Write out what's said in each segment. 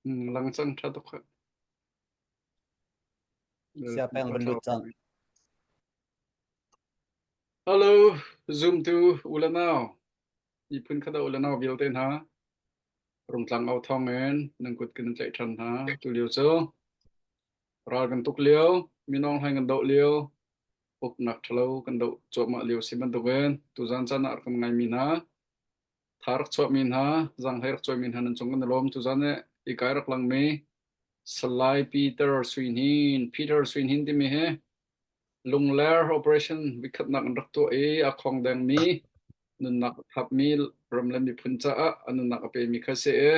Lang cang ṭha tuk khah. Sia peng van lut cang. Hello, zumtu u le nau. Miphun khat u le nau vialte hna. Rungtlang au thawng in nan kut kan tlaih ṭhan hna. Tu lio cu ral kan tuk lio, minawng hlei kan doh lio, uknak ṭhalo kan doh cuahmah lio si bantukin tuzan caan ah rak kan ngaimi hna, tha rak chuahmi hna, zaanghlei rak cuaimi hna nan cung kan i lawm. Tuzan i ikai rak langmi Salai Peter Sui Hnin, Peter Sui Hnin timi hi Lungler operation vikhatnak an rak tuah i a khong dengmi nunnak a thapmi ram le miphun caah a nunnak a pemi kha si i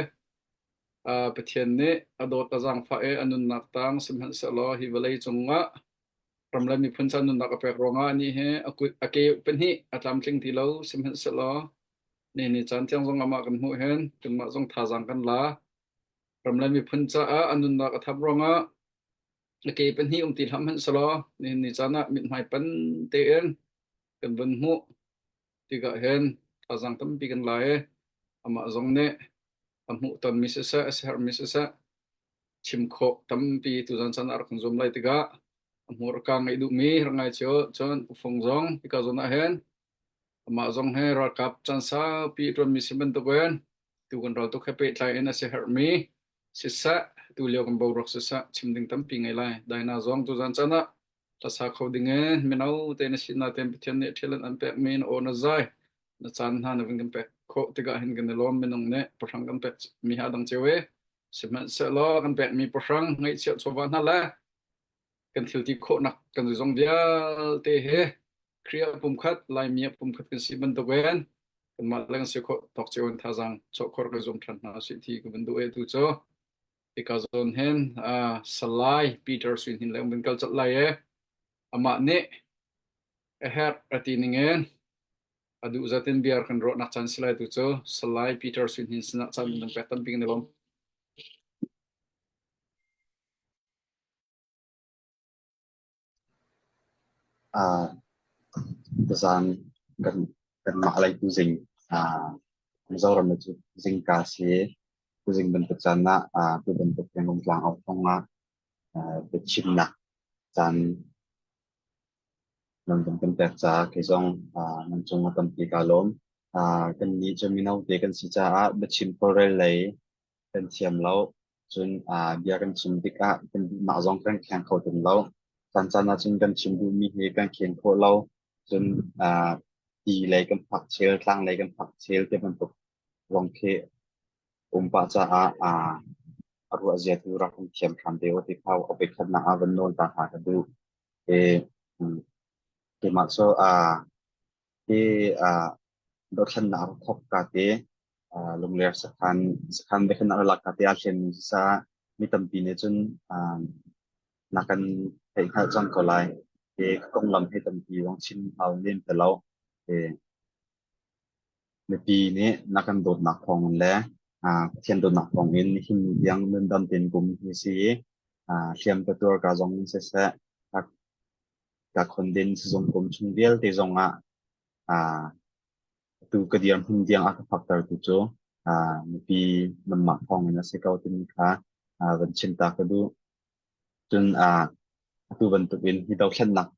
Pathian nih a dawt a zaangfah i a nunnak tang sihmanhsehlaw hi vawlei cungah ram le miphun ca nunnak a pek ruangah anih hi a kut a ke pahnih a tlamtling ti lo sihmanhsehlaw ni ni caan tiang zong amah kan hmuh hin kanmah zong thazaang kan la ram le miphun caah a nunnak a thap ruangah a ke pahnih um ti hlah hmanh selaw nihin ni caan ah mithmai pan tein kan vun hmuh tikah hin thazaang tampi kan la i amah zong nih a hmuh tonmi siseh a siaherhmi siseh chim khawh tampi tuzan caan ah rak kan zuam lai tikah a hmurka ngeih duhmi rak ngai cio cun Pu Fung zong hika zawn ah hin amah zong he ralkap caan saupi a ṭuanmi si bantukin tu kan ral tuk he pehtlai in a siaherhmi siseh tu lio kan boruak siseh chim ding tampi ngei lai Daina zong tuzan caan ah hlasa kho ding in mino te na si na ten Pathian nih thil an pekmi na aw na zai na caan hna na vun kan pek khawh tikah hin kan i lawm minung nih pahrang kan pek mi ha dang cio i sihmanhsehlaw kan pekmi pahrang ngaihchiah chawva hna le kan thil ti khawhnak kan zong vialte he Khrih pumkhat Laimi ah pumkhat kan si bantukin kanmah le kan si khawh tawk cio in thazaang chuah khawh kan zuam ṭhan hna usih ti ka van duh e tu cu hika zawn hin Salai Peter Sui Hnin le um kal colh lai e amah nih a herh a ti ning in a duh zatin biar kan ruahnak caan si lai tu cu Salai Peter Sui Hnin sinah caan kan pek tampi kan i lawm. Tuzaan kan kanmah lei tuzing Mizoram cu zingka si. Tuzing bantuk caan ah tu bantuk Rungtlang au thawng ah biachimnak caan nan van kan pek caah kei zong nan cung ah tampi kaa lawm. Kannih cu mino te kan si caah biachim tawlrel lei kan thiam lo. Cun bia kan chim tikah kan duhnak zong kan kheng kho tawn lo. Caancaan ahcun kan chim duhmi hi kan khen khawh lo. Cun ti lei kan phak chel, tlang lei kan phak chel ti bantuk zong khi um pah caah a ruah zia tu rak kan thiam hram te u ti kha a voikhatnak ah van nawl ta hna ka duh. I keimah cu hi dothlennak a thawk ka te Lungler sakhan sakhan biakhinak lak ka te aa thlenmi si caah mi tampi nih cun na kan theih hngalh cang ko lai. Hi ka konglam hi tampi zong chim hau lem ti lo. Mipi nih na kan dawtnak thawng in le Pathian dawtnak thawng in nihin ni tiang nundam tein kum hi si i hliam ka tuar ka zong in siseh, ka khonden sizung kum chung vialte zong ah atu ka dirhmun tiang a ka faktertu cu mipi nanmah thawng in a si ko timi kha van chim ta ka duh. Cun atu bantuk in hi dothlennak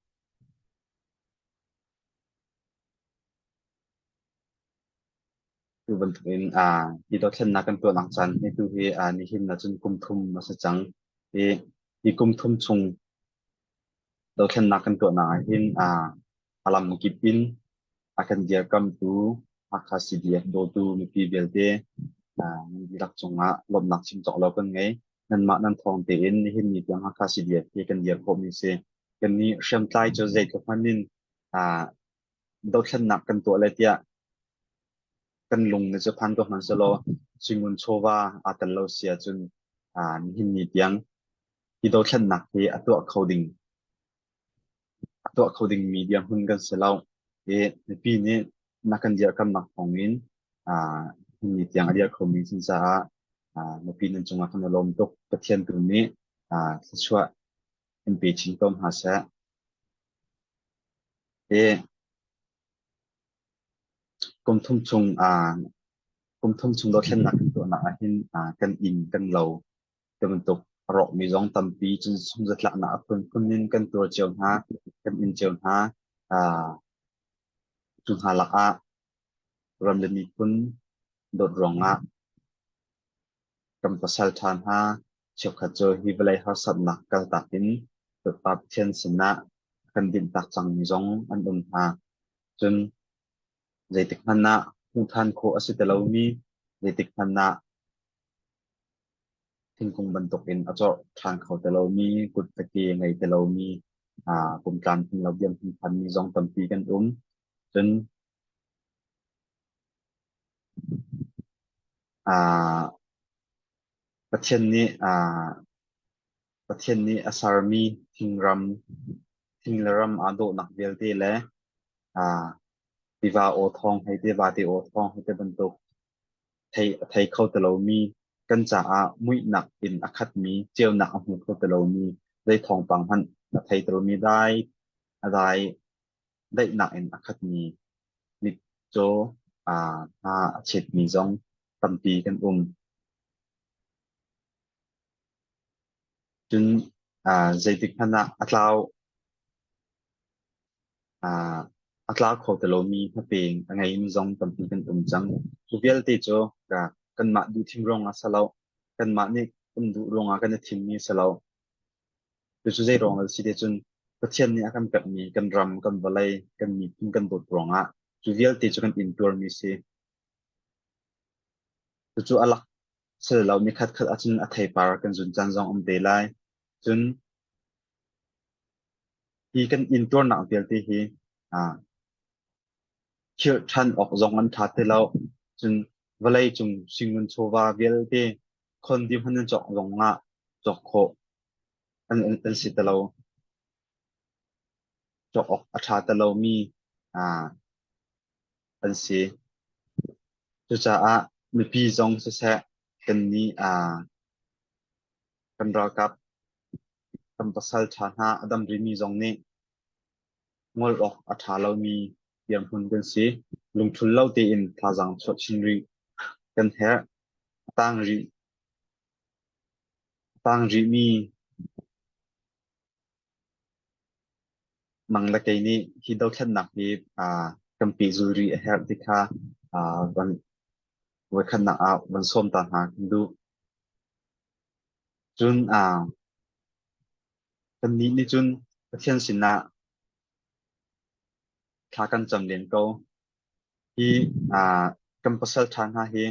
Tu bantukin hi dothlennak kan tuahnak caan hi tu hi nihin ahcun kum thum a si cang. Hi, hi kum thum chung dothlennak kan tuahnak ah hin a lamkip in a kan dirkamtu Hakha CDF dawtu mipi vialte nan dihlak cungah lawmhnak chim cawk lo kan ngei. Nanmah nan thawng tein nihin ni tiang Hakha CDF hi kan dir khawhmi a si. Kannih hriamtlai cu zeitluk hmanh in dothlennak kan tuah lai tiah kan lung nih cu phan ko hmanh sehlaw suingun chawva aa tel lo si ahcun nihin ni tiang hi dothlennak hi a tuah kho ding a tuah kho dingmi dirhmun kan si lo. I mipi nih na kan dirkamnak thawng in nihin ni tiang a dir khomi sin caah mipi nan cungah kan i lawm tuk. Pathian tu nih thluachuah in pe chin ko hna seh. Hi kum thum chung kum thum chung dothlennak kan tuahnak ah hin kan inn kan lo. Ti bantuk a rawkmi zong tampi cun sungzatlaknak a phunphun in kan tuar cio hna, kan in cio hna. Cu hna lakah ram le miphun dawt ruangah kan pasal ṭha hna cheukhat cu hi vawlei harsatnak kaltak in Bawipa Pathian sinah a kan dinhtak cangmi zong an um hna. Cun zeitik hmanh ah hmuh ṭhan khawh a si ti lomi, zeitik hmanh ah thingkung bantukin a corh ṭhan kho ti lomi, kut le ke ngei ti lomi, pum tlamtling lo diam phanmi zong tampi kan um. Cun Pathian nih Pathian nih a sermi thingram, thing le ram aa dawhnak vialte le tiva aw thawng hei te, vate aw thawng hei te bantuk thei a thei kho ti lomi, kan caah muihnak in a khatmi, ceunak a hmu kho ti lomi, zei thawngpang hmanh a thei ti lomi, dai a dai daihnak in a khatmi mitcaw hna a chetmi zong tampi kan um. Cun zeitik hmanh ah a tlau a tlau kho ti lomi hmapeng a ngeimi zong tampi kan um cang. Cu vialte cu kanmah duhthim ruangah si lo, kanmah nih kan duh ruangah kan i thimmi si lo. Cucu zei ruang a si ti cun Pathian nih a kan pekmi kan ram, kan vawlei, kan miphun kan dawt ruangah cu vialte cu kan intuarmi si. Cucu a lak si lo ni khatkhat ahcun a theipar kan zun caan zong um te lai. Cun hi kan intuarnak vialte hi khirh ṭhan awk zong an ṭha ti lo. Cun vawlei cung singun chawva vialte khon dih hmanh in cawk zong ah cawk khawh an, an, an si ti lo. Cawk awk a ṭha ti lomi an si. Cucaah mipi zong siseh kannih kan ralkap kan pasal ṭha hna a dam rihmi zong nih ngol awk a ṭha lomi dirhmun kan si. Lungṭhul lo tein thazaang chuah chin rih kan herh. A tang rih a tang rihmi Nang le kei nih hi dothlennak hi kan pehzul rih a herh ti kha van voikhatnak ah van sawm ta hna kan duh. Cun kannih nih cun Pathian sinah thla kan cam len ko. Hi kan pasal ṭha hna hi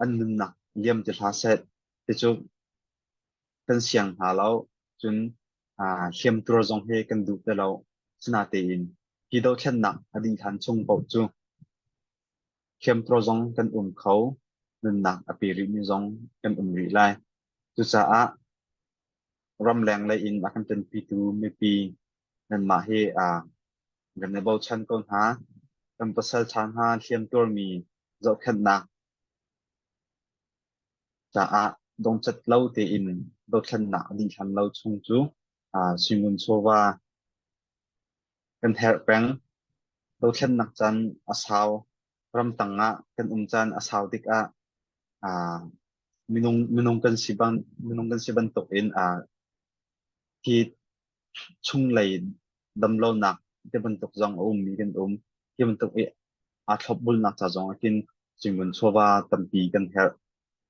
an nunnak liam ti hlah seh ti cu kan siang hna lo. Cun hliamtuar zong hi kan duh ti lo. Sinatein hi dothlennak a dih hlan chung paoh cu hliamtuar zong kan um kho, nunnak a pe rihmi zong kan um rih lai. Cucaah ramleng lei in a kan ṭanpitu mipi nanmah hi kan i bochan ko hna. Kan pasal ṭha hna hliamtuarmi zohkhenhnak caah dongcat lo tein dothlennak a dih hlan lo chung cu suingun chawva kan herh peng. Dothlennak caan a sau. Ramtang ah kan um caan a sau tikah minung minung kan si bang minung kan si bantuk in hi chunglei damlonak ti bantuk zong a ummi kan um. Hi bantuk i aa thlopbulnak ca zong ah khin suingun chawva tampi kan herh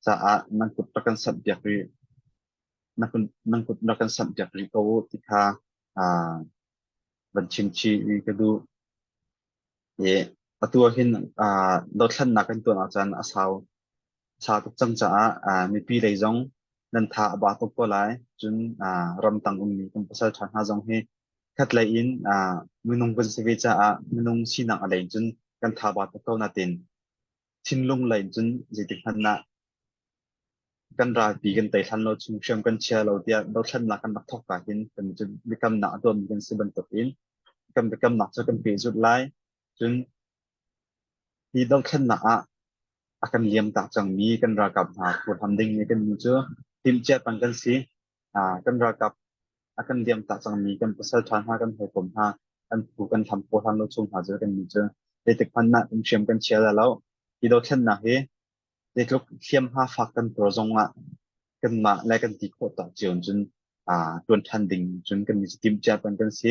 caah nan kut rak kan samhpiak rih nan kut rak kan samhpiak rih ko u ti kha van chim chih rih ka duh. I atu ah hin dothlennak kan tuan ahcun a sau sau tuk cang caah mipi lei zong nan tha a ba tuk ko lai. Cun ramtang ummi kan pasal ṭha hna zong hi khatlei in minung kan si ve caah minung sinak a lei cun kan tha ba tuk ko natin thinlung lei in cun zeitik hmanh ah kan ralpi kan tei hlan lo chung hriam kan chia lo tiah dothlennak kan rak thawk ka hin kan cu biakamnak a tuahmi kan si bantuk in kan biakamnak cu kan pehzulh lai. Cun hi dothlennak ah a kan liamtak cangmi kan ralkap hna phuhlam ding i kan cu timhcia pang kan si. Kan ralkap a kan liamtak cangmi kan pasal ṭha hna kan hawikom hna an phu kan hlam phuhlam lo chung hna cu kan ni cu zeitik hmanh ah kan hriam kan chia la lo. Hi dothlennak hi zeitluk hliamhma fak kan tuar zong ah. Kanmah le kan ti khawh tawk cio in cun ṭuan ṭhan ding cun kan i timhcia peng kan si.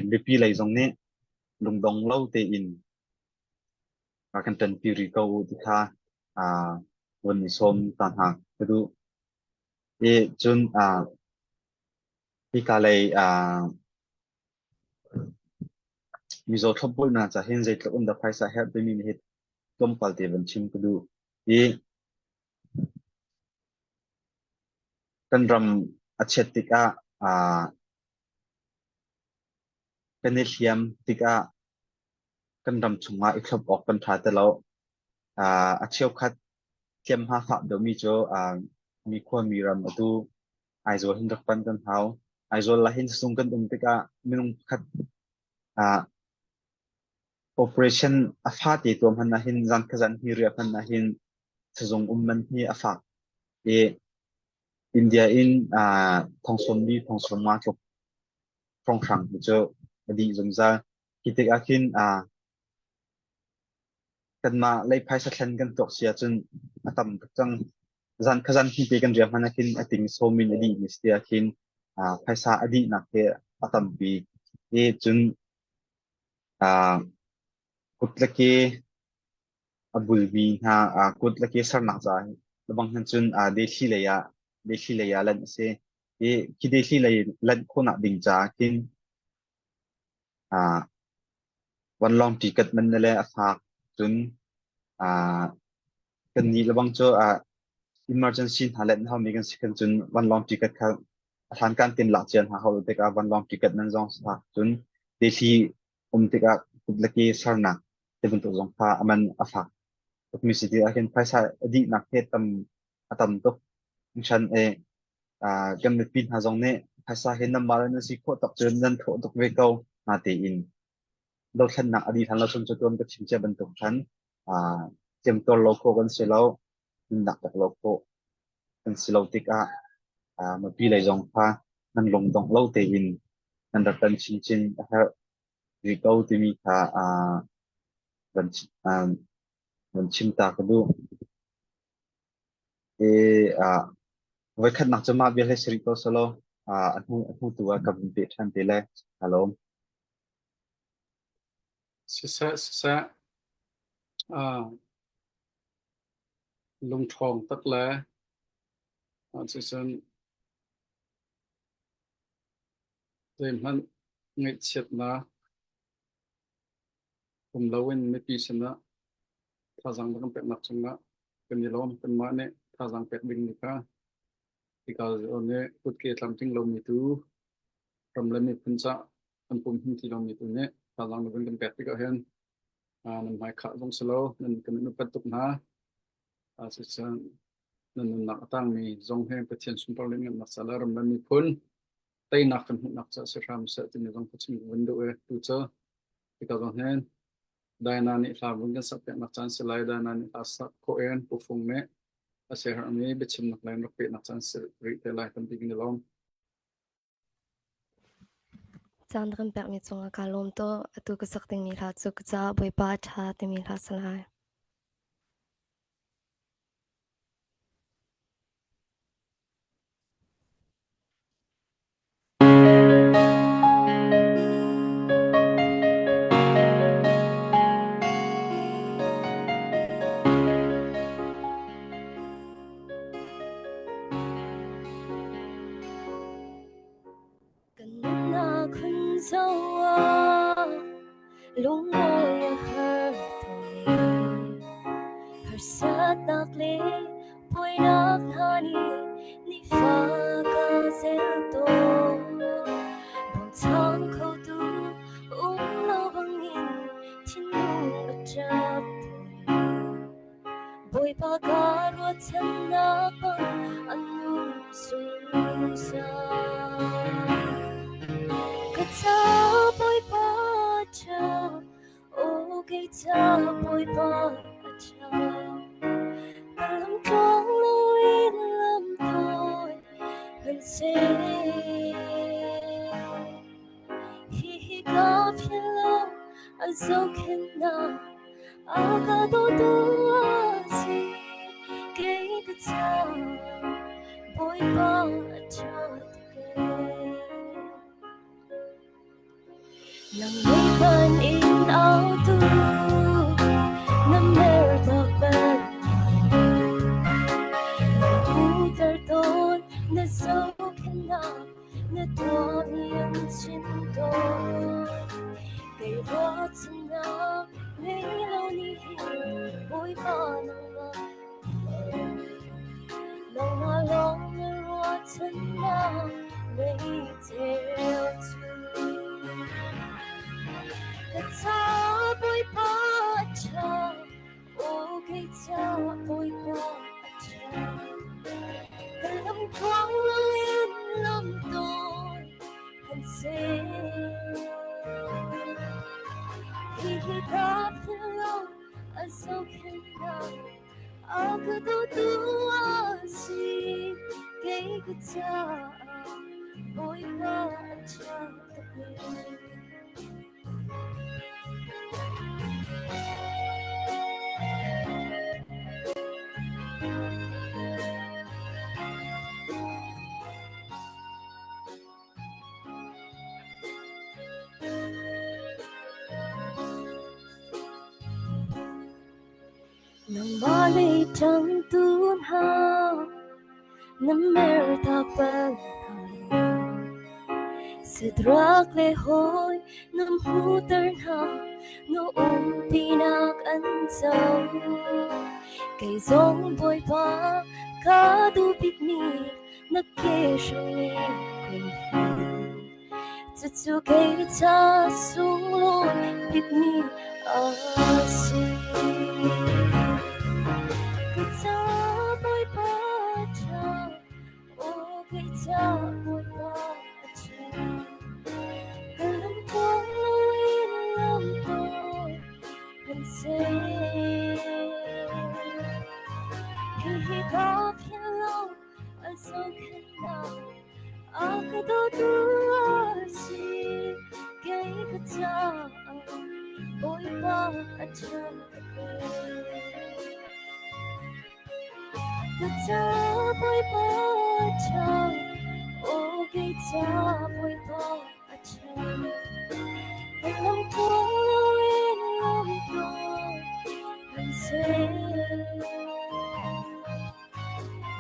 Mipi lei zong nih lungdong lo tein kan ṭanpi rih ko u ti kha vun i sawm ta hna ka duh. Cun hika lei mizaw thlopbulnak ca hin zeitluk in dah phaisa herh timi hi tlawmpal te van chim ka duh. Hi kan ram a chiat tikah kan i hliam tikah kan ram chungah i thlop awk kan ṭha ti lo. A cheukhat hliamhma fak deuhmi cu mi khua mi ram atu Aizawl hin rak panh kan hau. Aizawl ah hin sung kan um tikah minung pakhat operation a fate tuah hmanh ah hin zan kha zan hi riah hmanh ah hin sazung um man hi a fak. I India in thongsawmli thongsawmnga tluk hrawnghrang hi cu a dih zungzal. Hi tikah khin kanmah lei phaisa thlen kan tuak si ahcun a tam tuk cang. Zan kha zan hi te kan riah hmanh ah khin a ting sawm in a dih mi si ah khin phaisa a dihnak hi a tampi. I cun kut le ke a bulmi hna kut le ke sernak caah lebang hin cun dehli lei ah dehli lei ah lanh a si. I khi dehli lei lanh khawhnak ding caah khin vanlawng ticket man le a fak cun kannih lebang cu emergency hna let haumi kan si khan cun vanlawng ticket kha a hlankan tein lak cia hna hau tikah vanlawng ticket man zong fak cun dehli um tikah kut le ke sernak ti bantuk zong kha a man a fak tukmi si tikah hin phaisa a dihnak he tam a tam tuk. Hringhran e kan mipi hna zong nih phaisa hi nan mah le nan si khawh tak cun nan thawh tuk ve ko na tein dothlennak a dih hlan lo chung cu tuan ka chim cia bantuk khan temtuar lo khawh kan si lo, nunnak pek lo khawh kan si lo tikah mipi lei zong kha nan lungdongh lo tein nan rak kan chinchin a herh rih ko timi kha van van chim ta ka duh. I voikhatnak cu mah bia hlei si rih ko selaw a hnu a hnu tu ah ka vun peh ṭhan te lai. Kaa lawm. Siseh siseh lungṭhawng tak le cucun zeihmanh ngaihchiatnak um loin mipi sinah thazaang na kan peknak cungah kan i lawm. Kanmah nih thazaang pek dingmi kha hika zawn nih kutke tlamtling lomi tu ram le miphun cah an pum him ti lomi tu nih thazaang na vun kan pek tikah hin nan hmaikhah zong si lo nan kan upat tuk hna. Cucun nan nunnak a tangmi zong hi Pathian sunpar le ngannak ca le ram le miphun teinak kan hmuhnak ca si hram seh timi zong ka chim vun duh i tu cu hika zong hin Diana nih hla vun kan sak piaknak caan si lai. Diana nih hla sak khawh in Pu Fung nih a siaherhmi biachimnak le rak pehnak caan si rih te lai tampi kan i lawm. Caan na kan pekmi cungah kaa lawm tuk. Atu ka sak dingmi hla cu ka caah Bawipa a ṭha timi hla a si lai. Kan nunnak hun zoh ah lungawi a har tawn Harsatnak le buainak hna nih nifa ka zel tawn. Bawmchan khotu um lo bangin thinlung a ṭap tawn. Bawipa ka ruahchannak bang an nung zungzal. Ka ca Bawipa ṭha, aw kei ca Bawipa a ṭha. Ka lam tluang loin lam tawi hmanhseh. Hihi ka philh lo, a zohkhenhnak a ka dawtu a si. Kei ka ca. Bawipa a ṭha tuk ee. Nang lei pan in autu na mer tak bal na putar tawn na zohkhenhnak na tuahmi an chim tawn. Kei ruahchannak ngei lo nih hin Bawipa nangmah Nangmah lawng na ruahchannak ngei cheu cu. Ka ca Bawipa a ṭha, aw kei ca Bawipa a ṭha. Ka lam tluang loin lam tawi han seh. Hihi ka philh lo, a zohkhenhnak a ka dawtu a si. Kei ka caah Bawipa a ṭha tuk ee. Nangmah lei ṭangtu hna na mertak bal hna lo. Sidrak le hawi na hmuhter hna, na umpinak an co. Kei zong Bawipa ka duh bikmi na ke hrang i kun hi. Cucu kei ca sunglawi bikmi a si. Ka ca Bawipa ṭha, aw kei ca Bawipa a ṭha. Ka lam tluang loin lam tawi kan seh. Hihi ka philh lo, a zohkhenhnak a ka dawtu a si. Kei ka caah Bawipa a ṭha tuk ee. Ka caah Bawipa a ṭha, aw kei caah Bawipa a ṭha. Ka lam tluang loin lam tluang kan seh.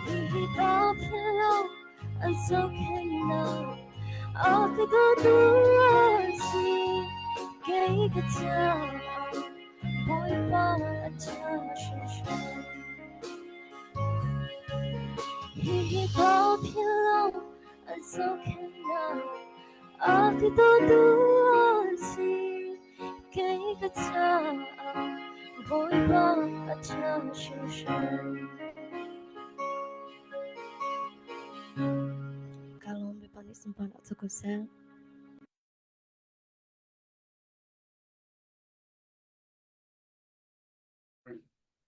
Hihi ka philh lo, a zohkhenhnak a ka dawtu a si. Kei ka caah Bawipa a ṭha hringhran. Hihi ka philh lo, a zohkhenhnak a ka dawtu a si. Kei ka caah Bawipa a ṭha hringhran. Ka lawm Bawipa nih sunparnak cu ko seh.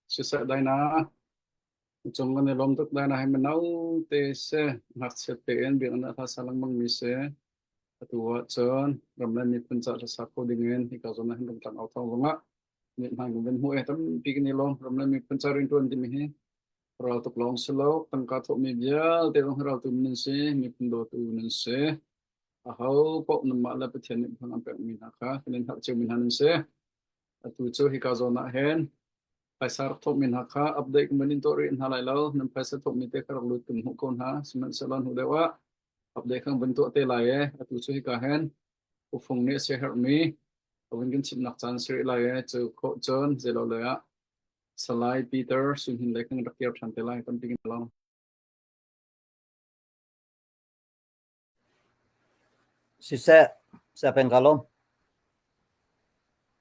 Siseh daina cung kan i lawm tuk daina hi mino te se ngakchia tein biakinn ah hla sa lengmang mi si. Atu ahcun ram le miphun ca hlasa kho ding in hika zawn ah hin Rungtlang au thawng zongah nih hna kan van hmuh i tampi kan i lawm. Ram le miphun ca rianṭuan timi hi ral tuk lawng si lo, tangka thawhmi vialte zong hi raltu nan si, miphun dawtu nan si. Aho paoh nanmah le Pathian nih phung an pekmi hna kha kan in hngalh ciomi hna nan si. Atu cu hika zawn ah hin phaisa rak thawhmi hna kha update kan van in tuah rih hna lai lo. Nan phaisa thawhmi te kha rak lut kan hmuh ko hna. Sihmanhsehlaw hnu deuh ah update kan van tuah te lai e. Atu cu hika hin ufung nih a siaherhmi a vun kan chimhnak caan si rih lai e. Cu khawh cun zeilo lei ah Salai Peter Sunhin lei kan rak kir ṭhan te lai. Tampi kan lawm. Siseh, siapeng ka lawm.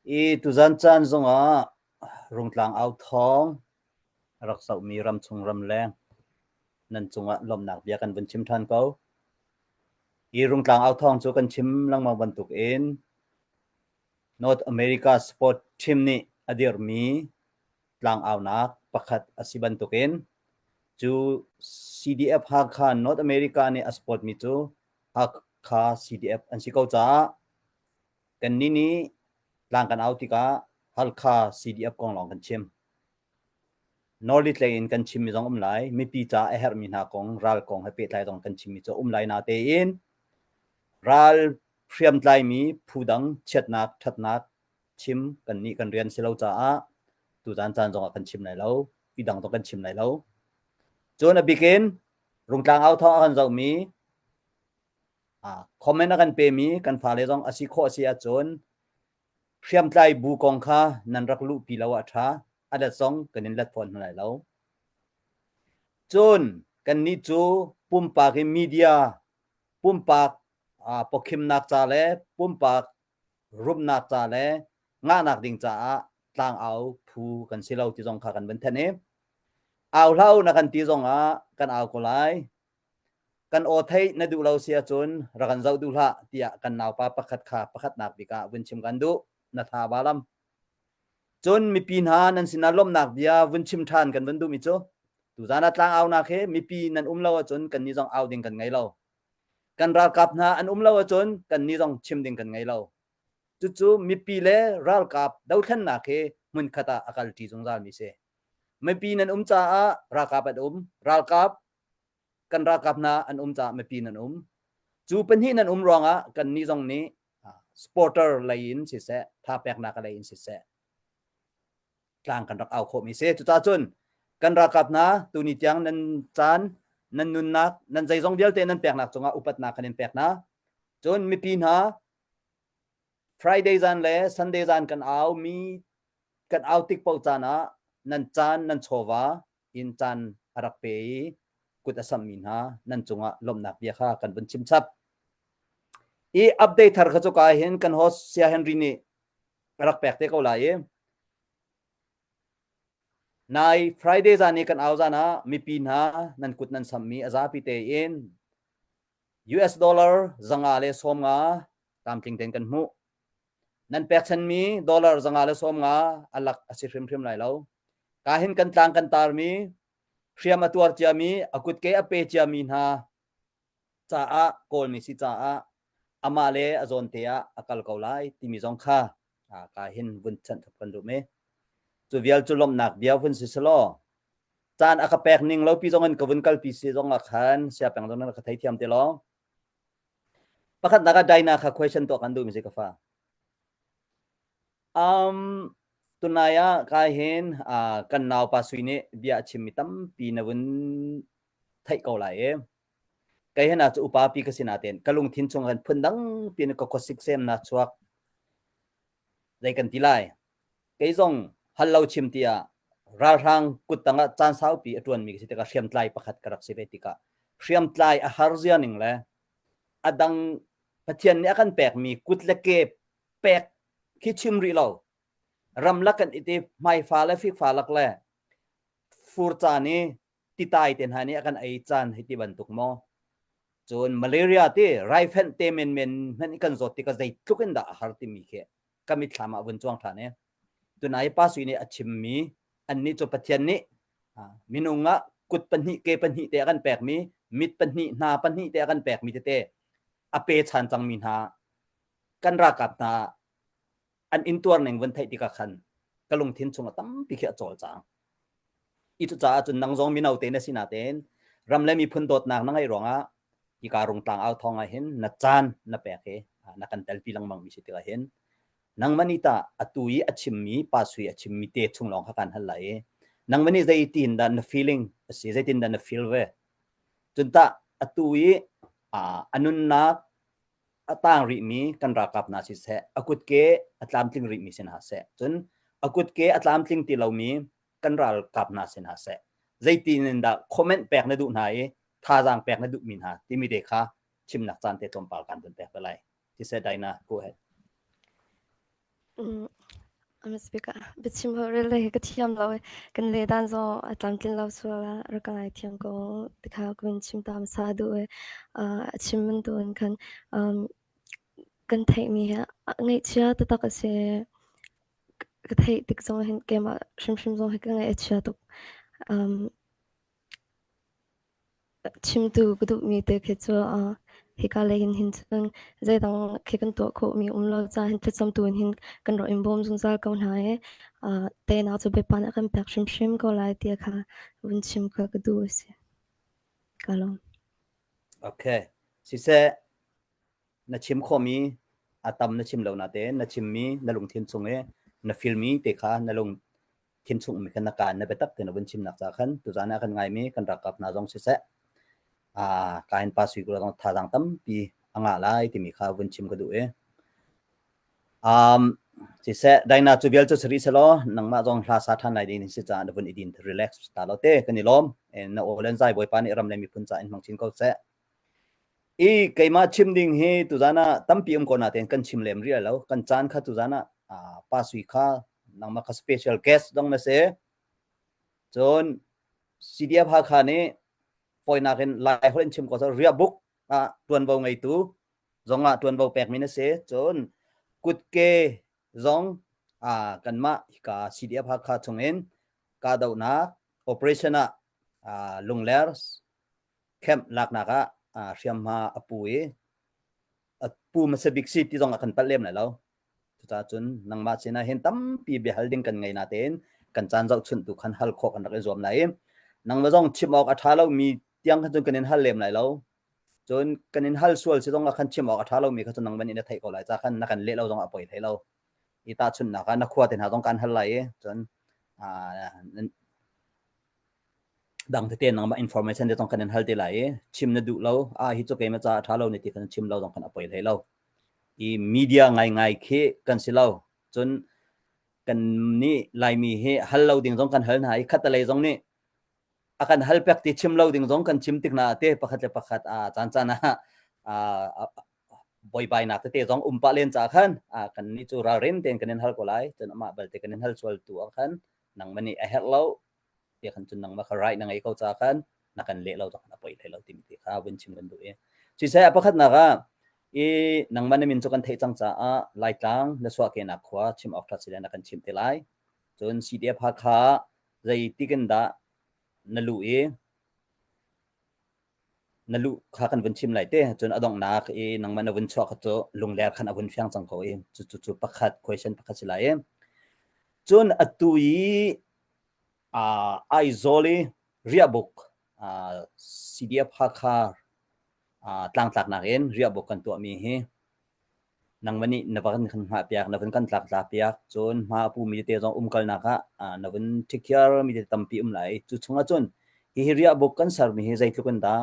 I tuzan caan zongah Rungtlang au thawng a rak zohmi ramchung ramleng nan cungah lawmhnak bia kan vun chim ṭhan ko. Hi Rungtlang au thawng cu kan chim lengmang bantukin North America Sport Team nih a dirhmi tlangaunak pakhat a si bantukin cu CDF Hakha North America nih a support mi cu Hakha CDF an si ko caah kannih nih tlang kan au tikah Halkha CDF kong lawng kan chim. Norlitlei in kan chimmi zong um lai, mipi ca a herhmi hna kong, ral kong he pehtlai zong kan chimmi cu um lai natein ral hriamtlaimi phu dang chiatnak, ṭhatnak chim kannih kan rian si lo caah tuzan caan zongah kan chim lai lo, ti dang zong kan chim lai lo. Cun a bikin Rungtlang au thawng a kan zohmi comment a kan pemi kan fale zong a si khawh a si ahcun hriamtlai bu kong kha nan rak luhpi lo ah ṭha, a let zong kan in let fawn hna lai lo. Cun kannih cu pumpak in media, pumpak pawkhimnak ca le pumpak rumnak ca le ngahnak ding caah tlangau phu kan si lo ti zong kha kan vun thanh i au hlah u na kan ti zong ah kan au ko lai. Kan aw theih na duh lo si ahcun rak kan zoh duh hlah tiah kan naupa pakhat kha pakhatnak bik ah vun chim kan duh. Na tha ba lam. Cun mipi hna nan sinah lawmhnak bia vun chim ṭhan kan vun duhmi cu tuzaan ah tlangaunak hi mipi nan um lo ahcun kannih zong au ding kan ngei lo. Kan ralkap hna an um lo ahcun kannih zong chim ding kan ngei lo. Cucu mipi le ralkap dothlennak hi hmunkhat ah a kalṭi zungzalmi si. Mipi nan um caah ralkap an um. Ralkap kan ralkap hna an um caah mipi nan um. Cu pahnih nan um ruangah kannih zong nih supporter lei in siseh, tha peknak lei in siseh, tlang kan rak au khawhmi si. Cucaah cun kan ralkap hna tuni tiang nan caan, nan nunnak, nan zeizong vialte nan peknak cungah upatnak kan in pek hna. Cun mipi hna Friday zan le Sunday zan kan au mi kan au tik paoh caan ah nan caan nan chawva in caan a rak pe i kut a samhmi hna nan cungah lawmhnak bia kha kan vun chim chap. I update thar kha cu ka hin kan host Sia Henry nih a rak pek te ko lai i nai Friday zan i kan au zan ah mipi hna nan kut nan samhmi a zapi tein US dollar 190 tlamtling tein kan hmuh. Nan pekchanmi dollar 190 a lak a si hrimhrim lai lo. Ka hin kan tlang kan tarmi hriam a tuar ciami a kutke a pe ciami hna caah kawlmi si caah amah le a zawn te ah a kal ko lai timi zong kha ka hin vun chanh kan duh me. Cu vial cu lawmhnak bia vun si selaw caan a ka pek ning lo pi zong in ka vun kalpi si zong ah khan sia peng zong na ka theithiam te law. Pakhatnak ah Dinah kha question tuah kan duh mi si ka fa. Um, tunai ah kai hin uh, kan nau pa sui nih bia a chimmi tampi na vun theih ko lai i kei hen ah cu upa pi ka si natein ka lungthin chung kan phun dang pi in ka khuasik sem na chuak zei kan ti lai kei zong hal lo chim tiah ralhrang kut tangah caan saupi a ṭuanmi ka si tikah hriamtlai pakhat ka rak si ve tikah hriamtlai a har zia ning le a dang Pathian nih a kan pekmi kut le ke pek khi chim rih lo ramlak kan iti hmaifa le fikfa lak le fur caan i titai te hna nih a kan ei caan hei ti bantuk maw cun malaria ti raifenh te menmen hmanh i kan zawt tikah zeitluk in dah a har timi khi ka mitthlam ah vun cuang ṭhan i tunai pa sui nih a chimmi annih cu Pathian nih minung ah kut pahnih ke pahnih te a kan pekmi mit pahnih hna pahnih te a kan pekmi tete a pe chan cangmi hna kan ralkap hna an intuar ning vun theih tikah khan ka lungthin chung a tampi khi a cawlcang. I cucaah cun nang zong mino te na si natein ram le miphun dawtnak na ngeih ruangah hika rungtlang au thawng ah hin na caan na pek i na kan telpi lengmang mi si tikah hin nangmah nih tah atu i a chimmi pa sui a chimmi te chung lawng kha kan hal lai i nangmah nih zeitin dah na feeling a si zeitin dah na feel ve cun tah atu i a nunnak a tang rihmi kan ralkap hna siseh a kutke a tlamtling rihmi si hna seh cun a kutke a tlamtling ti lomi kan ralkap hna si hna seh zeitin in dah comment pek na duh hna i thazaang pek na duhmi hna timi te kha chimnak caan te tlawmpal kan vun pek te lai ti seh Dinah go ahead Mm, I'm a speaker. Biachim ho rel le ka thiam lo kan le dan zo a tlamtlin lo sual ah rak ka ngai thiam ko tikha kun chim tam sa du e a chim man tu in khan um kan theih mi hi ngaihchia taktak a si ka theih tik zong hin keimah hrimhrim zong hi ka ngaih a chia tuk um chimtu ka duhmi te khi cu uh. Hika lei in hin cun zeidang khi kan tuah khawhmi um lo caah hin thlacam tu in hin kan rak in bawm zungzal ko hna i teinak cu Bawipa nih a kan pek hrimhrim ko lai ti kha vun chim kha ka duh a si. Ka lawm. Okay. Siseh, na chim khawhmi a tam na chim lo natein na chimmi na lungthin chung i na filmi te kha na lungthin chung mi khan na kaan na biatak te na vun chimnak ca khan tuzan ah kan ngaimi kan ralkap hna zong siseh aa kain pa sui kula zong thazaang tampi a ngah lai timi kha vun chim ka duh i um siseh daina cu vial cu sari selaw nangmah zong hla sa than lai ding si caah na vun i din relax ta lo te kan i lawm na aw len zai bawipa nih ram le miphun ca in hmang chin ko seh I keimah chim ding hi tuzan ah tampi um ko natein kan chim lem rih lo. Kan caan kha tuzan ah Pa Sui kha nangmah kha special guest dong na si. Cun CDF Hakha nih fawinak in Lai holh in chim ko riahbuk ah tuanvo ngeitu zong ah tuanvo pekmi na si. Cun kutke zong kanmah hika CDF Hakha chungin kahdohnak operation ah Lungler camp laknak ah hriamhma a pu i a pu hmasa bik si ti zong ah kan palh lem lai lo. Cucaah cun nangmah sinah hin tampi biahal ding kan ngei natein kan caan zohchunh tu khan hal khawh kan rak i zuam lai i nangmah zong chim awk a ṭha lomi tiang khan cun kan in hal lem lai lo. Cun kan in hal sual si zong ah khan chim awk a ṭha lomi kha cun nangmah nih na theih ko lai ca khan na kan leh lo zong ah a poi hlei lo. I tahchunhnak ah na khua te hna zong kan hal lai i cun dang tete nangmah information te zong kan in hal te lai i chim na duh lo a hi cu keimah ca a ṭha lo ne ti khan chim lo zong khan a poi hlei lo i media ngaingai khi kan si lo cun kan nih Laimi hi hal lo ding zong kan hal hna i khatalei zong nih a kan hal pek ti chim lo ding zong kan chim tik na te pakhat le pakhat a caan caan ah boibainak tete zong um pah len ca khan kan nih cu ralrin tein kan in hal ko lai cun amah balte kan in hal sual tu ah khan nangmah nih a herh lo ti khan cun nangmah kha right na ngei ko ca khan na kan leh lo cang a poi hlei lo timi ti kha vun chim kan duh i siseh a pakhatnak ah i nangmah na min cu kan theih cang caah Laitlang na chuahkehnak khua chim awk ṭhat si le na kan chimh te lai cun CDF Hakha zeitik in dah na luh i na luh kha kan vun chim lai te cun a donghnak i nangmah na vun chuah kha cu lungler khan a vun fiang cang ko i cu cu cu pakhat question pakhat si lai i cun atu i Aizawl i riahbuk CDF Hakha tlangtlaknak in riahbuk kan tuahmi hi nangmah nih na van kan hngahpiak, na van kan tlangtlakpiak, cun hma a pumi tete zong umkalnak ah na vun ṭhikhiar mi tete tampi um lai. Cu chungah cun hihi riahbuk kan sermi hi zeitluk in dah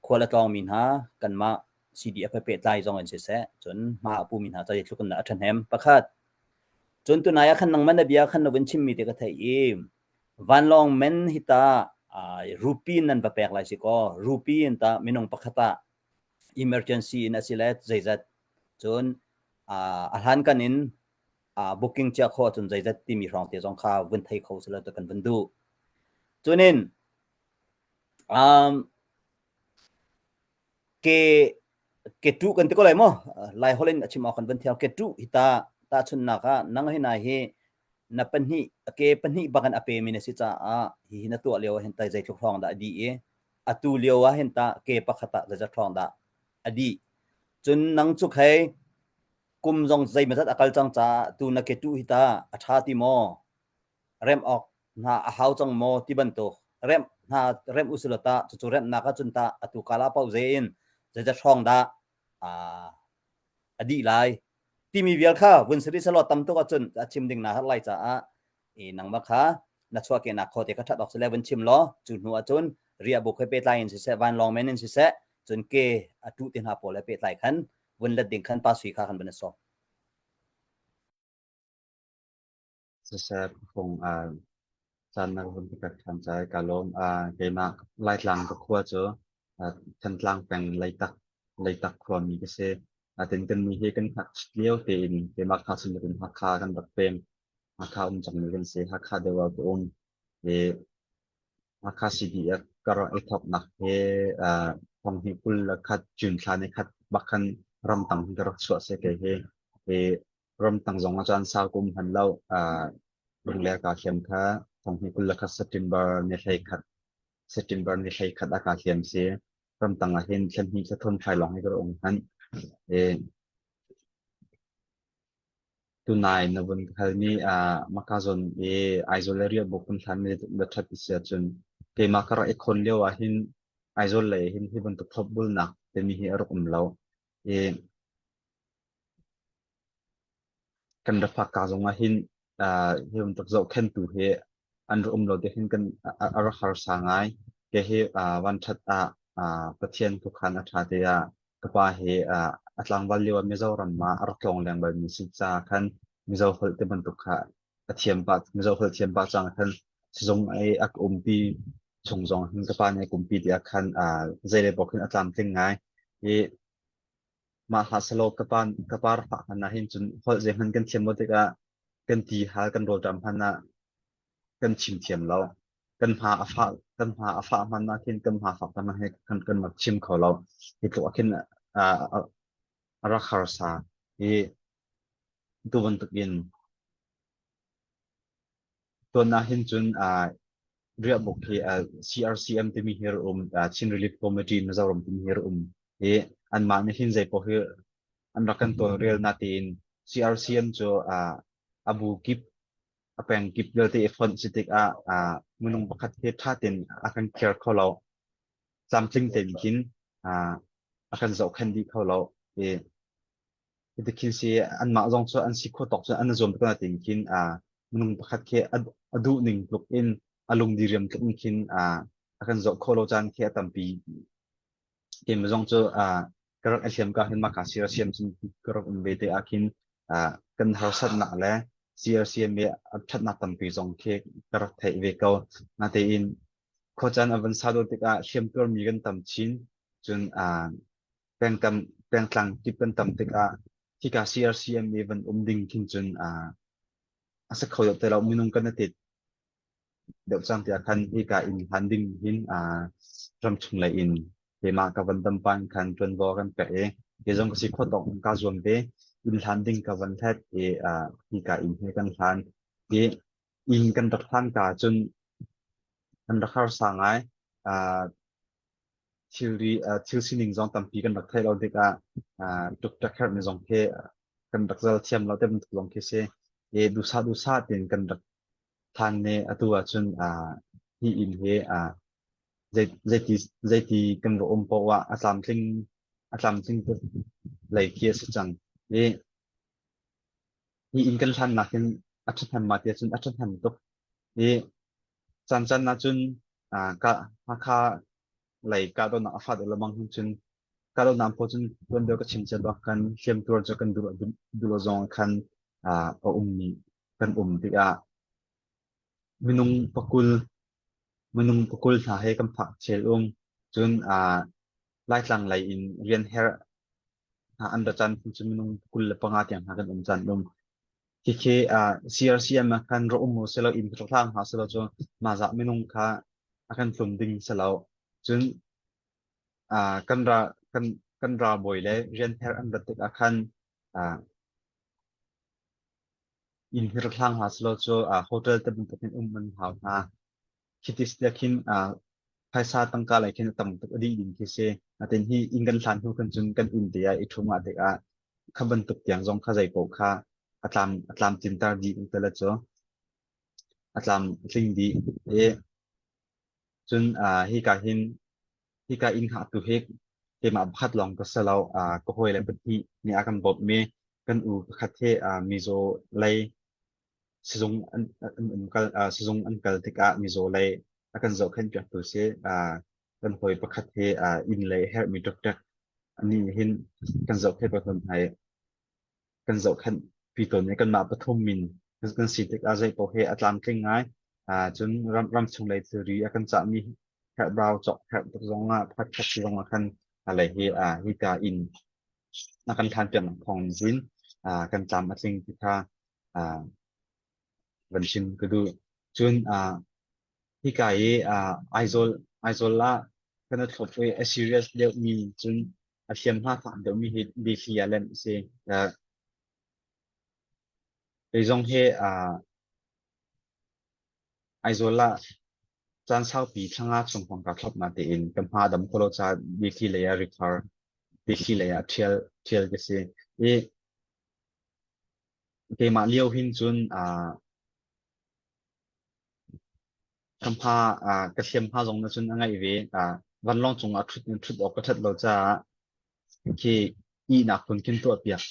khual a tlawngmi hna kanmah CDF he pehtlai zong in siseh, cun hma a pumi hna ca zeitluk in dah a ṭhahnem. Pakhat, Cun tunai ah khan nangmah na bia khan na vun chimmi te ka theih i vanlawng men hi ta rupee in nan va pek lai si kaw rupee in ta minung pakhat ah emergency in a si le zeizat cun a hlankan in booking cia khawh ahcun zeizat timi hrawng te zong kha vun thei kho selaw kan vun duh. Cunin um, Ke ke tu kan ti ko lai maw? Lai holh in a chim awk kan van thiam. Ke tu hi ta tahchunhnak ah nang hi nai hi na pahnih ke pahnih bak in a pemi na si caah hihi na tuah lio ah hin tai zeitluk hrawng dah a dih i atu lio ah hin ta ke pakhat ah zeizat hrawng dah a dih. Cun nang cu khei kum zong zeimawzat a kal cang caah tu na ke tu hi ta a ṭha ti maw? Remh awk hna a hau cang maw ti bantuk remh hna remh usilaw tah cucu remhnak ahcun tah atu kala paoh ze in zeizat hrawng dah a dih lai timi vial kha vun si rih selaw tam tuk ahcun a chim ding na har lai caah i nangmah kha na chuahkehnak khuate kha ṭhat awk si le vun chim law cu hnu ahcun riahbuk he pehtlai in siseh vanlawng men in siseh cun ke a tuh te hna pawl he pehtlai khan vun let ding khan pa sui kha kan vun i sawm. Siseh phung caan na ka vun pek ṭhan caah kaa lawm. Keimah Laitlang ka khua cu Thantlang peng Leitak, Leitak khuami ka si. Natin kannih hi kan ngakchit lio tein keimah kha in Hakha kan rak pem. Hakha um cangmi kan si. Hakha deuh ah ka um. I Hakha CDF ka rak i thawknak hi thonghnih 21 June thla ni khat bak khan ramtang hin ka rak chuah si kei hi. I Ramtang zong ah caan sau ka um hman lo. Lungler kaa hliam kha thonghnih 21 September ni 11 September ni 11 ah kaa hliam si. Ramtang ah hin thla hnih thla thum fai lawng hi ka rak um hmanh. Tunai na vun ka halmi maka zawn i Aizawl le riahbuk kan hlanmi na ṭhat i si ahcun keimah ka rak i khawn lio ah hin Aizawl lei hin hi bantuk thlopbulnak timi hi a rak um lo. I kan ra phak ka zong ah hin hi bantuk zohkhenhtu hi an rak um lo ti hin kan a rak harsa ngai. Kei hi vanṭhat ah Pathian khuakhan a ṭha te ah ka pa hi a tlangval lio ah Mizoram ah a rak tlawng leng balmi si caah khan Mizo holh te bantuk kha a thiam pah Mizo holh thiam pah cang khan sizung i a ka umpi chung zong hin ka pa nih a ka umpi ti ah khan zei le bawk hin a tlamtling ngai. I mah hlah selaw ka pa ka pa rak fah hmanh ah hin cun holh zeihmanh kan thiam lo tikah kan ti hal kan rawlṭam hmanh ah kan chim thiam lo. Kan hma a fah kan hma a fah hmanh ah khin kan hma fak hmanh ah hin kan rak chim kho lo. Hi tluk ah khin a rak harsa. Hi tu bantuk in tuan ah hin cun riahbuk hi CRCM timi hi um Chin Relief Committee Mizoram timi hi um i anmah nih hin zei paoh hi an rak kan tawlrel natein CRCM cu a bu kip a peng kip vialte i fonh si tikah minung pakhat hi ṭha tein a kan care kho lo. Tlamtling tein khin a kan zohkhenh dih kho lo. I hiti khin si anmah zong cu an si khawh tawk cun an i zuam tuk natein khin minung pakhat khi a duh ning tluk in a lung diriam tluk in khin a kan zoh khawh lo caan khi a tampi. Keimah zong cu ka rak i hliam ka hin mah ka CRCM cun ka rak um ve te ah khin kan harsatnak le CRCM i a ṭhatnak tampi zong khi ka rak theih ve ko. Natein khuacaan a van sa deuh tikah hliamtuarmi kan tam chin. Cun pengtam pengtlang kip kan tam tikah hika CRCM i van um ding khin cun a si kho deuh te lo minung kan i tet deuh cang tiah khan hika inn hlan ding hin ramchung lei in keimah ka van dam pan khan ṭuanvo kan pek i kei zong ka si khawh tawk in kaa zuam ve. Inn hlan ding ka van hlet i hika inn hi kan hlan i inn kan rak hlan ka cun kan rak harsa ngai. Thilri thil sining zong tampi kan rak theih lo tikah ṭukṭak herhmi zong khi kan rak zal thiam lo te bantuk zong khi si. I duhsah duhsah tiin kan rak hlan ne atu ahcun hi inn hi zeiti zeiti kan va um paoh ah a tlamtling tuk lei khi a si cang. I hi inn kan hlannak hin a ṭhahnem ma tiah cun a ṭhahnem tuk. I caan caan ahcun ka Hakha lei kahdohnak a fat lengmang hin cun kahdohnak pawl cun tuan deuh ka chim cia bak khan hliamtuar cu kan duh duh lo zong khan a ummi kan um tikah minung pakul minung pakul hna he kan phak chel um cun Laitlang lei in rian herh hna an ra caan cu minung 25 tiang hna kan um caan um. Khikhi CRCM ah khan ra um u selaw inn ka hlang hna selaw cu mah zah minung kha a kan tlum ding si lo. Cun kan ra kan kan ralbawi le rian herh an rat tikah khan inn hi rak hlang hna selaw cu hotel te bantuk in um an hau hna. Khiti tiah khin phaisa tangka lei khin a tam tuk a dih ding khi si. Natin hi inn kan hlan hnu khan cun kan inn te ah i ṭhum ah tikah kha bantuk tiang zong kha zei paoh kha a tlam a tlamtlinter dih ti le cu a tlam a tling dih i cun hika hin hika inn hngahtu hi keimah pakhat lawng ka si lo ka hawile pahnih nih a kan bawmhmi kan u pakhat hi mizaw lei sizung an an um kal sizung an kal tikah mizaw lei a kan zohkhenh piaktu si kan hawi pakhat hi inn lei herhmi ṭukṭek anih hin kan zohkhenh ko tawn hna i kan zohkhenh pi tawn i kanmah pathum min kan si tikah zei paoh hi a tlamtling ngai. Cun ram ramchung lei thilri a kan cahmi herhbau cawk herh tuk zong ah pakhat khat zong ah khan a lei hi hika inn a kan hlan piaknak thawng in kan tlam a tling ti kha van chim ka duh. Cun hika i Aizawl Aizawl ah kan i thlop i a serious deuhmi cun a hliamhma fak deuhmi hi Delhi ah lem a si. Kei zong hi Aizawl ah Caan saupi thla nga chung hrawng kaa thlop natein ka hma a dam kho lo caah biathli lei ah refer biathli lei ah ṭhial ṭhial ka si. I keimah lio hin cun aa ka hma aa ka hliamhma zong na cun a ngaih ve. Aa vanlawng cungah ṭhut in ṭhut awk ka ṭhat lo caah khi ihnak phun khin tuahpiak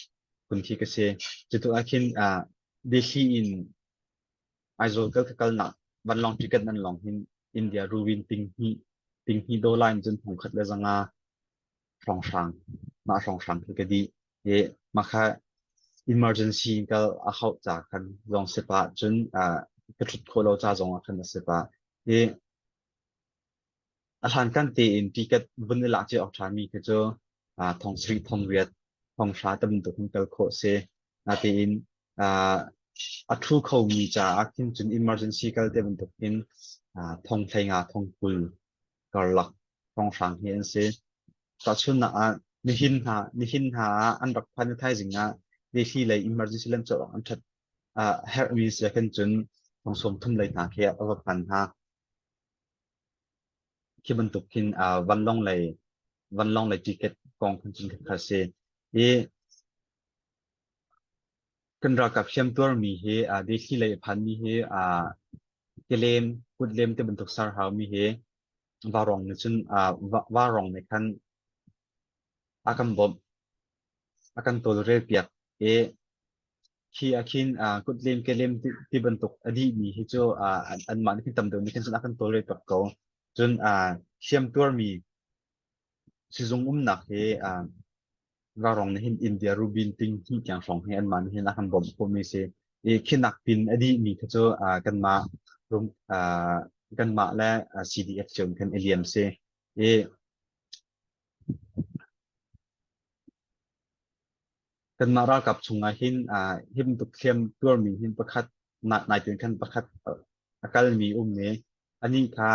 phun khi ka si. Cutu ah khin aa biathli in Aizawl kal ka kalnak vanlawng ticket nan lawng hin India ruwin tinghnih tinghnih dollar in cun 1,500 hrawnghrang mah hrawnghrang khi ka dih. I mah kha emergency in kal a hauh ca khan zong si pah cun uh, ka ṭhut khawh lo ca zong ah khan a si pah. I a hlankan tein ticket vun i lak cia awk ṭhami khi cu uh, thong sarih thong riat thong hra te bantuk hin kal khawh si. Natein uh, a ṭhu khomi caah khin cun emergency kal te bantuk hin uh, thong 15 thong 20 karlak hrawnghrang hi an si. Tahchunhnak ah nihin hna nihin hna ah an rak phan i thaizing ah Delhi lei emergency lam cawk an ṭhat uh, herhmi si ah khin cun thong 30 lei hna khi a va phan hna. Khi bantuk khin uh, vanlawng lei vanlawng lei ticket kong khin cun kha si. I Kan ralkap hliamtuarmi hi aa Delhi lei a phanmi hi aa kelem, kutlem ti bantuk ser haumi hi vaurawng nih cun aa vaurawng nih khan a kan bawmh, a kan tawlrelpiak i khi ah khin kutlem, kelem ti bantuk a dihmi hi cu anmah nih khin tam deuh nih khin cun a kan tawlrelpiak ko. Cun hliamtuarmi sizung umnak hi Vaurawng nih hin India rubin ting hnih tiang hrawng hi anmah nih hin a kan bawmh khawhmi si. I khinak pin a dihmi kha cu kanmah rum kanmah le CDF cio in khan i liam si. I kanmah ralkap chungah hin hi bantuk hliam tuarmi hin pakhat nai tin khan pakhat a kalmi um i anih kha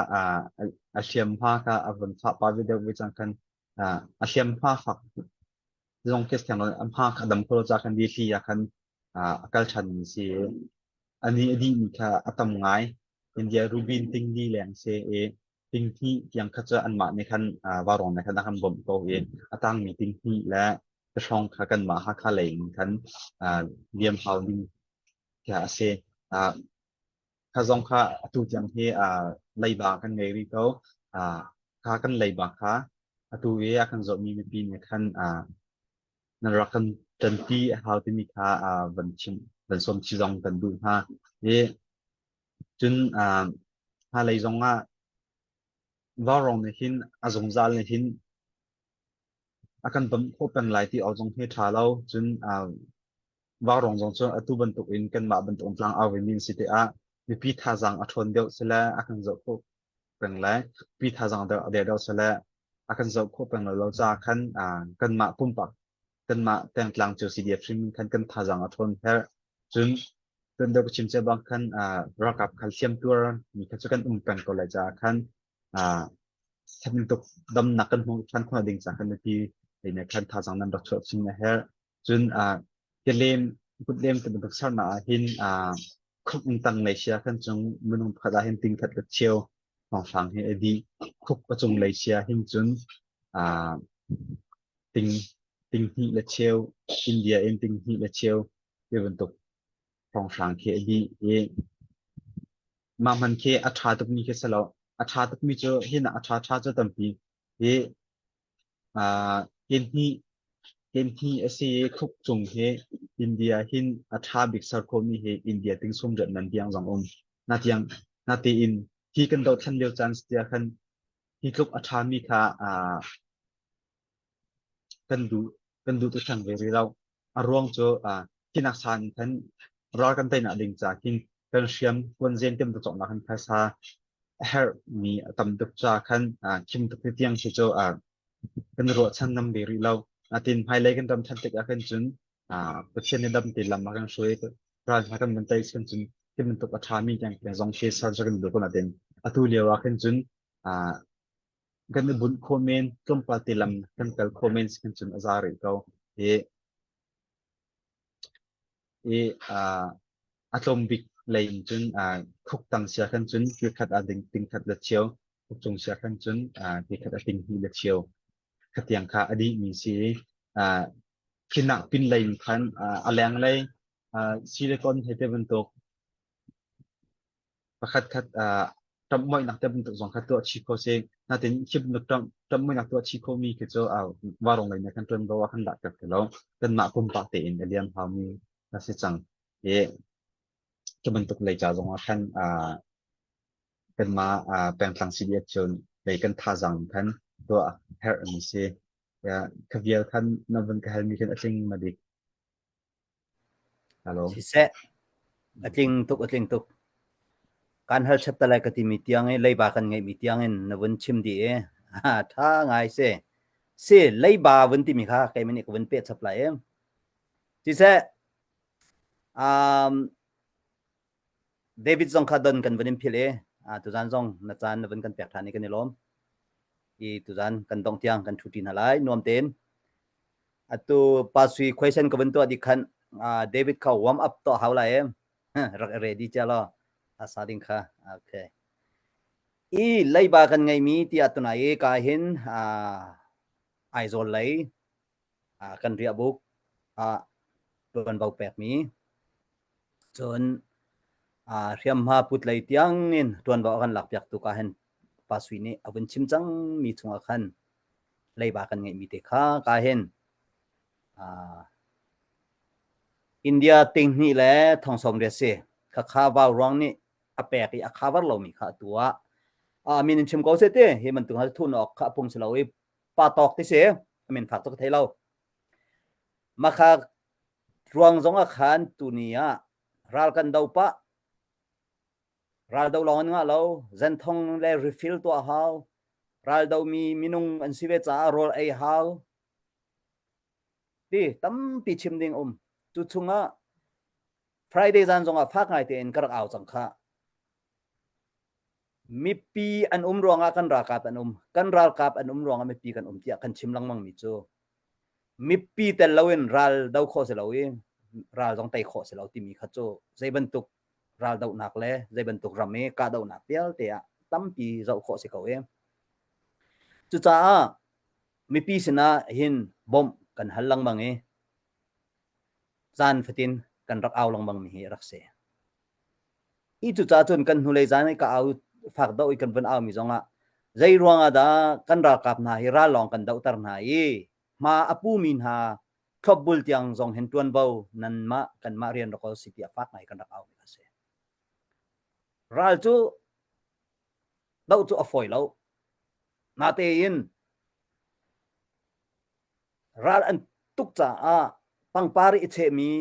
a hliamhma kha a vun fah pah ve deuh ve cang khan a hliamhma fak zong khi thiang lo a hma kha dam kho lo ca khan dihli ah khan a kal ṭhan mi si ani a dih mi kha a tam ngai. India rubin ting li leng se i ting hnih tiang kha cu anmah nih khan vaurawng nih khan a kan bawmh ko i a tang mi ting hnih le te hrawng kha kanmah Hakha lei in khan liam hau ding kha a si. Kha zong kha atu tiang hi leiba kan ngei rih ko. Kha kan leiba kha atu i a kan zawhmi mipi nih khan nan rak kan ṭanpi a hau timi kha van chim van sawm chih zong kan duh hna. I cun hmailei zong ah vaurawng nih hin a zungzal nih hin a kan bawmh khawh peng lai ti awk zong hi ṭha lo. Cun Vaurawng zong cu atu bantuk in kanmah bantuk in tlang au vemi an si tikah mipi thazaang a ṭhawn deuh sile a kan zoh khawh peng le mipi thazaang a der deuh sile a kan zoh khawh peng lo caah khan kanmah pumpak kanmah pengtlang cio CDF hrim in khan kan thazaang a ṭhawn herh. Cun tuan deuh ka chim cia bang khan ralkap kha hliamtuar mi kha cu kan um peng ko lai caah khan bantuk damnak kan hmuh ṭhan khawh ding caah khan mipi lei nih khan thazaang nan rak chuah chin a herh. Cun kelem kutlem ti bantuk sernak ah hin khuk in tang lei sia khan cung minung pakhat ah hin ting khat le cheu hrawnghrang hi a dih. Khuk a cung lei sia hin cun ting ting hnih le cheu India in ting hnih le cheu ti bantuk hrawnghrang khi a dih i mah hman khi a ṭha tukmi khi si lo. A ṭha tukmi cu hin ah a ṭha ṭha cu tampi hi Kenhnih a si i khuk cung hi India hin a ṭha bik ser khawhmi hi India ting sumriat man tiang zong um. Natiang natein hi kan dohthlen lio caan si tiah khan hi tluk a ṭhami kha kan duh kan duh tu theng ve rih lo. A ruang cu khinak san in khan ral kan teinak ding ca khin kan hriam kuanzen tem tuk cawknak khan phaisa a herhmi a tam tuk ca khan khim tuk tiang khi cu kan ruahchan ngam ve rih lo. Natin hmailei kan ram ṭhan tikah khan cun Pathian nih dam te lam a kan hruai ral hna kan van tei khan cun khi bantuk a ṭhami tiang tiang zong khi ser cu kan duh ko natin atu lio ah khan cun kan i bunh khawh men tlawmpal te lam kan kal khawh men si khan cun a za rih ko. I i a tlawm bik. Lei in cun khuk tang sia khan cun ki khat a ding ting khat le cheu, khuk cung sia khan cun ki khat a ting hnih le cheu. Khatiang kha a dih mi si. Khinak pin lei in khan a leng lei silicon he te bantuk pakhat khat ṭamhmoihnak te bantuk zong kha tuah chih kho si. Natin khi bantuk ṭamhmoihnak tuah chih khomi khi cu varung lei nih khan ṭuanvo a kan lak ti lo. Kanmah pumpak tein a liam haumi a si cang. I cu bantuk lei ca zong ah khan kanmah pengtlang CDF cu lei kan thazaang khan tuah herh mi si. Kha vial khan na vun ka halmi khan a tling ma dik. Hello. Siseh, a tling tuk, a tling tuk. Kan hal chap talai ka timi tiang i leiba kan ngeihmi tiang in na vun chim dih i tha ngai si. Si, leiba vun timi kha keimah nih ka vun peh chap lai i. Siseh, um, David zong kha don kan vun in philh i tuzan zong na caan na vun kan pek ṭhan i kan i lawm. I tuzan kan dongh tiang kan ṭhu ṭi hna lai nuam tein. Atu Pa Sui question ka vun tuah dih khan David kha warm up tuah hau lai em. Rak i ready cia law a sa ding kha. Okay. I leiba kan ngeimi tiah tunai i ka hin Aizawl lei kan riahbuk ah tuanvo pekmi cun hriamhma put lei tiang in tuanvo a kan lakpiaktu ka hin Pa Sui nih a vun chim cangmi chungah khan leiba kan ngeihmi te kha ka hin India tinghnih le thong sawm riat si khakha vau ruang nih a pek i a cover lomi kha atu ah a min in chim ko se ti hi bantuk ha thun awk kha pung si lo i pa tawk ti si a min fak cu ka thei lo makha ruang zong ah khan tuni ah ral kan do pah ral do lawng an ngah lo zenthong le refill tuah hau ral do mi minung an si ve caah rawl ei hau ti tampi chim ding um cu chungah Friday zan zongah fak ngai tein ka rak au cang kha Mipi an um ruangah kan ralkap an um. Kan ralkap an um ruangah mipi kan um tiah kan chim lengmang mi cu mipi tel loin ral do khawh si lo i ral zong tei khawh si lo timi kha cu zei bantuk ral dohnak le zei bantuk ram i kahdohnak vialte ah tampi zoh khawh si ko i cucaah mipi sinah hin bawmh kan hal lengmang i zan fatin kan rak au lengmang mi hi a rak si. Hi cucaah cun kan hnulei zan i ka au fak doh i kan vun aumi zongah zei ruangah dah kan ralkap hna hi ral lawng kan dohter hna i hma a pumi hna thlopbul tiang zong hin ṭuanvo nanmah kanmah rian rak si tiah fak ngai kan rak aumi a si. Ral cu doh cu a fawi lo. Natein ral an tuk caah pangpar i chehmi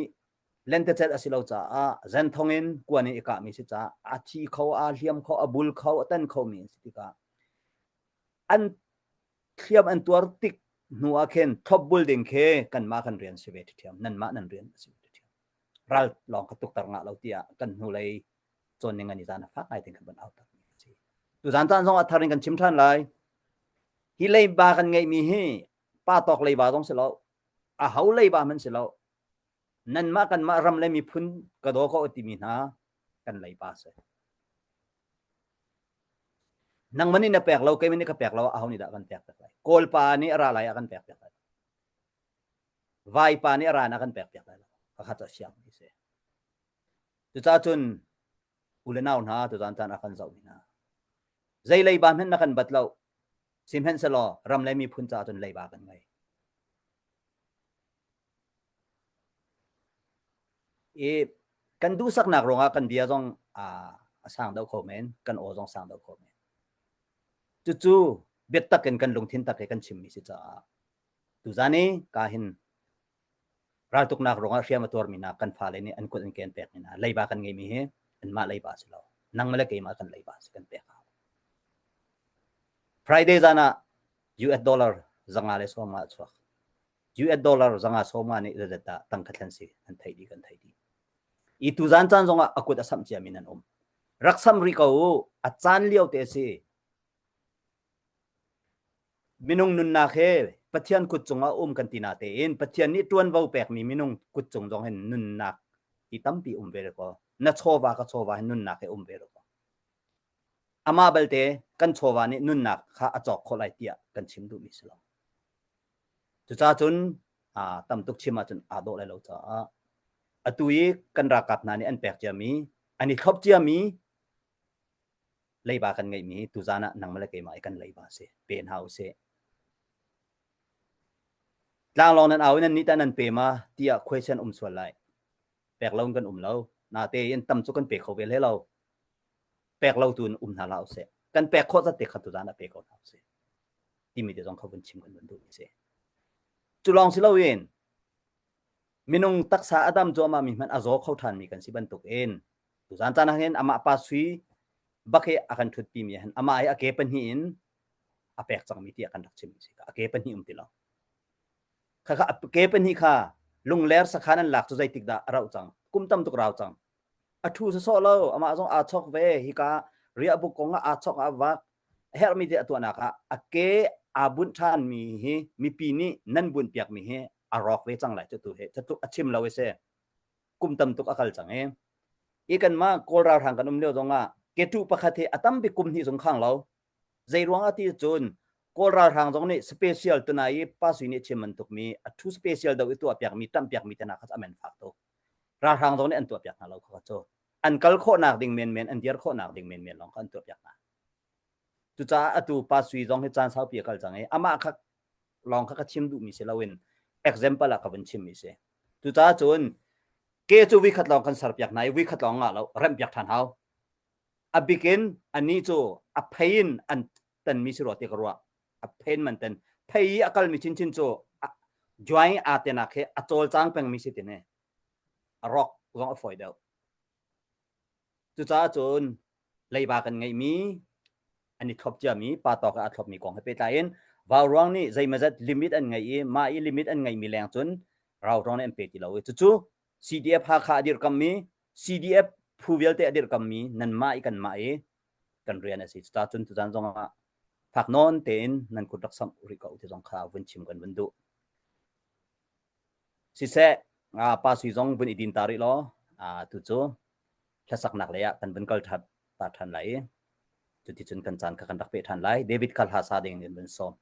lentecelh a si lo caah zenthong in kuan in i kahmi si caah a thi kho, aa hliam kho, a bul kho, a tan khomi an si tikah an hliam an tuar tik hnu ah khin thlopbul ding khi kanmah kan rian si ve ṭhiam nanmah nan rian a si ve ṭhiam ral lawng kha tukter ngah lo tiah kan hnulei cawn ning an i zan a fak ngai ting kan van au tak mi a si tu zan caan zong a thar in kan chim ṭhan lai hi leiba kan ngeihmi hi pa tawk leiba zong si lo a ho leiba hmanh si lo nanmah kanmah ram le miphun ka daw ko timi hna kan leiba si. Nangmah nih na pek lo, keimah nih ka pek lo, aho nih dah kan pek piak lai? Kawl pa nih a ra lai ah kan pek piak lai. Vai pa nih a ra na kan pek piak lai lo. Pakhat cu a siang mi si. Cucaah cun u le nau hna tuzan caan a kan zoh mi hna. Zei leiba hmanh na kan bat lo. Sihmanhsehlaw ram le miphun caah cun leiba kan ngei. I kan duhsaknak ruangah kan bia zong a sang deuh kho men, kan aw zong sang deuh kho men. Cucu biatak in kan lungthin tak he kan chimmi si caah tuzan i ka hin raltuknak ruangah hriam a tuarmi hna kan fale nih an kut an ken pekmi hna leiba kan ngeimi hi anmah leiba si lo nangmah le keimah kan leiba si kan pek hau. Friday zan ah US dollar 150 a chuak. US dollar zanga sawma nih zeizat dah tangka thlen si an theih dih kan theih dih. I tuzan caan zongah a kut a samh ciami nan um. Rak sam rih ko u, a caan lio te si. Minung nunnak he Pathian kut cungah um kan ti na tein Pathian nih tuanvo pekmi minung kut cung zong hin nunnak Hi tampi um ve ko. Na chawva ka chawva hi nunnak he um ve ko. Amah balte kan chawva nih nunnak kha a cawk khawh lai tiah kan chim duhmi si lo. Cucaah cun tam tuk chim ahcun aa dawh lai lo caah atu i kan ralkap hna nih an pek ciami, an i thlop ciami leiba kan ngeihmi hi tuzaan ah nangmah le keimah i kan leiba a si. Pe hna usih. Tlanglawng nan au i nan nih tah nan pe ma tiah question um sual lai. Pek lo in kan um lo. Natein tam cu kan pe kho ve hlei lo. Pek lo tu in um hna hlah usih. Kan pek khawh zat te kha tuzaan ah pe ko hna usih. Timi te zong kha vun chim kan vun duh si. Cu lawng si loin minung taksa a dam cuahmah mi hmanh a zaw kho ṭhan mi kan si bantuk in tuzaan caan ah hin amah pa sui bak hi a kan ṭhutpi mi hin amah hi a ke pahnih in a pek cangmi tiah kan rak chim si a ke pahnih um ti lo. Khakha a ke pahnih kha lungler sakhan an lak cu zeitik dah a rauh cang kum tam tuk rau cang a ṭhu sawsawh lo amah zong aa chok ve hika riahbuk kong ah aa chok ah vak a herhmi te a tuahnak ah a ke aa bunh ṭhanmi hi mipi nih nan bunh piakmi hi a rawk ve cang lai cu tu hi cu a chim lo i si kum tam tuk a kal cang i i kanmah Kawl ralhrang kan um lio zong ah keṭuh pakhat hi a tam bik kum hnih zong khang lo zei ruang ah ti cun Kawl ralhrang zong nih special tunai i Pa Sui nih chim bantuk mi a thu special do i tuah piakmi ṭamh piakmi te hna kha a men fak tuk ralhrang zong nih an tuah piak hna lo kha cu an kal khawhnak ding menmen an dir khawhnak ding menmen lawng kha an tuah piak hna cucaah atu Pa Sui zong hi caan saupi a kal cang i amah kha lawng kha ka chim duhmi si loin example ah ka vun chimmi si cucaah cun ke cu vikhat lawng kan serpiak hna i vikhat lawng ngah lo remhpiak ṭhan hau a bikin anih cu a phei in an tanmi si rua ti ka ruah a phen man ten phei i a kalmi chinchin cu join aa tenak he a cawlcang pengmi si tine a rock zong a fawi deuh cucaah cun leiba kan ngeihmi an i thlop ciami pa tawk ah a thlopmi kong he pehtlai in vauruang nih zeimazat limit an ngei i mah i limit an ngeihmi leng cun rauruang nih an pe ti lo i cucu CDF Hakha a dirkammi CDF phu vialte a dirkammi nanmah i kanmah i kan rian a si cucaah cun tuzan zong ah fak nawn tein nan kut rak samh rih ko ti zong kha vun chim kan vun duh siseh pa sui zong vun i din ta rih law tu cu hlasaknak lei ah kan vun kal ṭhan ta ṭhan lai i cuticun kan caan kha kan rak peh ṭhan lai. David kha hla sa ding in vun sawm.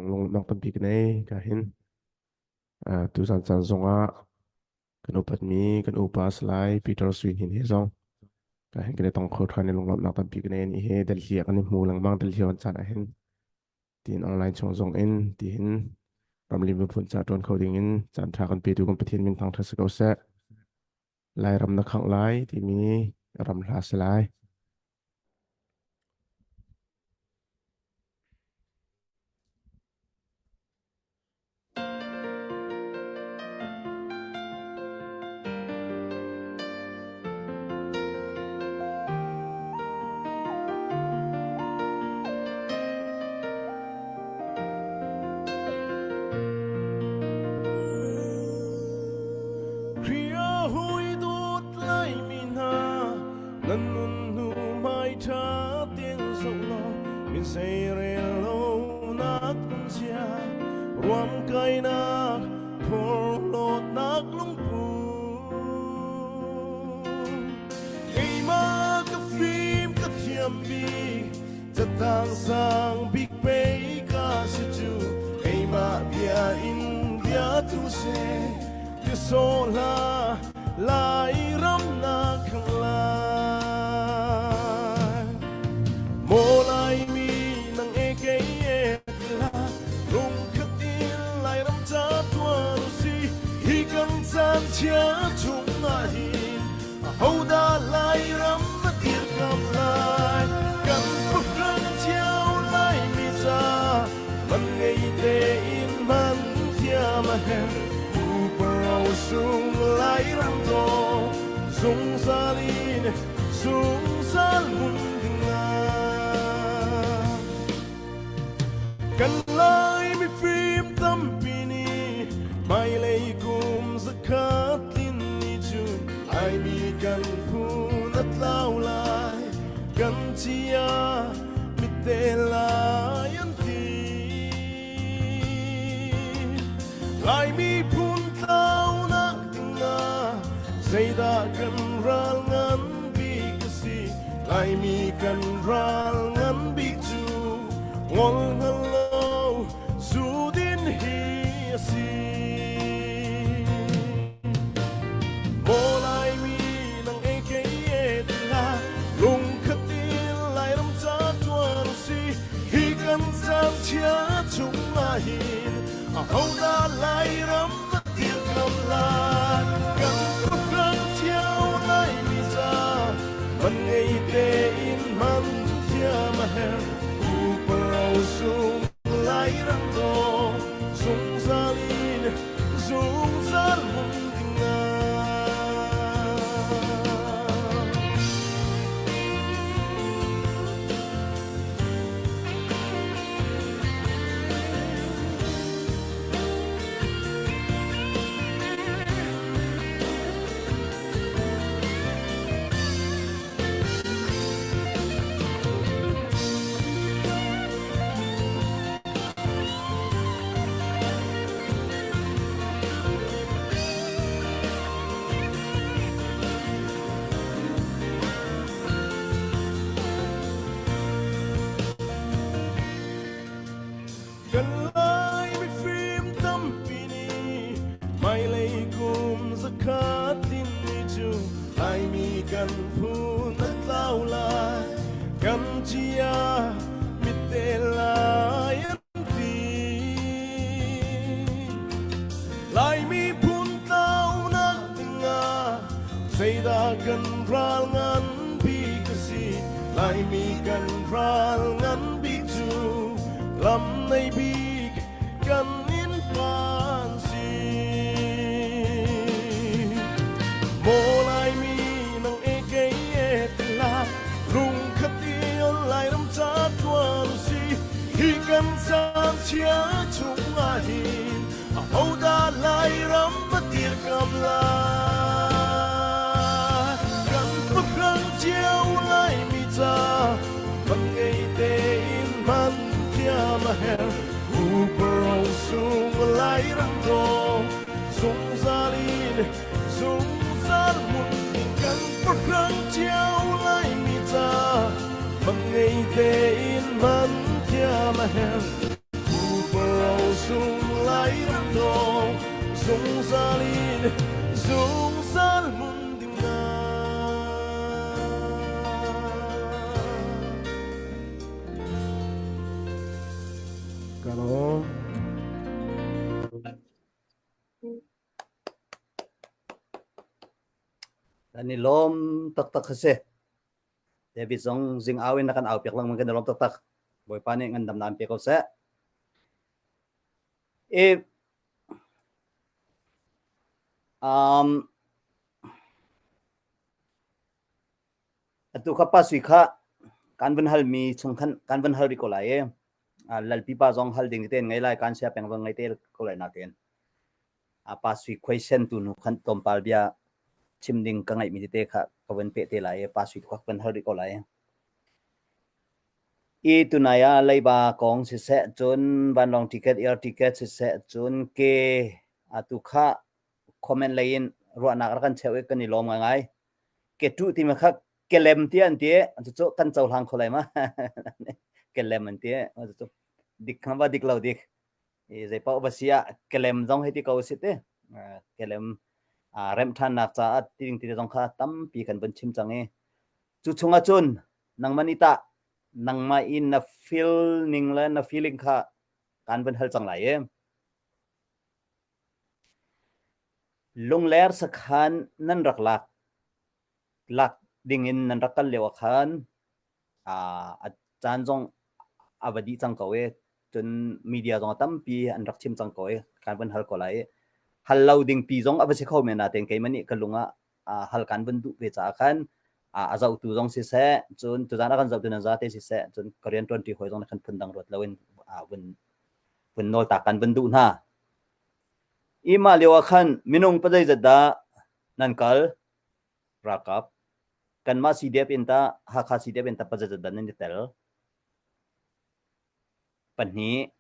Lung tampi ka nei ka hin tuzan caan zongah kan upatmi kan upa Salai Peter Sui Hnin he zong ka hin kan i tong kho ṭhan i lunglawmhnak tampi ka nei ni he Delhi ah kan i hmu lengmang Delhi on caan ah hin tiin online chung zong in tihin ramli miphun ca ṭuan kho ding in caan ṭha kan petu kan Pathian min thangṭhat si ko seh. Lairam na khangh lai timi ram hla si lai. Nan nun hnu hmai ṭha tein zoh law min zeirel lo nak um chia ruam kainak phorhlawtnak lungpu keimah ka fim ka thiam bik catang sang bik pei ka si cu keimah bia in bia tu seh ti sawh hlah Lairam na khang lai Maw Laimi nang e kei e la lungkhat in Lairam ca tuan si hi kan caan chia chung ah hin ahodah Lairam a dirkam lai kan pahrang cio Laimi ca man ngei tein man thiam a herh Pupa sung Lairam dawh zungzal in zungzal hmun ding ah kan Lai mifim tampi nih hmailei kum zakhat tlin ni cu Laimi kan phun a tlau lai kan chia mite lai. Laimi phun tlaunak dingah zeidah kan ral ngan bik a si? Laimi kan ral ngan bik cu ngol hngal lo zu din hi a si. Maw Laimi nang e kei e ti hlah, lungkhat in Lairam ca tuan si. Hi kan caan chia chung ah hin ahodah Lairam a dirkam lai? Kan khuahrang cio Laimi ca man ngei tein man thiam a herh. Pupa rosung Lairam dawh zungzal in zungzal hmun ding ah. Kan Lai mifim tampi nih hmailei kum zakhat tlinmi cu Laimi kan phun a tlau lai kan cia mitte lai an ti. Laimi phun tlaunak dingah zeidah kan ral ngan bik a si? Laimi kan ral ngan bik cu lam nei bik kan in pan si. Maw Laimi nang e kei e tila lungkhat i Lairam ca tuan si hi kan caan chia chung ah hin ahodah Lairam a dirkam lai? Kan pahrang cio Laimi ca man ngei tein hman thiam a herh. Pupa rosung Lairam dawh zungzal in zungzal hmun kan pahrang cio Laimi ca man ngei tein hman thiam a herh. Pupa rosung Lairam dawh zungzal in zungzal hmun ding Ka lawm. Kan i lawm taktak a si. David zong zing au in na kan au piak lengmang kan i lawm taktak. Bawipa nih ngandamnak in pe ko seh. I um, atu kha pa sui kha kan van halmi chung khan kan van hal rih ko lai i lalpi pa zong hal ding te ngei lai kan sia peng zong ngei te ko lai na ten a pa sui khuaisen tu nu khan tlawmpal bia chim ding ka ngaih mi tete kha ka van peh te lai i pa sui kha van hal rih ko lai. I tunai ah leiba kong siseh cun vanlawng ticket air ticket siseh cun ke atu kha comment lei in ruahnak rak kan cheuh i kan i lawm ngaingai. Ke tu timi kha kelem ti an ti cucu kan cohlang kho lai ma kelem an ti cucu dik kha va dik lo dik i zei paoh va si ah kelem zong hei ti ko si te kelem remh ṭhannak caah ti ding ti zong kha tampi kan vun chim cang i cu chungah cun nangmah nih tah nangmah in na feel ning le na feeling kha kan vun hal cang lai i Lungler sakhan nan rak lak lak ding in nan rak kal lio ah khan a caan zong a va dih cang ko i cun media zong a tampi an rak chim cang ko i kan van hal ko lai i hal lo ding pi zong a va si kho men natein keimah nih ka lung ah hal kan van duh ve caah khan a zohtu zong siseh cun tuzaan a kan zohtu nan zate siseh cun ka rian ṭuanṭi hawi zong nih khan phundang ruat loin vun vun nawl ta kan van duh hna. I mah lio ah khan minung pazeizat dah nan kal? Ralkap. Kanmah CDF in tah Hakha CDF in tah pazeizat dah nan i tel? Pahnih.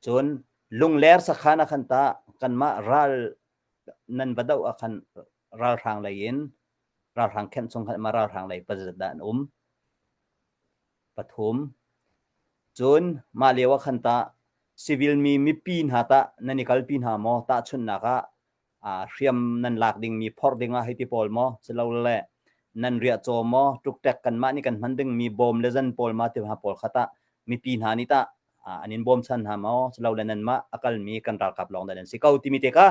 Cun Lungler sakhan ah khan tah kanmah ral nan va doh ah khan ralhrang lei in ralhrang khenh chung khan ma ralhrang lei pazat dah an um? Pathum. Cun mah lio ah khan tah civil mi mipi hna tah nan i kalpi hna maw? Tahchunhnak ah hriam nan lak dingmi phorh ding ah hei ti pawl maw silole nan riahcaw maw ṭukṭek kanmah nih kan hman dingmi bawm le zan pawl ma ti hna pawl kha tah mipi hna nih tah an in bawmchan hna maw silole nanmah a kalmi kan ralkap lawng dah nan si ko timi te kha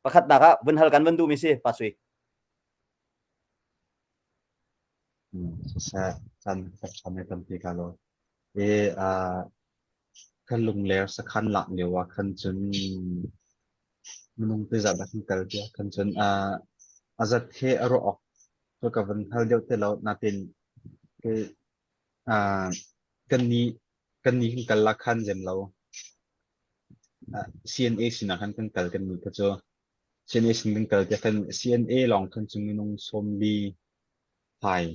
pakhatnak ah vun hal kan vun duhmi si Pa Sui. Siseh, caan khat tampi ka lo. E, kan lungler sakhan lak lio ah khan cun minung zeizat dah kan kal tiah khan cun a zat he a ruah awk cu ka van hngal deuh ti lo. Natin kei kannih kannih kan kal ah khan zem lo. CNA sinah khan kan kal kannih kha cu. CNA sin kan kal tiah khan CNA lawng khan cun minung 40 fai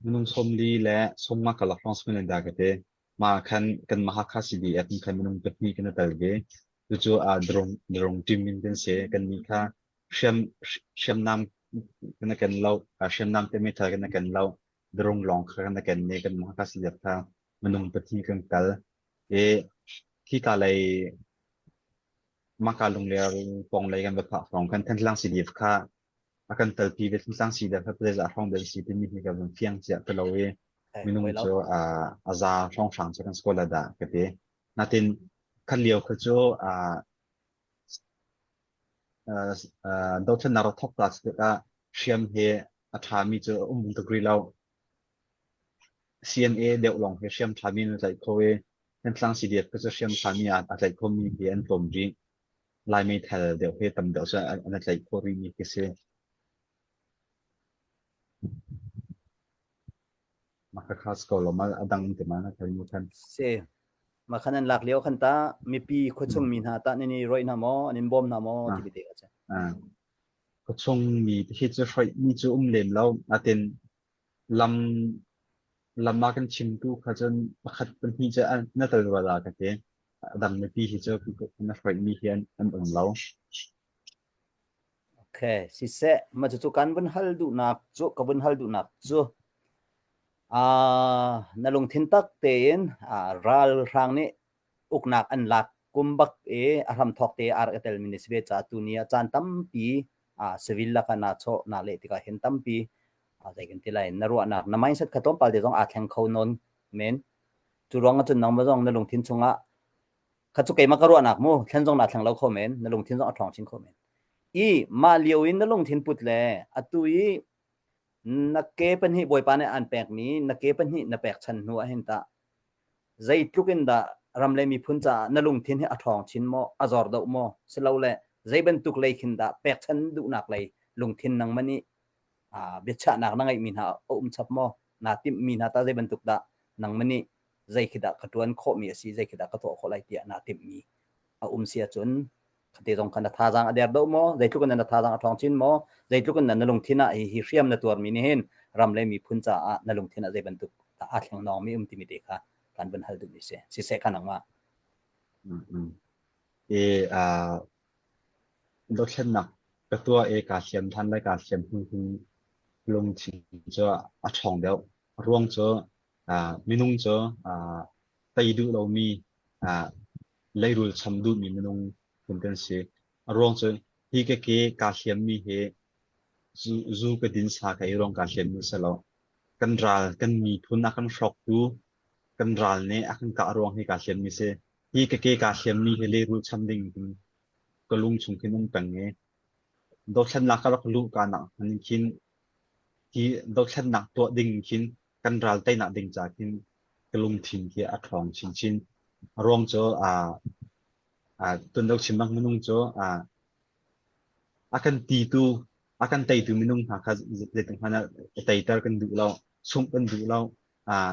minung 40 le 50 karlak hrawng si men dah ka ti. Mah khan kanmah Hakha CDF in khan minung pahnih kan i tel ve. Cucu aa drone drone team in kan si. Kannih kha hriam hriamnam kan i ken lo. Hriamnam te meithal kan i ken lo. Drone lawng kha kan i ken i kanmah Hakha CDF kha minung pahnih kan kal. I khika lei Maka Lungler pawng lei kan va phak hrawng khan Thantlang CDF kha a kan telpi ve Thantlang CDF kha zeizah hrawng dah si timi hi ka vun fiang ciah ti lo i minung cu a za hrawnghrang cu kan si ko la dah ka ti. Natin khat lio kha cu dothlennak rak thawk ta tikah hriam he a ṭhami cu a um tuk rih lo. CNA deuh lawng hi hriam ṭhami an tlaih kho i Thantlang CDF kha cu hriam ṭhami a tlaih khomi hi an tlawm rih. Lai meithal deuh hi tam deuh cu an tlaih khawh rihmi khi si. Mah kha khas ko lo ma a dang in te ma na thei mu khan. Si. Mah khan an lak lio khan ta mipi khuachung mi hna ta nan i roih hna maw an in bawm hna maw ti te ka si. Khuachung mi hi cu hroih mi cu um lem lo natin lam lam ah kan chimtu kha cun pakhat pahnih cu na tel rua la ka ti. A dang mipi hi cu na hroih mi hi an um lo. Okay, siseh, mah cucu kan vun hal duhnak cu ka vun hal duhnak cu uh, na lungthin tak tein uh, ralhrang nih uknak an lak kum bak i a hramthawk te a rak i telmi na si ve caah tuni ah caan tampi uh, civil laka naa chawh naa leh tikah hin tampi uh, zei kan ti lai na ruahnak na mindset kha tlawmpal te zong aa thleng kho nawn men cu ruang ahcun nangmah zong na lungthin chungah kha cu keimah ka ruahnak mu thlen zong naa thleng lo kho men na lungthin zong a ṭhawng chin kho men i mah lio in na lungthin put le atu i na ke pahnih bawipa nih an pekmi na ke pahnih na pek chan hnu ah hin tah zeitluk in dah ram le miphun caah na lungthin hi a ṭhawng chin maw a zor deuh maw silole zei bantuk lei khin dah pekchan duhnak lei lungthin nangmah nih biachahnak na ngeihmi hna a um chap maw naa timhmi hna tah zei bantuk dah nangmah nih zei khi dah ka ṭuan khawhmi a si zei khi dah ka tuah khawh lai tiah naa timhmi a um si ahcun khate zong khan na thazaang a der deuh maw zeitluk in na thazaang a ṭhawng chin maw zeitluk in na lungthin ah hi hi hriam na tuarmi nih hin ram le miphun caah na lungthin ah zei bantuk aa thleng nawngmi um timi te kha kan van hal duhmi si siseh kha nangmah E dothlennak ka tuah e kaa hliam than lai kaa hliam hnu hin lungthin cu a ṭhawng deuh a ruang cu minung cu tei duh lomi leirul cham duhmi minung phun kan si. A ruang cu hi ka ke kaa hliammi hi zu, zu ka din sa ka ei ruang kaa hliammi si lo. Kan ral, kan miphun a kan hrawktu, kan ral nih a kan kah ruang hi kaa hliammi si. Hi ka ke kaa hliammi hi leirul cham ding in ka lung chung khin um peng i dothlennak ka rak luh ka nak hman khin hi dothlennak tuah ding khin kan ral teinak ding ca khin ka lungthin khi a ṭhawng chinchin. A ruang cu aa aa tuan chim bang minung cu aa a kan titu a kan teitu minung hna kha zeitik hmanh ah teiter kan duh lo, sungh kan duh lo. Aa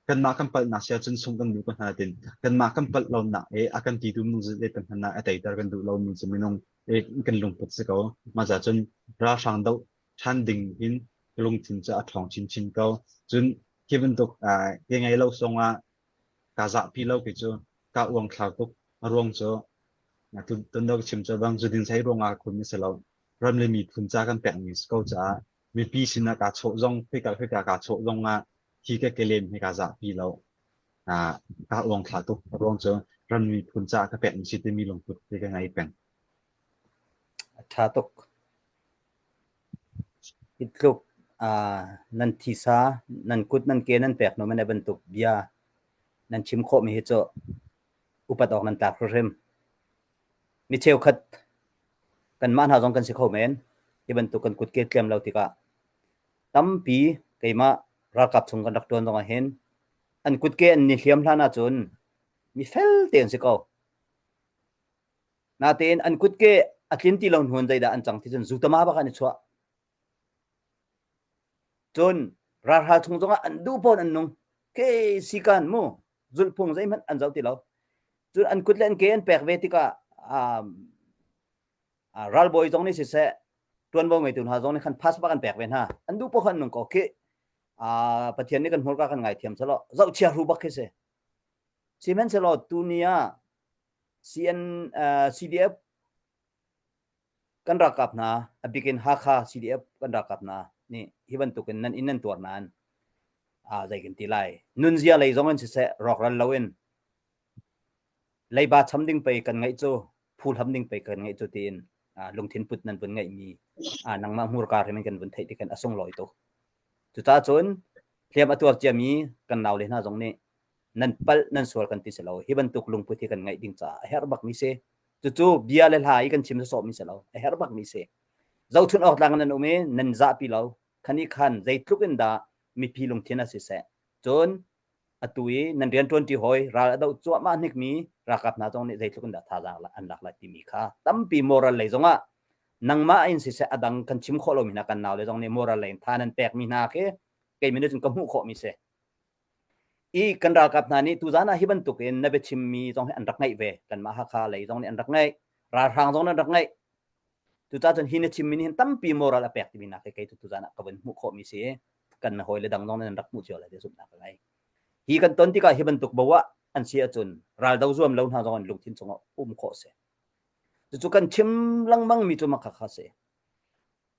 kanmah kan palhnak si ahcun sungh kan duh ko hna nain kanmah kan palh lonak i a kan titu minung zeitik hmanh ah a teiter kan duh lomi cu minung i kan lungput si ko. Mah ca cun ralhrang doh ṭhan ding hin ka lungthin cu a ṭhawng chinchin ko. Cun khi bantuk ke ngei lo zongah kaa zahpi lo kei cu. Kaa uangthlar tuk. A ruang cu tun deuh ka chim cu bang zudin saei ruangah ka khun a si lo. Ram le miphun ca kan pekmi a si ko caah mipi sinah kaa chawh zong khoika khoika kaa chawh zong ah hi ka kelem hi kaa zahpi lo. Ah, kaa uangthlar tuk. A ruang cu ram miphun caah ka pekmi si timi lungput hi ka ngei peng. A ṭha tuk. Hi tluk nan thisa, nan kut nan ke nan pek hnu man bantuk bia nan chim khawhmi hi cu upat awk nan tlak hrimhrim. Mi cheukhat kanmah hna zong kan si kho men. Hi bantuk kan kutke tliam lo tikah tampi keimah ralkap chung kan rak ṭuan zong ah hin an kutke an ni hliam hlan ahcun mi fel te an si ko. Natein an kutke a tlin ti lo hnu in zeidah an cang ti cun zutama bak an i chuah. Cun ralhral chung zongah an duh pawn an nung. Ke sikan mu zulhphung zeihmanh an zoh ti lo. Cun an kut le an ke an pek ve tikah um, ralbawi zong nih siseh tuanvo ngeitu hna zong nih khan pass bak an pek ve hna. An duh paoh khan nung ko khi. Uh, Pathian nih kan hmurka kan ngaithiam selaw zohchia hru bak khi si. Sihmanhsehlaw tuni ah CN, uh, CDF kan ralkap hna a bik in Hakha CDF kan ralkap hna nih hi bantukin nan inn nan tuar nain uh, zei kan ti lai nunzia lei zong in siseh rawkral loin leiba cham ding pei kan ngaih cu phuhlam ding pei kan ngaih cu tiin uh, lungthin put nan vun ngeihmi uh, nangmah hmurka hrim in kan vun theih ti kan a sunglawi tuk cucaah cun hliam a tuar ciami kan naule hna zong nih nan palh nan sual kan ti si lo hi bantuk lungput hi kan ngaih ding caah a herh bakmi si cucu bia le hla i kan chim sawsawhmi si lo a herh bakmi si zohchun awk tlang nan um i nan zahpi lo khani khan zeitluk in dah mipi lungthin a si seh cun atu i nan rian ṭuanṭi hawi ral a doh cuahmah hnikmi ralkap hna zong nih zeitluk in dah thazaang an lak lai timi kha tampi moral lei zongah nangmah in siseh a dang kan chim khawh lomi hna kan naule zong nih moral lei in tha nan pekmi hna khi keimi nih cun ka hmuh khawhmi si I kan ralkap hna nih tuzaan ah hi bantuk in na biachimmi zong hi an rak ngaih ve. Kanmah Hakha lei zong nih an rak ngaih. Ralhrang zong nih an rak ngaih. Cucaah cun hi na chimmi nih hin tampi moral a pek timi nak hi kei cu tuzaan ah ka vun hmuh khawhmi si. Kan hawi le dang zong nih an rak hmuh cio lai ti zumhnak ka ngei. Hi kan ton tikah hi bantuk bo ah an si ahcun raldo zuam lo hna zong an lungthin chungah um khawh si. Cucu kan chim lengmangmi cu mah khakha si.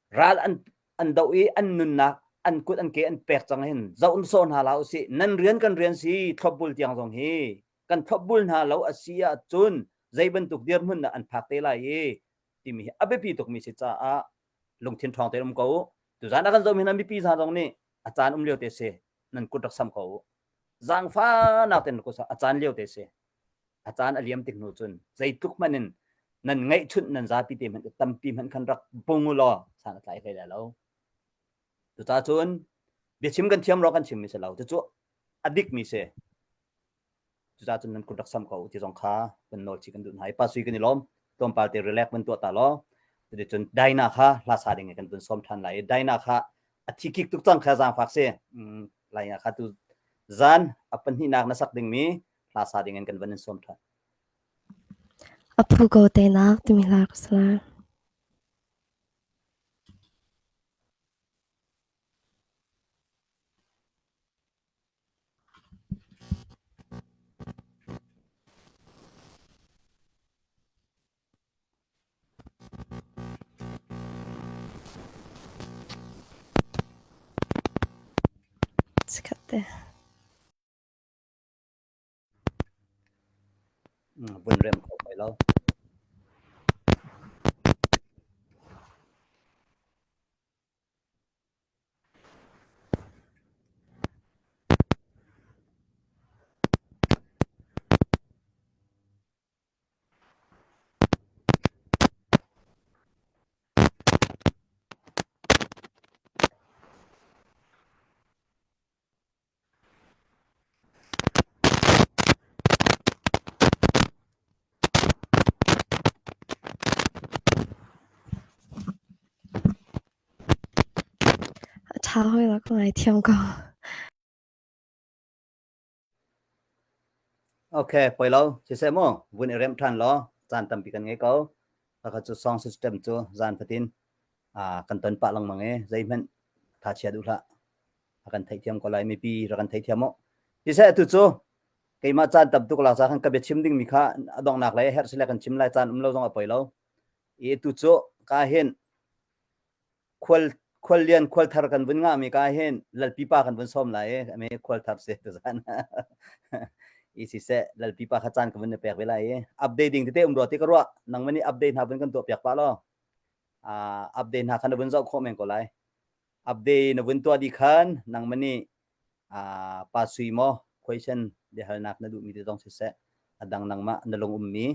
Ral an an doh i an nunnak an kut an ke an pek cang hin zoh sawh hna hlah usih nan rian kan rian si thlopbul tiang zong hi kan thlopbul hna lo a si ahcun zei bantuk dirhmun dah an phak te lai i timi hi a biapi tukmi si caah lungthin ṭhawng tein um ko u tuzaan a kan zohmi hna mipi hna zong nih a caan um lio te si nan kut rak sam ko u zaangfahnak tein a caan lio te si a caan a liam tik hnu cun zeitluk hmanh in nan ngeihchunh nan zapi te hmanh tampi hmanh khan rak bung u law san a tlai hlei lai lo cucaah cun biachim kan thiam ro kan chim mi si lo cucu a dik mi si cucaah cun nan kut rak sam ko ti zong kha kan nawl chi kan duh hna i pa sui kan i lawm tlawmpal te relax van tuah ta law cuticun Daina kha hla sa ding in kan vun sawm ṭhan lai i Daina kha a thi kik tuk cang kha zaangfak si lai kha tu zan a pahnihnak na sak dingmi hla sa ding in kan van in sawm ṭhan. A phu ko tenak timi hla ka sa lai. Chikkhat te. Vun remh kho oi lo. A ṭha hawi lo ka ngaithiam ko. Okay, poi lo. Siseh mu, vun i remh ṭhan law caan tampi kan ngei ko. Khakha cu song system cu zan fatin ah kan ton pah lengmang i zeihmanh tha chia duh hlah. A kan theihthiam ko lai mipi rak kan theihthiam u. Siseh tu cu Keimah caan tam tuk lak ca khan ka biachim dingmi kha a donghnak lei herh sile kan chim lai caan um lo zong a poi lo. I tu cu ka hin khual khual lian khual thar kan vun ngahmi ka hin lalpi pa kan vun sawm lai i ame khual thar si tuzan i siseh lalpi pa kha caan ka vun na pek ve lai i update ding tete um rua ti ka ruah nangmah nih update hna vun kan tuah piak pah law uh, update hna kha na vun zoh khawh men ko lai update na vun tuah dih khan nangmah nih uh, pa sui maw question biahalnak na duhmi te zong siseh a dang nangmah na lung ummi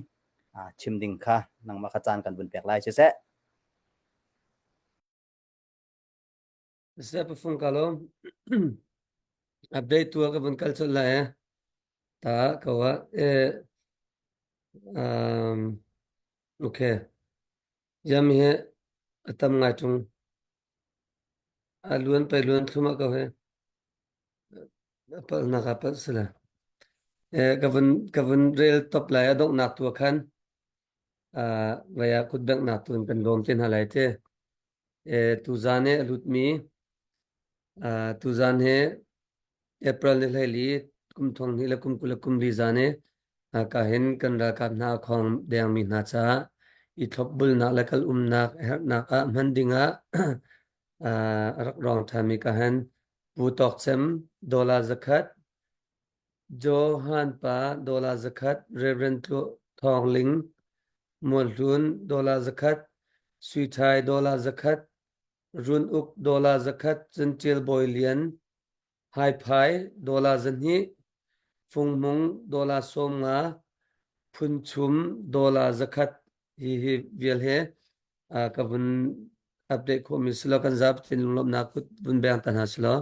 uh, chim ding kha nangmah kha caan kan vun pek lai siseh Siseh pafung ka lawm. Update tua ka vun kal colh lai eh. Ta ko ah eh um okay. Yam hi a tam ngai tung. A luan pai luan thlum ah ko he. A palhnak ah palh sila. Eh ka vun ka vun rel top lai a donghnak tua khan uh vai ah kut benghnak tu in kan lawm te hna lai te. Eh tuzan he a lutmi uh tuzan he April ni hleili kum thong hnih le kum 20 le kum li zan i ka hin kan ralkap hna a khong dengmi hna caah i thlopbulnak le kal umnak herhnak ah hman dingah a rak rawng ṭhanmi ka hin Pu Tawk Cem dollar zakhat, Johan pa dollar zakhat, Reverend Thawng Ling Mualhlun dollar zakhat, Sui Thai dollar zakhat, Run Uk dollar zakhat, cun Ṭial Bawi Lian Haiphai dollar 200, Fungmung dollar 50, Phunchum dollar 100 hi hi vial he ka vun update khawhmi si lo kan zapi tin lunglawmhnak kut vun beng ta hna si law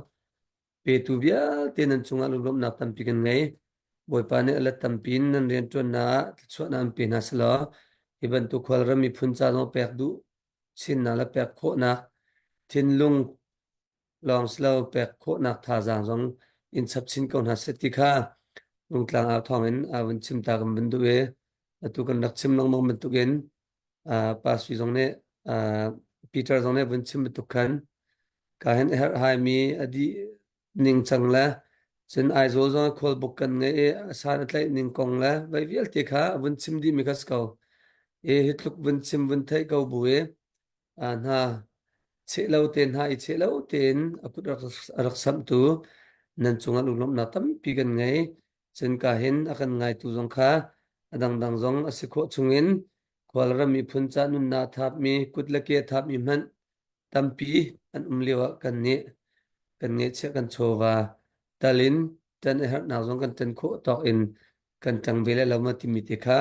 petu vialte nan cungah lunglawmhnak tampi kan ngei. Bawipa nih a let tampi in nan rianṭuannak ah thluachuahnak an pe hna si law hi bantuk khualram miphun ca zong pek duh chinnak le pek khawhnak thinlung lawng si lo pek khawhnak thazaang zong in chap chin ko hna seh ti kha Rungtlang au thawng in a vun chim ta kan vun duh i atu kan rak chim lengmang bantukin Pa Sui zong nih Peter zong nih vun chim bantuk khan ka hin a herhhaimi a dih ning cang le cun Aizawl zong khualbuk kan ngei i a san a tlaih ning kong le vai vialte kha a vun chim dihmi kha si ko. I hi tluk vun chim vun theih ko bu i hna cheh lo te hna i cheh lo tein a kut a rak samhtu nan cungah lunglawmhnak tampi kan ngei. Cun ka hin a kan ngaitu zong kha a dangdang zong a si khawh chungin khualram miphun ca nunnak thapmi kut le ke thapmi hmanh tampi an um lio ah kan nih kan ngeihchiah kan chawva tal in ṭan a herhnak zong kan ṭan khawh tawk in kan ṭang ve lai lo ma timi te kha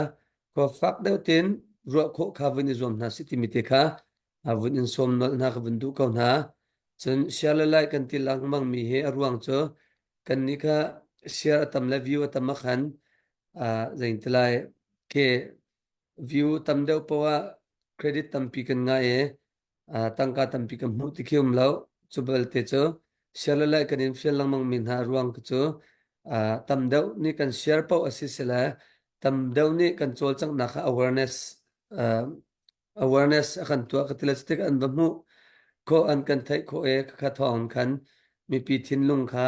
khua fak deuh tein ruah khawh kha vun i zuam hna sih timi te kha vun in sawm nolh hna ka vun duh ko hna. Cun share le like kan ti lengmang mi hi a ruang cu kan nih kha share a tam le view a tam ah khan zei ti lai ke view tam deuh poah ah credit tampi kan ngah i tangka tampi kan hmuh ti khi um lo. Cu belte cu share le like kan in fial lengmang mi hna ruang cu tam deuh nih kan share paoh a si sile tam deuh nih kan cawlcanghnak kha awareness awareness a kan tuah ka ti le tik an va hmuh khawh an kan theih khawh i khakha thawng khan mipi thinlung kha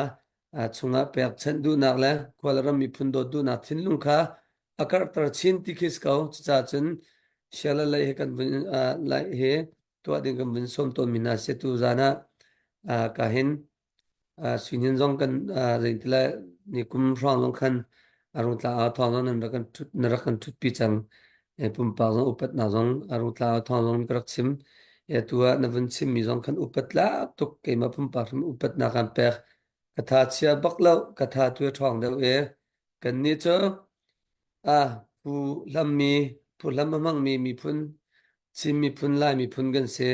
chungah pekchanh duhnak le khualram miphun dawt duhnak thinlung kha a karhter chin ti khi si ko. Cucaah cun share le like hi kan vun like hi tuah ding kan vun sawm tawn mi hna si tu zan ah ka hin Suinin zong kan zeiti le ni kum hrawng zong khan a rungtla au thawng zong nan rak kan ṭhut na rak kan ṭhutpi cang. Pumpak zong upatnak zong a rungtla au thawng zong ka rak chim. Tu ah na vun chimmi zong khan upat tlak tuk keimah pumpak hrim upatnak aan pek. Ka tha chia bak lo, ka tha tu a ṭhawng deuh i kannih cu ah phu hlammi phu hlam a hmangmi miphun Chin miphun Lai miphun kan si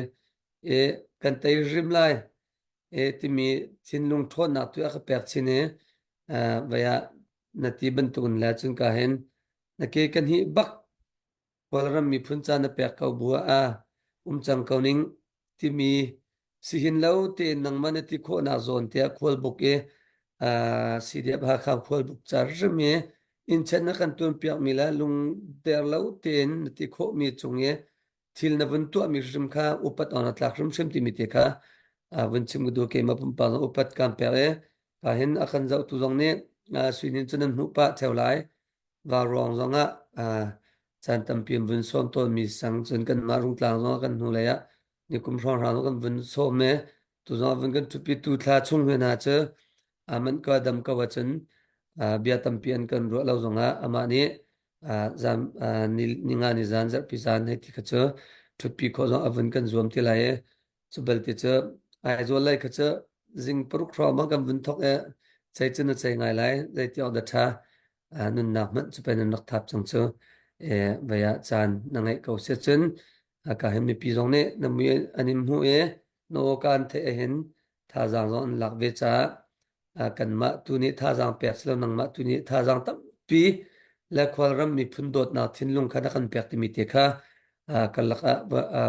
i kan tei hrim lai. E timi thinlung ṭhawnnak tu a ka pek chin i vai ah na ti bantukin le cun ka hin na ke ka hnih bak Kawlram miphun ca na pek ko bu ah um cang ko ning timi sihin lo tein nangmah na ti khawhnak zawn tiah khualbuk i CDF Hakha khualbuk ca hrim i innchen na kan tuanpiakmi le lungder lo tein na ti khawhmi cung i thil na vun tuahmi hrim kha upat awk na tlak hrimhrim timi te kha vun chim ka duh keimah pumpak zong upat kaan pek i ka hin a kan zohtu zong nih. Suinin cu nan hmuh pah theo lai. Vauruang zongah caan tampi an vun sawm tawnmi sang cun kanmah Rungtlang zongah kan hnulei ah nikum hrawnghrang zong kan vun sawm i tu zongah vun kan ṭhupi tu thla chung hna cu man ka dam ko ahcun bia tampi an kan ruah lo zongah amah nih zan ninga ni zan zarhpi zan hei ti kha cu ṭhutpi khawh zong a vun kan zuam ti lai i Cu belte cu Aizawl lei kha cu zing paruk hrawng bang kan vun thok i cei cu na cei ngai lai zeiti awk dah ṭha nunnak hmanh cu pei nan rak thap cang cu e vei ah caan na ngeih ko si cun ka hin mipi zong nih na mui an in hmuh i na aw ka an theih ahhin thazaang zong an lak ve caah kanmah tu nih thazaang pek si lo nangmah tu nih thazaang tampi le khualram miphun dawtnak thinlung kha na kan pek timi te kha kan lakah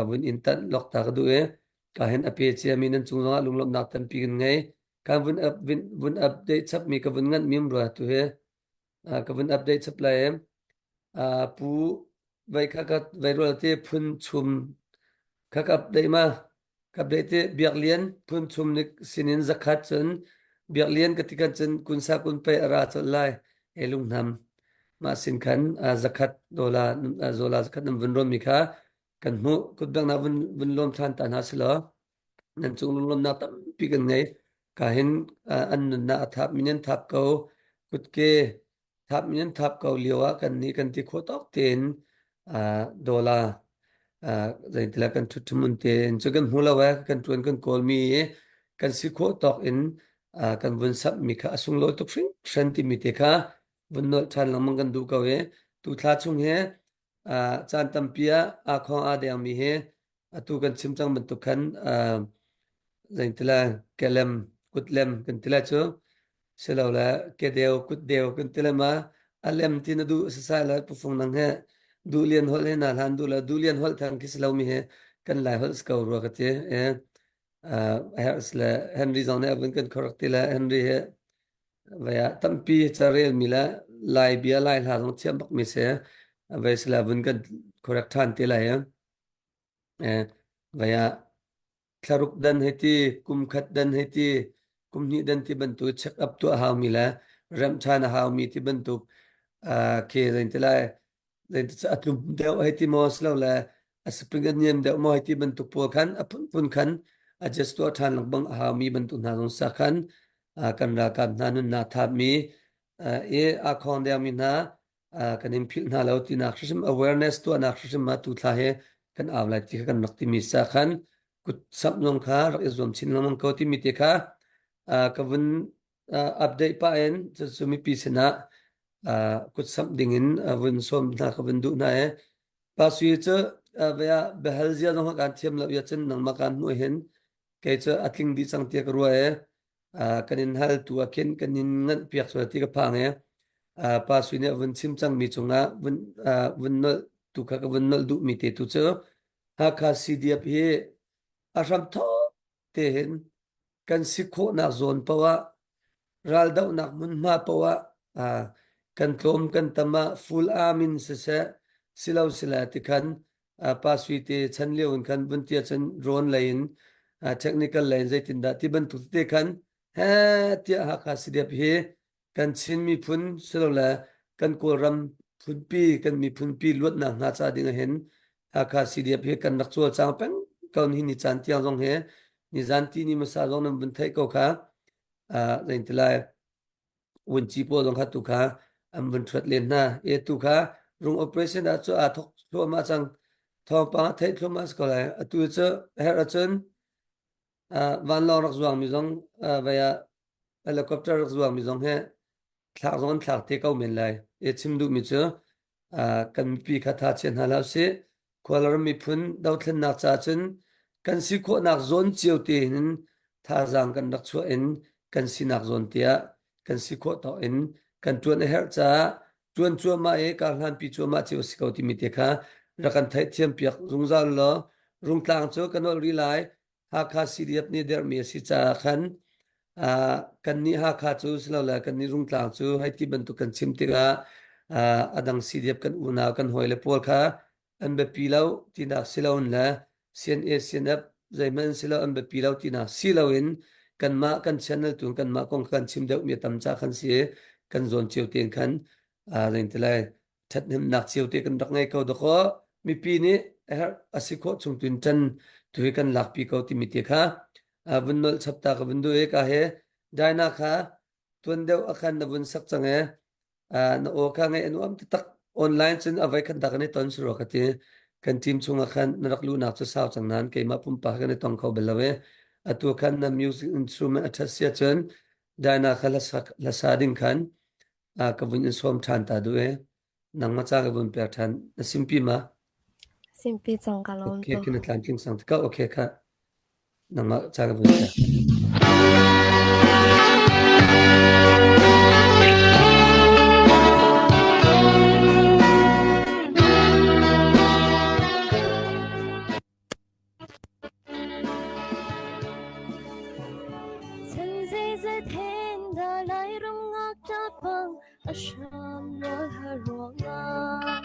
vun in tanh lok ta ka duh i ka hin a pe ciami nan cung zongah lunglawmhnak tampi kan ngei kan vun up vun update chapmi ka vun nganh mi um rua tu hi ka vun update chap lai pu vai kha ka vai rual te phun chum kha ka update ma ka update te biak lian phun chum nik sinin zakhat cun biak lian ka ti kan cun kun sa kun pe ara chol lai e lung nam ma sin khan zakhat dola zola zakhat nam vun ron mi kha kan hmu kutbeng na vun vun lom than ta hna silo nan cung lunglawmnak tampi kan ngei ka hin an nunnak a thap min an thap ko kutke thap min an thap ko lio ah kan nih kan ti khawh tawk tein dollar zeitila kan thut thumun tein cu kan hmu lo eh kan tuan kan kawl mi kan si khawh tawk in kan vun sap mi kha a sunglawi tuk hringhran timi te kha vun nolh ṭhan lengmang kan duh ko i tu thla chung hi caan tampi ah aa khong aa dengmi hi atu kan chim cang bantuk khan zeintila kelem kutlem kan tila cu silole kedeu kutdeu kan tila ma alem ti na duh sasai la pufung nang he duhlian holh he na hlan duh la duhlian holh thang khi silo mi he kan lai holh sko rua ka ti e Harris le Henry zong nih avun kan correct ti le Henry he vaya tampi carel mi le lai bia lai hla zong thiam bak mi se vai sila vun kan correct than ti lai Eh, vaya thlaruk dan hei ti, kum khat dan hei ti, kum hnih dan ti bantuk check up tuah hau mi le remh ṭhan a hau mi ti bantuk uh, khi zein ti lai zein ti a tlum deuh hei ti maw silo le a spring a niam deuh maw hei ti bantuk pawl khan a phunphun khan adjust tuah ṭhan lengmang a hau mi bantuk hna zong sa khan uh, kan ralkap hna nunnak thap mi uh, i a khong deng mi hna kan in philh hna lo tinak hrimhrim awareness tuahnak hrimhrim ah tu thla hi kan au lai ti kha kan rak timi sa khan kut samh zong kha rak i zuam chin lengmang ko timi te kha ka vun update pah in cucu mipi sinah kut samh ding in vun sawm hna ka vun duh hna i pa sui cu vea behal zia zong kan thiam lo ya cun nangmah kan hmuh hin kei cu a tling dih cang tiah ka ruah i kan in hal tu ah khin kan in nganh piak sual ti ka phang i pa sui nih a vun chim cangmi cungah vun vun nolh tu kha ka vun nolh duhmi te tu cu Hakha CDF hi a hramthawk te hin kan si khawhnak zawn paoh ah raldohnak hmunhma paoh ah kan tlawm kan tam ah full arm in siseh silo sila tikhan pa sui te chan lio in khan vun tia cun drone lei in technical lei in zeitindah ti bantuk te khan he tiah Hakha CDF hi kan Chin miphun silole kan Kawlram phunpi kan miphunpi luatnak hna ca ding ah hin Hakha CDF hi kan rak cawlcang peng ko ni ni caan tiang zong hi nizan ti ni hmasa zong nan vun theih ko kha zein ti lai vunci pawl zong kha tu kha an vun ṭhuat len hna e tu kha rung operation ah cu aa thok thluahmah cang thawngpang a theih thluahmah si ko lai atu cu herh ahcun vanlawng rak zuangmi zong vei ah helicopter rak zuangmi zong hi thlak zong an thlak te ko men lai e chim duhmi cu kan mipi kha tha chia hna hlah usih Khualram miphun dothlennak ca cun kan si khawhnak zawn cio te hin thazaang kan rak chuah in kan sinak zawn tiah kan si khawh tawk in kan ṭuan a herh caah ṭuan cuahmah i kar hlanpi cuahmah cio si ko timi te kha rak kan theihthiam piak zungzal law Rungtlang cu ka nolh rih lai Hakha CDF nih derhmi a si caah khan kannih Hakha cu silole kannih Rungtlang cu hei ti bantuk kan chim tikah a dang CDF kan unau kan hawile pawl kha an biapi lo tinak si loin le CNA CNF zeihmanh si lo an biapi lo tinak si loin kanmah kan channel tu kanmah kong kan chim deuhmi a tam ca khan si. kan zawn cio tein khan zei lai ṭhathnemnak cio te kan rak ngei ko dakaw mipi nih a herh a si khawh chung tuin ṭan tu hi kan lakpi ko timi te kha vun nolh chap ta ka vun duh i ka he Dinah kha tuan deuh a khan na vun sak cang e na aw kha ngaih a nuam taktak online cun a voi khat dak an i ton suro ka ti kan team chungah khan na rak luhnak cu sau cang nain keimah pumpak kan i tong kho bal lo i atu khan na music instrument a ṭhat sia cun Dinah kha hlasa ding khan ka vun in sawm ṭhan ta duh e nangmah ca ka vun pek ṭhan na simpi ma Simpi cang ka lawm okay to. kina tlamtling sang ka okay kha nangmah ca ka vun pek Chan zeizat hen dah Lairam ngakṭah bang a hram nawl har ruangah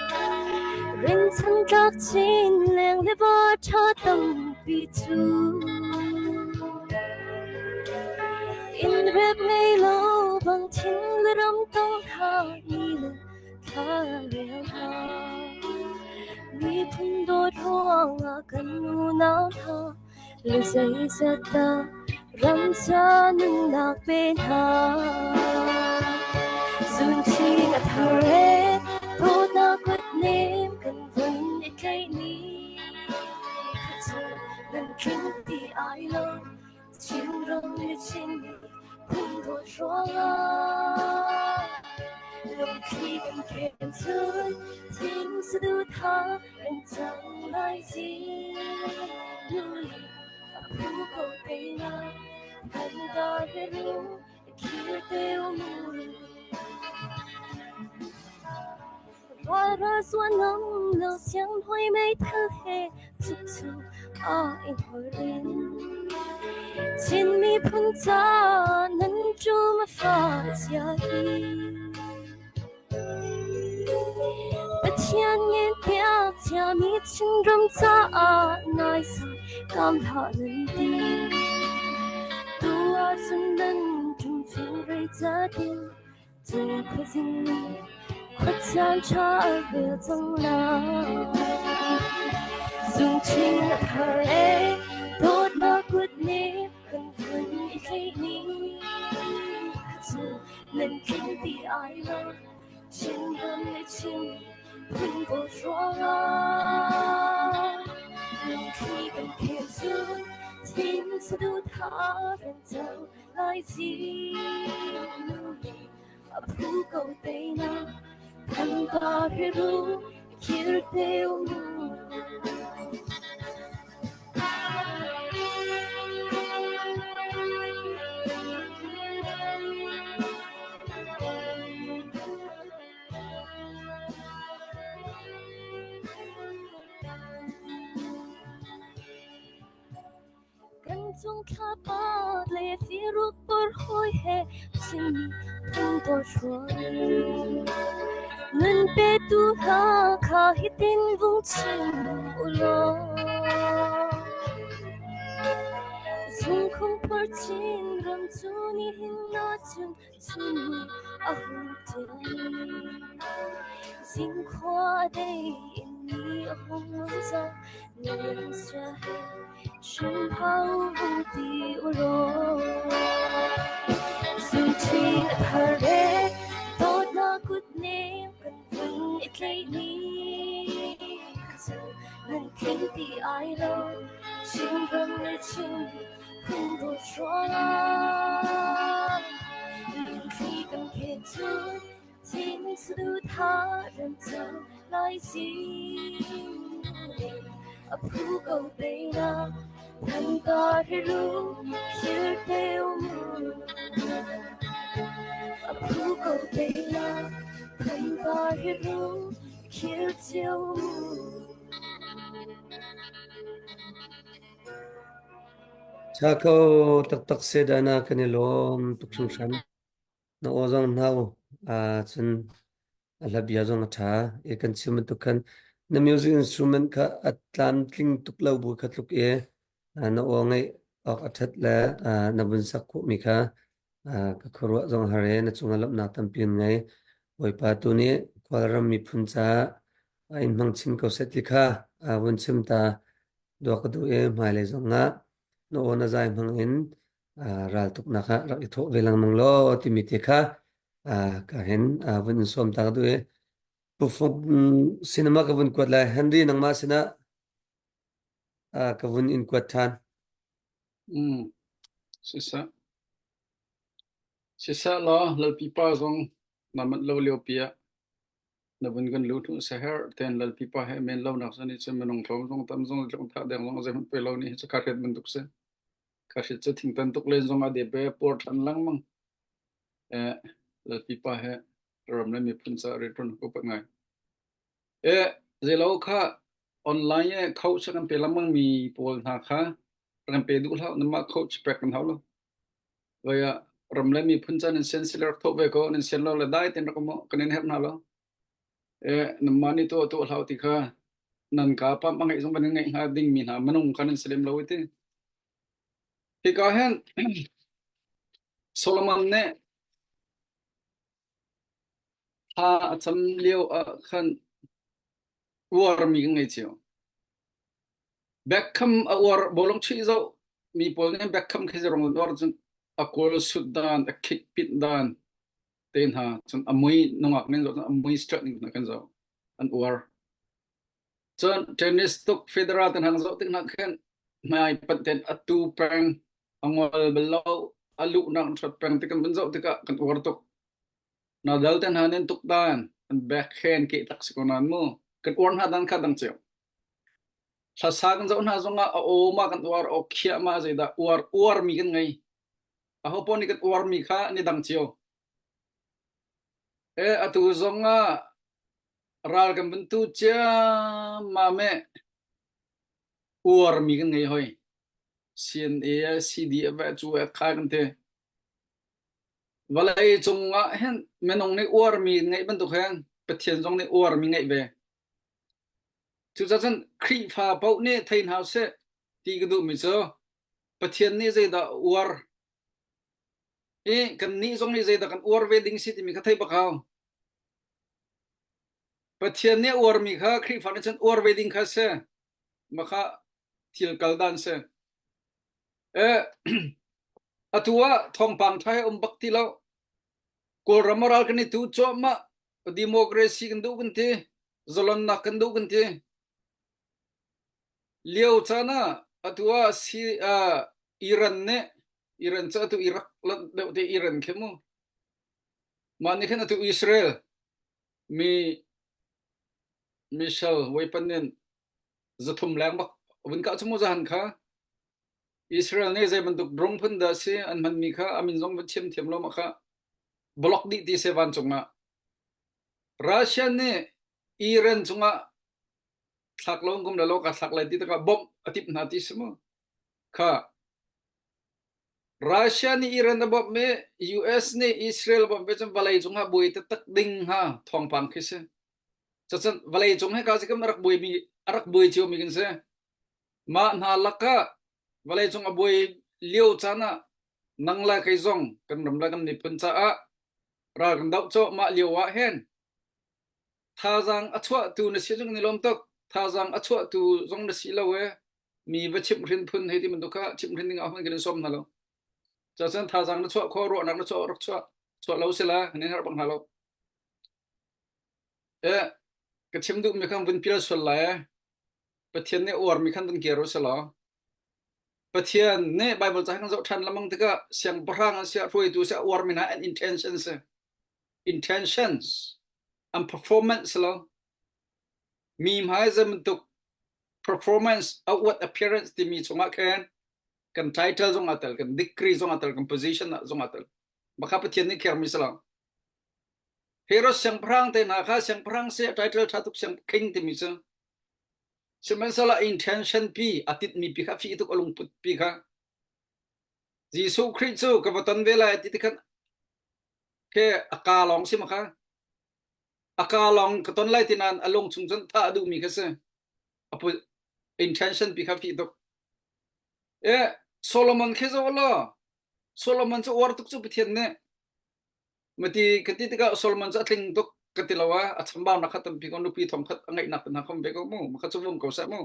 Rinchang tlak chin leng le va ṭha tampi cu Inn rep ngei lo bang thin le ram tong hna ni le thla rel hna Miphun dawt ruangah kan unau hna le zeizat dah ram ca nunnak pe hna. Zunthin a thar e, dawtnak kut nem kan vun i tlaih ni. Kha cu nan tling ti ai lo, Chinram le Chin phun dawt ruangah. Lungthli kan khen cun thing saduhthah an cang lai zing nuli a phu ko te na kan dar he ru khir te mu Rual ra zuan ngam lo siang hoi mei thal he chuk chu a in hoi rin Chin miphun ca nan chu ma fa sia hi Pathian ngen piak ciami Chinram caah naisai kam hlah nan ti. Tu ahcun nan ṭumfing rei catin cung khuazing nih khuacaan ṭha a rel cang lai. Zungṭhing a thar e, dawtnak kut nih kan vun i tleih ni cu nan tling ti ai lo Chinram le Chin phun dawt ruangah lungthli kan khel cun thin saduhthah ran cang lai zing nu a phu ko te na thantar he ru khir te mu. Kan cung thlapa le firuk por hawi he Chinmi phun dawt hruai. Nun petu hna kha hitin vung chim u law. Zungkhung phor chin ram cu nihin na cun chunni a hung ṭial. Zingkhua dei in ni a hung cang nan sia he Chimhau vung ti u law. Zungṭhin a thar e, dawtnak kut nem kan vun i tlaih ni cu nan tling ti ai lo. Chinram le Chin phun dawt ruangah lungthli kan khen cun Thin saduhthah rem cang lai zing a phu ko te na thantar he ru khir te mu a phu ko te na thantar he ru khir chiu mu Cha ko taktak se dana kan i lawm tuk hringhran. Na aw zong hna u. Cun a hla bia zong a ṭha. I kan chim bantuk khan na music instrument kha a tlamtling tuk lo bu kha tluk i na aw ngaih awk a ṭhat le na vun sak khawhmi kha. Ka khuaruah zong har e na cungah lawmhnak tampi an ngei. Bawipa tu nih Kawlram miphun caah in hmang chin ko seh ti kha vun chim ta dua ka duh i hmailei zongah na aw na zai hmang in raltuknak ah rak i thawh ve lengmang law timi te kha ka hin vun in sawm ta ka duh i Pu Fung sinama ka vun kuat lai. Henry nangmah sinah ka vun in kuat ṭhan. Mm. Siseh. Siseh law Lalpipa zong na manh lo lio pi ah na vun kan lu hnu seher ten Lalpipa he men lo nak zani cu minung tlawm zong tam zong tlung tha deng zong zeihmanh pe lo ni hi cu kha hret bantuk si. Kha hret cu thingtan tuk len zong a de pe puar than lengmang. Eh Lalpipa he ram le miphun ca rianṭuan ko pat ngai. Eh zeilo kha online e coach kan pe lengmang mi pawl hna kha kan pe duh hlah namah coach pek kan hau lo. Vai ah ram le miphun ca nan sian sila rak thawh ve ko nan sian lo le dai ten rak um kan in herh hna lo. Eh namah nih tuah tuah hlah ti kha nan ka pam a ngeih zong kan in ngeih hnga ding mi hna minung kha nan si lem lo i ti. Hika hin Solomon nih Thla a cam lio ah khan uarmi kan ngei cio. Beckham a uar bawlung chuih zoh mi pawl nih Beckham khi rong an uar cun a goal sut dan, a kick pit dan te hna cun a mui nungak ning zoh cun a mui straight ning hna kan zoh an uar. Cun tennis tuk Federer te hna zoh tik hna khin hmai panh ten a tu peng a ngol bal lo a luhnak ṭhat peng ti kan vun zoh tikah kan uar tuk. Nadal te hna nin tuk dan an backhand ke tak si ko nan mu kan uar hna dan kha dang cio. Hlasa kan zoh hna zongah a aw ma kan uar aw khiah ma zeidah uar uar mi kan ngei. Aho paoh nih kan uar mi kha ni dang cio. E atu zongah ral kan van tu ciammam e uar mi kan ngei hoi. CNA CDF cu kha kan ti. Vawlei cung ah hin minung nih uarmi ngeih bantuk hin Pathian zong nih uarmi ngeih ve. Cucaah cun Khrihfa paoh nih thei hna usih ti ka duhmi cu Pathian nih zeidah a uar i kannih zong nih zeidah kan uar ve ding si timi kha theih bak hau. Pathian nih a uarmi kha Khrihfa nih cun uar ve ding kha a si. Mah kha thil kal dan si. Eh, atu ah thawngpang ṭha hi um bak ti lo. Kawlram ral kan i tu cuahmah. Democracy kan duh kan ti. Zalonnak kan duh kan ti. Lio caan ah atu ah si, uh, Iran nih Iran cu atu Iraq deuh te Iran khi mu. Mah nih khin atu Israel mi missile weapon in 300 leng bak vun kah cu mu zahan kha Israel nih zei bantuk drone phun dah si an hmanmi kha a min zong van chim thiam lo ma kha block dih ti se vancung ah Russia nih Iran cungah thlak lo kum lo ka thlak lai ti takah bomb a tip hna ti si mu kha Russia nih Iran a bawmh i US nih Israel a bawmh ve cun vawlei cungah buai taktak ding ha thawngpang khi si Cucun vawlei cung he ka si kam a rak buaimi a rak buai ciomi kan si. Mah hna lakah vawlei cung a buai lio caan ah nang le kei zong kan ram le kan miphun caah ral kan doh cawh mah lio ah hin thazaang a chuahtu na si zong ni lawm tuk thazaang a chuahtu zong na si lo e mi va chimhhrin phun hei ti bantuk kha chimhhrin ding ah hman kan in sawm hna lo cuacun thazaang na chuah kho ruahnak na chuah rak chuah chuah lo sila kan in herh bak hna lo Eh, ka chim duhmi khan vun pial sual lai eh. Pathian nih uarmi khan vun kir u sih law. Pathian nih Bible ca kan zoh ṭhan lengmang tikah siangpahrang an si ah hruaitu si ah uarmi hna an intention si. Intentions an performance si lo. Mi hmai zei bantuk performance outward appearance timi chungah khin kan title zong aa tel, kan degree zong aa tel, kan position zong aa tel. Mah kha Pathian nih khermi si lo. Herod siangpahrang te hna kha siangpahrang si title ṭha tuk siang king timi cu sihmanhsehlaw intention pi a titmi pi kha fi tuk a lungput pi kha Jesuh Khrih cu ka va ton ve lai ti ti khan ke a ka lawng si ma kha a ka lawng ka ton lai ti nain a lung chung cun thah a duhmi kha si a intention pi kha fi tuk e Solomon khi zoh law. Solomon cu uar tuk cu Pathian nih mati ka ti tikah Solomon cu a tling tuk ka ti lo ah a chambaunak kha tampi ko nupi thong khat a ngeihnak te hna khom ve ko mu makha cu vum ko seh mu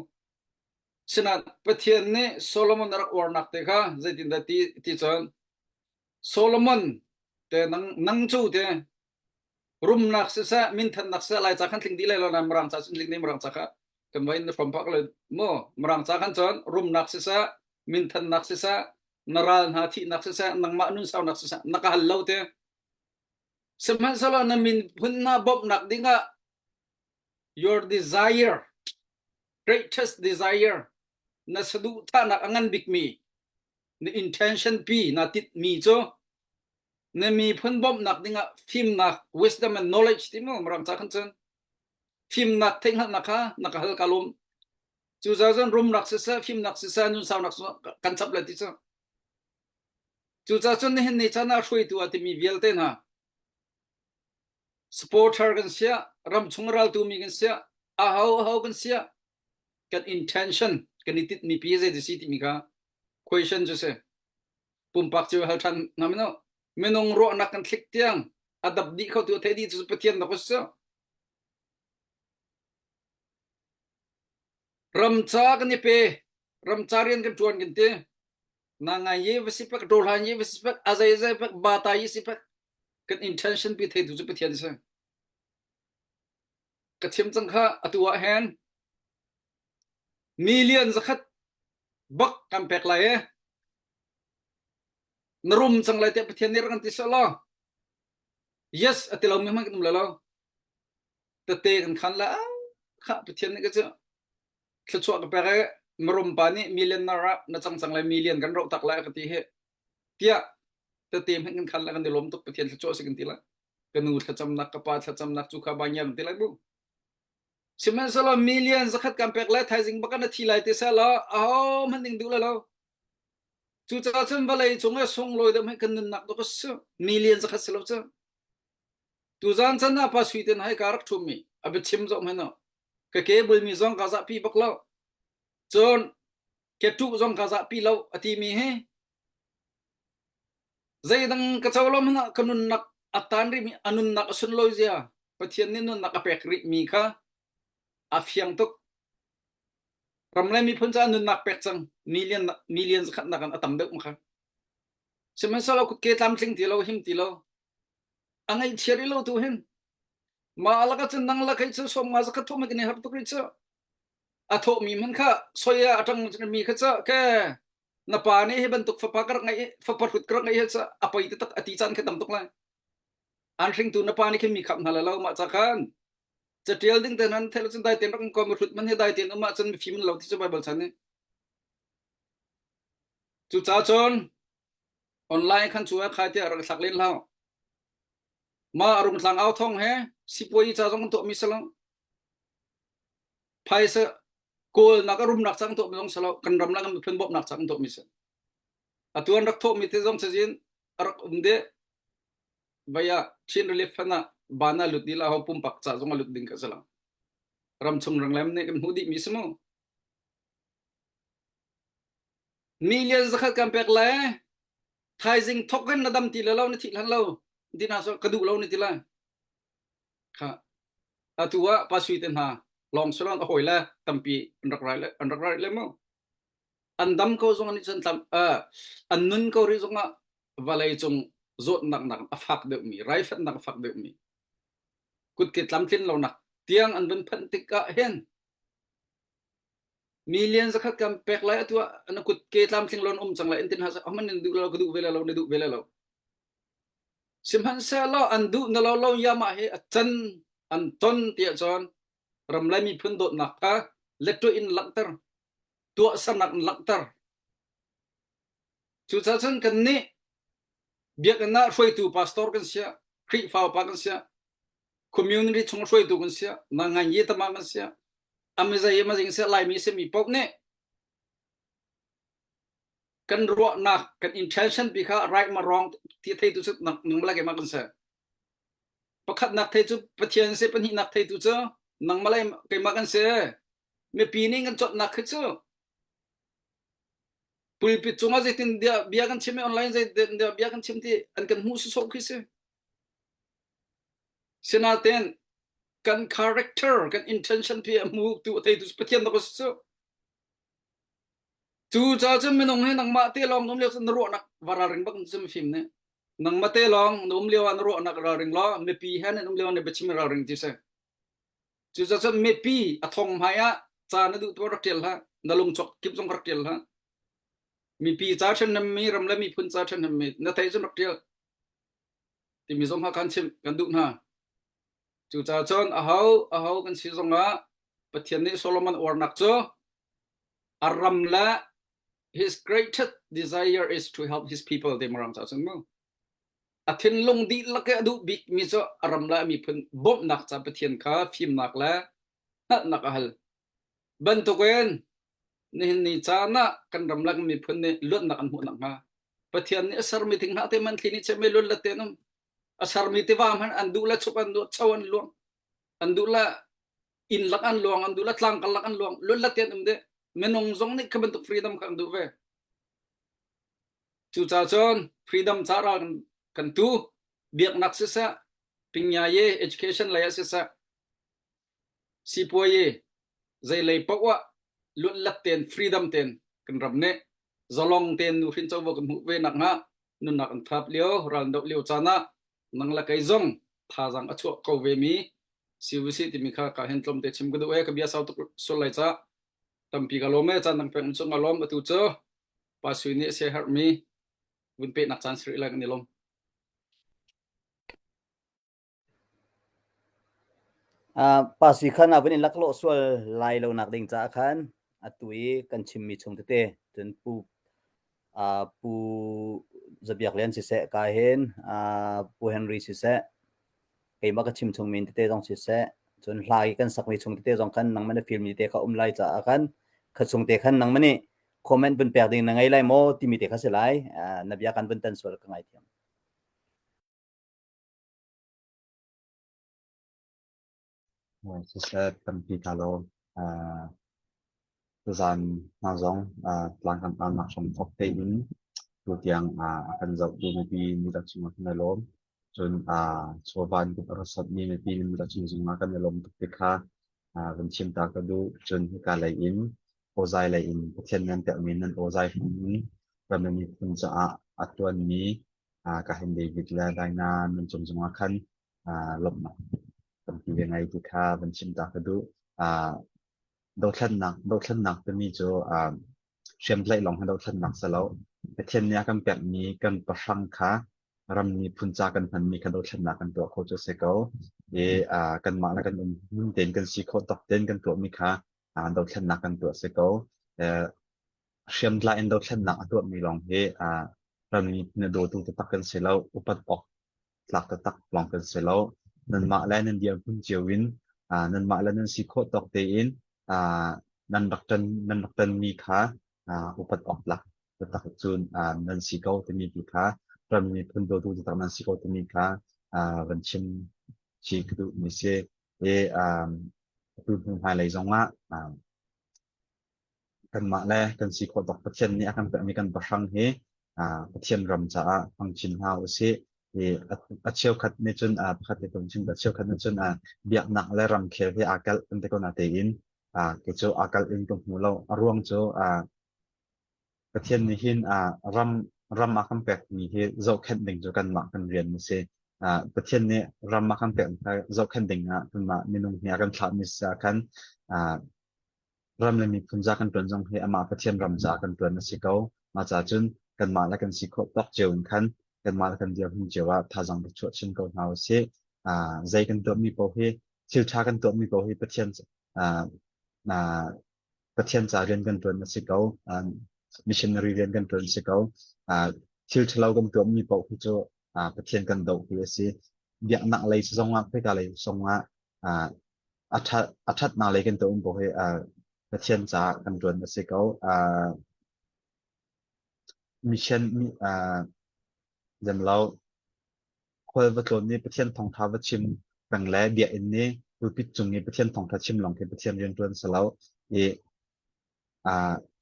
Sinain Pathian nih Solomon a rak uarnak te kha zeitindah ti ti cun Solomon te nang nang cu te rumnak siseh minthannak siseh Laica khan tling dih lai lo nain Mirang ca cun tling dih Mirang ca kha kan va in na hrom phak le mu Mirang ca khan cun rumnak siseh minthannak siseh na ral hna thihnak siseh nangmah nun saunak siseh na ka hal lo te sihmanhsehlaw na min phun hna bawmhnak dingah your desire greatest desire na saduhthahnak a ngan bikmi na intention pi na titmi cu na miphun bawmhnak dingah fimnak wisdom and knowledge ti mu mirang ca khan cun fimnak theihhngalhnak kha na ka hal ka lawm cu cun rumnak siseh fimnak siseh nunsaunak kan chap le ti cu cucaah cun nihin ni chan ah hruaitu a timi vialte hna supporter kan siah ramchung raltu mi kan siah aho aho kan siah kan intention kan i titmi pi zei si timi kha question cu si pumpak cu hal than na mino minung ruahnak kan thlik tiang a dap dih kho tu thei dih cu pathian na ko si ramca kan i pe ramca rian kan tuan kan ti na ngai ye va si pak dol han ye va si pak azai zai pak bata yi si pak kan intention pi thei tu cu pathian si ka chim cang kha atu ah hen million zakhat bak kan pek lai e na rum cang lai tiah Pathian nih rak kan ti seh law yes a ti lomi hmanh kan um lai lo tete kan khan la kha Pathian nih ka cu thluachuah ka pek e marum pa nih millionaire ah na cang cang lai million kan roh tak lai ka ti hi tiah tete hmanh kan khan la kan i lawm tuk Pathian thluachuah si kan ti la ka nu thlacamnak ka pa thlacamnak cu kha ba ngiang ti lai bu Sihmanhsehlaw million zakhat kan pek lai thaizing bak na thi lai ti seh law aho hmanh ding duh lai lo. Cucaah cun vawlei cung ah sunglawi deuh hmanh kan nunnak dawk a si. Million zakhat si lo cu. Tuzan chan ah pa sui ten hai ka rak ṭhummi a biachim zoh hmanh ah ka ke bulmi zong ka zahpi bak lo. Cun ke ṭuh zong ka zahpi lo a timi hi Zeidang ka co lo hmanh ah ka nunnak a tan rihmi a nunnak a sunlawi zia Pathian nih nunnak a pek rihmi kha a fiang tuk. Ram le miphun caah nunnak pek cang million million zakhat nak in a tam deuh kha. Sihmanhsehlaw kutke tlamtling ti lo him ti lo a ngaihchia rih lo tu hin mah laka cun nang la kei cu som nga zakhat thum kan i har tuk rih cu a thawhmi hmanh kha soi ah a ṭang mi kha cu ke na pa nih hi bantuk fapa ka rak ngeih fapa hrut ka rak ngeih hi cu a poi taktak a ti caan kha tam tuk lai an hringtu na pa nih khin mi khap hna lo mah ca khan catial ding te nan thelo cun dai ten rak ko mi hrut man hi dai ten um ah cun mifim lo ti cu bible chan ni cu ca cun online khan chu khai te rak thlak len hlau ma rung tlang au thong he sipuai ca zong to mi salo phaisa kawlnak a rumnak cang tuah mi zong salo kan ram la kan miphun bawmhnak cang tuah mi si atu an rak thawh mi te zong cazin a rak um de vaya Chin Relief Fund ah bana lut di la ho pumpak ca zong a lut ding ka sala ram chung ranglem ne kan hmu dih mi simu million zakhat kan pek le thaizing thok in na dam ti le lo na thi hlan lo dina so ka duh lo ni ti la Kha atu ah pa sui te hna lawng salon a hawi le tampi an rak rai le an rak rai le mu an dam ko zong an cun tlam an nun ko rih zong ah vawlei cung zawtnak nak a fak deuh mi raifanh a fak deuh mi kutke tlamtlin lo nak tiang an vun phanh tik ah hin million zakhat kam pek lai atu ah na kut ke tlamtling lon um cang lai in tin ha man in duh lo ka duh ve lo na duh ve lo Sihmanhsehlaw an duh na lo lo yamah hi a can an ton tiah cun ram le miphun dawtnak kha lettuah in langhter tuahsernak in langhter cucaah cun kannih biakinn ah hruaitu pastor kan siah Khrihfa upa kan siah community chung hruaitu kan siah nangan ye tama kan siah amizai amazing siah laimi simi paoh nih kan ruahnak kan intention pi kha right ma wrong ti theitu cu nangmah le keimah kan si pakhatnak thei cu Pathian si pahnihnak theitu cu nangmah le keimah kan si mipi nih kan cawtnak khi cu. Pulpit cungah zeitin bia kan chim i online zeitin bia kan chim ti an kan hmuh sawsawh khi si. Sinain kan character, kan intention pi a hmu tu a theitu Pathian dak si cu. Cu ca cun minung hi nangmah te lawng na um lio cun na ruahnak va ralring bak na fim nih. Nangmah te lawng na um lio ah na ruahnak ralring law mipi he nan um lio na biachim ralring ti si. Cucaah cun mipi a thong hmai ah ca na duh tuah rak ṭial hlah, na lungchuak kip zong rak ṭial hlah. Mipi ca ṭhenhnemmi, ram le miphun ca ṭhenhnemmi na theih cun rak ṭial. Timi zong kha kan chimh kan duh hna. Cucaah cun aho aho kan si zongah Pathian nih Solomon uarnak cu a ram le his greatest desire is to help his people ti marang ca cun mu. A thinlung dihlak i a duh bikmi cu a ram le a miphun bawmhnak ca Pathian kha fimnak le hngalhnak a hal. Bantukin nihin ni caan ah kan ram le kan miphun nih luatnak an hmuh nakhnga Pathian nih a sermi thing hna te man thli nih chemi luat le te um. A sermi tiva hmanh an duh le chuk an duh cho an luang. An duh le inn lak an luang, an duh le tlang kar lak an luang. Luat le te an um dih. Minung zong nih kha bantuk freedom kha an duh ve. Cucaah cun freedom ca ral kan tu biaknak siseh, pingyaye education lei ah siseh, sipuayi zei lei paoh ah luatlat tein freedom tein kan ram nih zalong tein nuhrin covo kan hmuh ve nakhnga nunnak an thap lio ral doh lio caan ah nang le kei zong thazaang a chuah ko ve mi CVC timi kha ka hen tlawmte chim ka duh e ka bia sau tuk sul lai ca tampi ka lawm e caan dang pek chung ka lawm atu cu Pa Sui nih a siaherhmi vun pehnak caan si rih lai kan i lawm. Uh, Pa Sui khan a vun in laklawh sual lai lo nak ding caah khan atu i kan chimmi chung tete cun pu uh, pu Zabiak Lian siseh ka hin uh, pu Henry siseh keimah ka chim chung mi tete zong siseh cun hla i kan sakmi chung tete zong khan nangmah na feel mi te kha um lai caah khan kha chung te khan nangmah nih comment vun pek ding na ngei lai maw timi te kha si lai na bia kan vun tan sual ka ngaithiam. Siseh tampi ka lawm. Tuzaan hna zong tlang kan aunak hram thawk tein tutiang a kan zohtu mipi mitak cungah kan i lawm. Cun chawva in kan rak sawtmi mipi mitak cung zongah kan i lawm tuk ti kha van chim ta ka duh. Cun hika lei in awzai lei in Pathian nan pekmi nan awzai hmang in ram le miphun caah a ṭuanmi ka hen David le Dinah nan cung zongah khan lawmhnak tampi ka ngei ti kha van chim ta ka duh. Dothlennak dothlennak timi cu hriamtlaih lawng hi dothlennak si lo. Pathian nih a kan pekmi kan pahrang kha ram miphun ca kan hmanmi kha dothlennak kan tuah kho cu a si ko. I kanmah le kan um hmun tein kan si khawh tawk tein kan tuahmi kha dothlennak kan tuah si ko. Hriamtlai in dothlennak a tuahmi lawng hi ram miphun a dawtu taktak kan si lo. Upat awk tlak taktak lawng kan si lo. Nanmah le nan dirhmun cio in nanmah le nan si khawh tawk tein nan rak ṭan nan rak ṭanmi kha upat awk tlak taktak cun nan si ko timi tu kha ram miphun dawtu taktak nan si ko timi kha van chim chih ka duhmi si. I atu hnu hmailei zongah kanmah le kan si khawh tawk Pathian nih a kan pekmi kan pahrang hi Pathian ram caah hmang chin hna usih. I a cheukhat nih cun pakhat te kan chim a cheukhat nih cun biaknak le ramkhel hi aa kalh kan ti ko na tein kei cu aa kalh in ka hmu lo. A ruang cu Pathian nih hin ram ram a kan pekmi hi zohkhenh ding cu kanmah kan rian a si. Pathian nih ram a kan pekmi kha zohkhenh ding ah kanmah minung hi a kan thlahmi si ah khan ram le miphun ca kan ṭuan zong hi amah Pathian ram ca kan ṭuan a si ko. Mah ca cun kanmah le kan si khawh tawk cio in khan kanmah le kan dirhmun cio ah thazaang rak chuah chin ko hna usih. Zei kan tuahmi paoh hi thil ṭha kan tuahmi paoh hi Pathian Pathian ca rian kan ṭuan a si ko. Missionary rian kan ṭuan a si ko. Thil ṭhalo kan tuahmi paoh hi cu Pathian kan doh hi a si. Biaknak lei zongah, khoika lei zongah a ṭhat a ṭhatnak lei kan tuahmi paoh hi Pathian caah kan ṭuan a si ko. Mission zemlo khual va tlawn i Pathian thawngṭha va chim peng le biakinn i pulpit cung i Pathian thawngṭha chim lawng khi Pathian rian ṭuan si lo. I.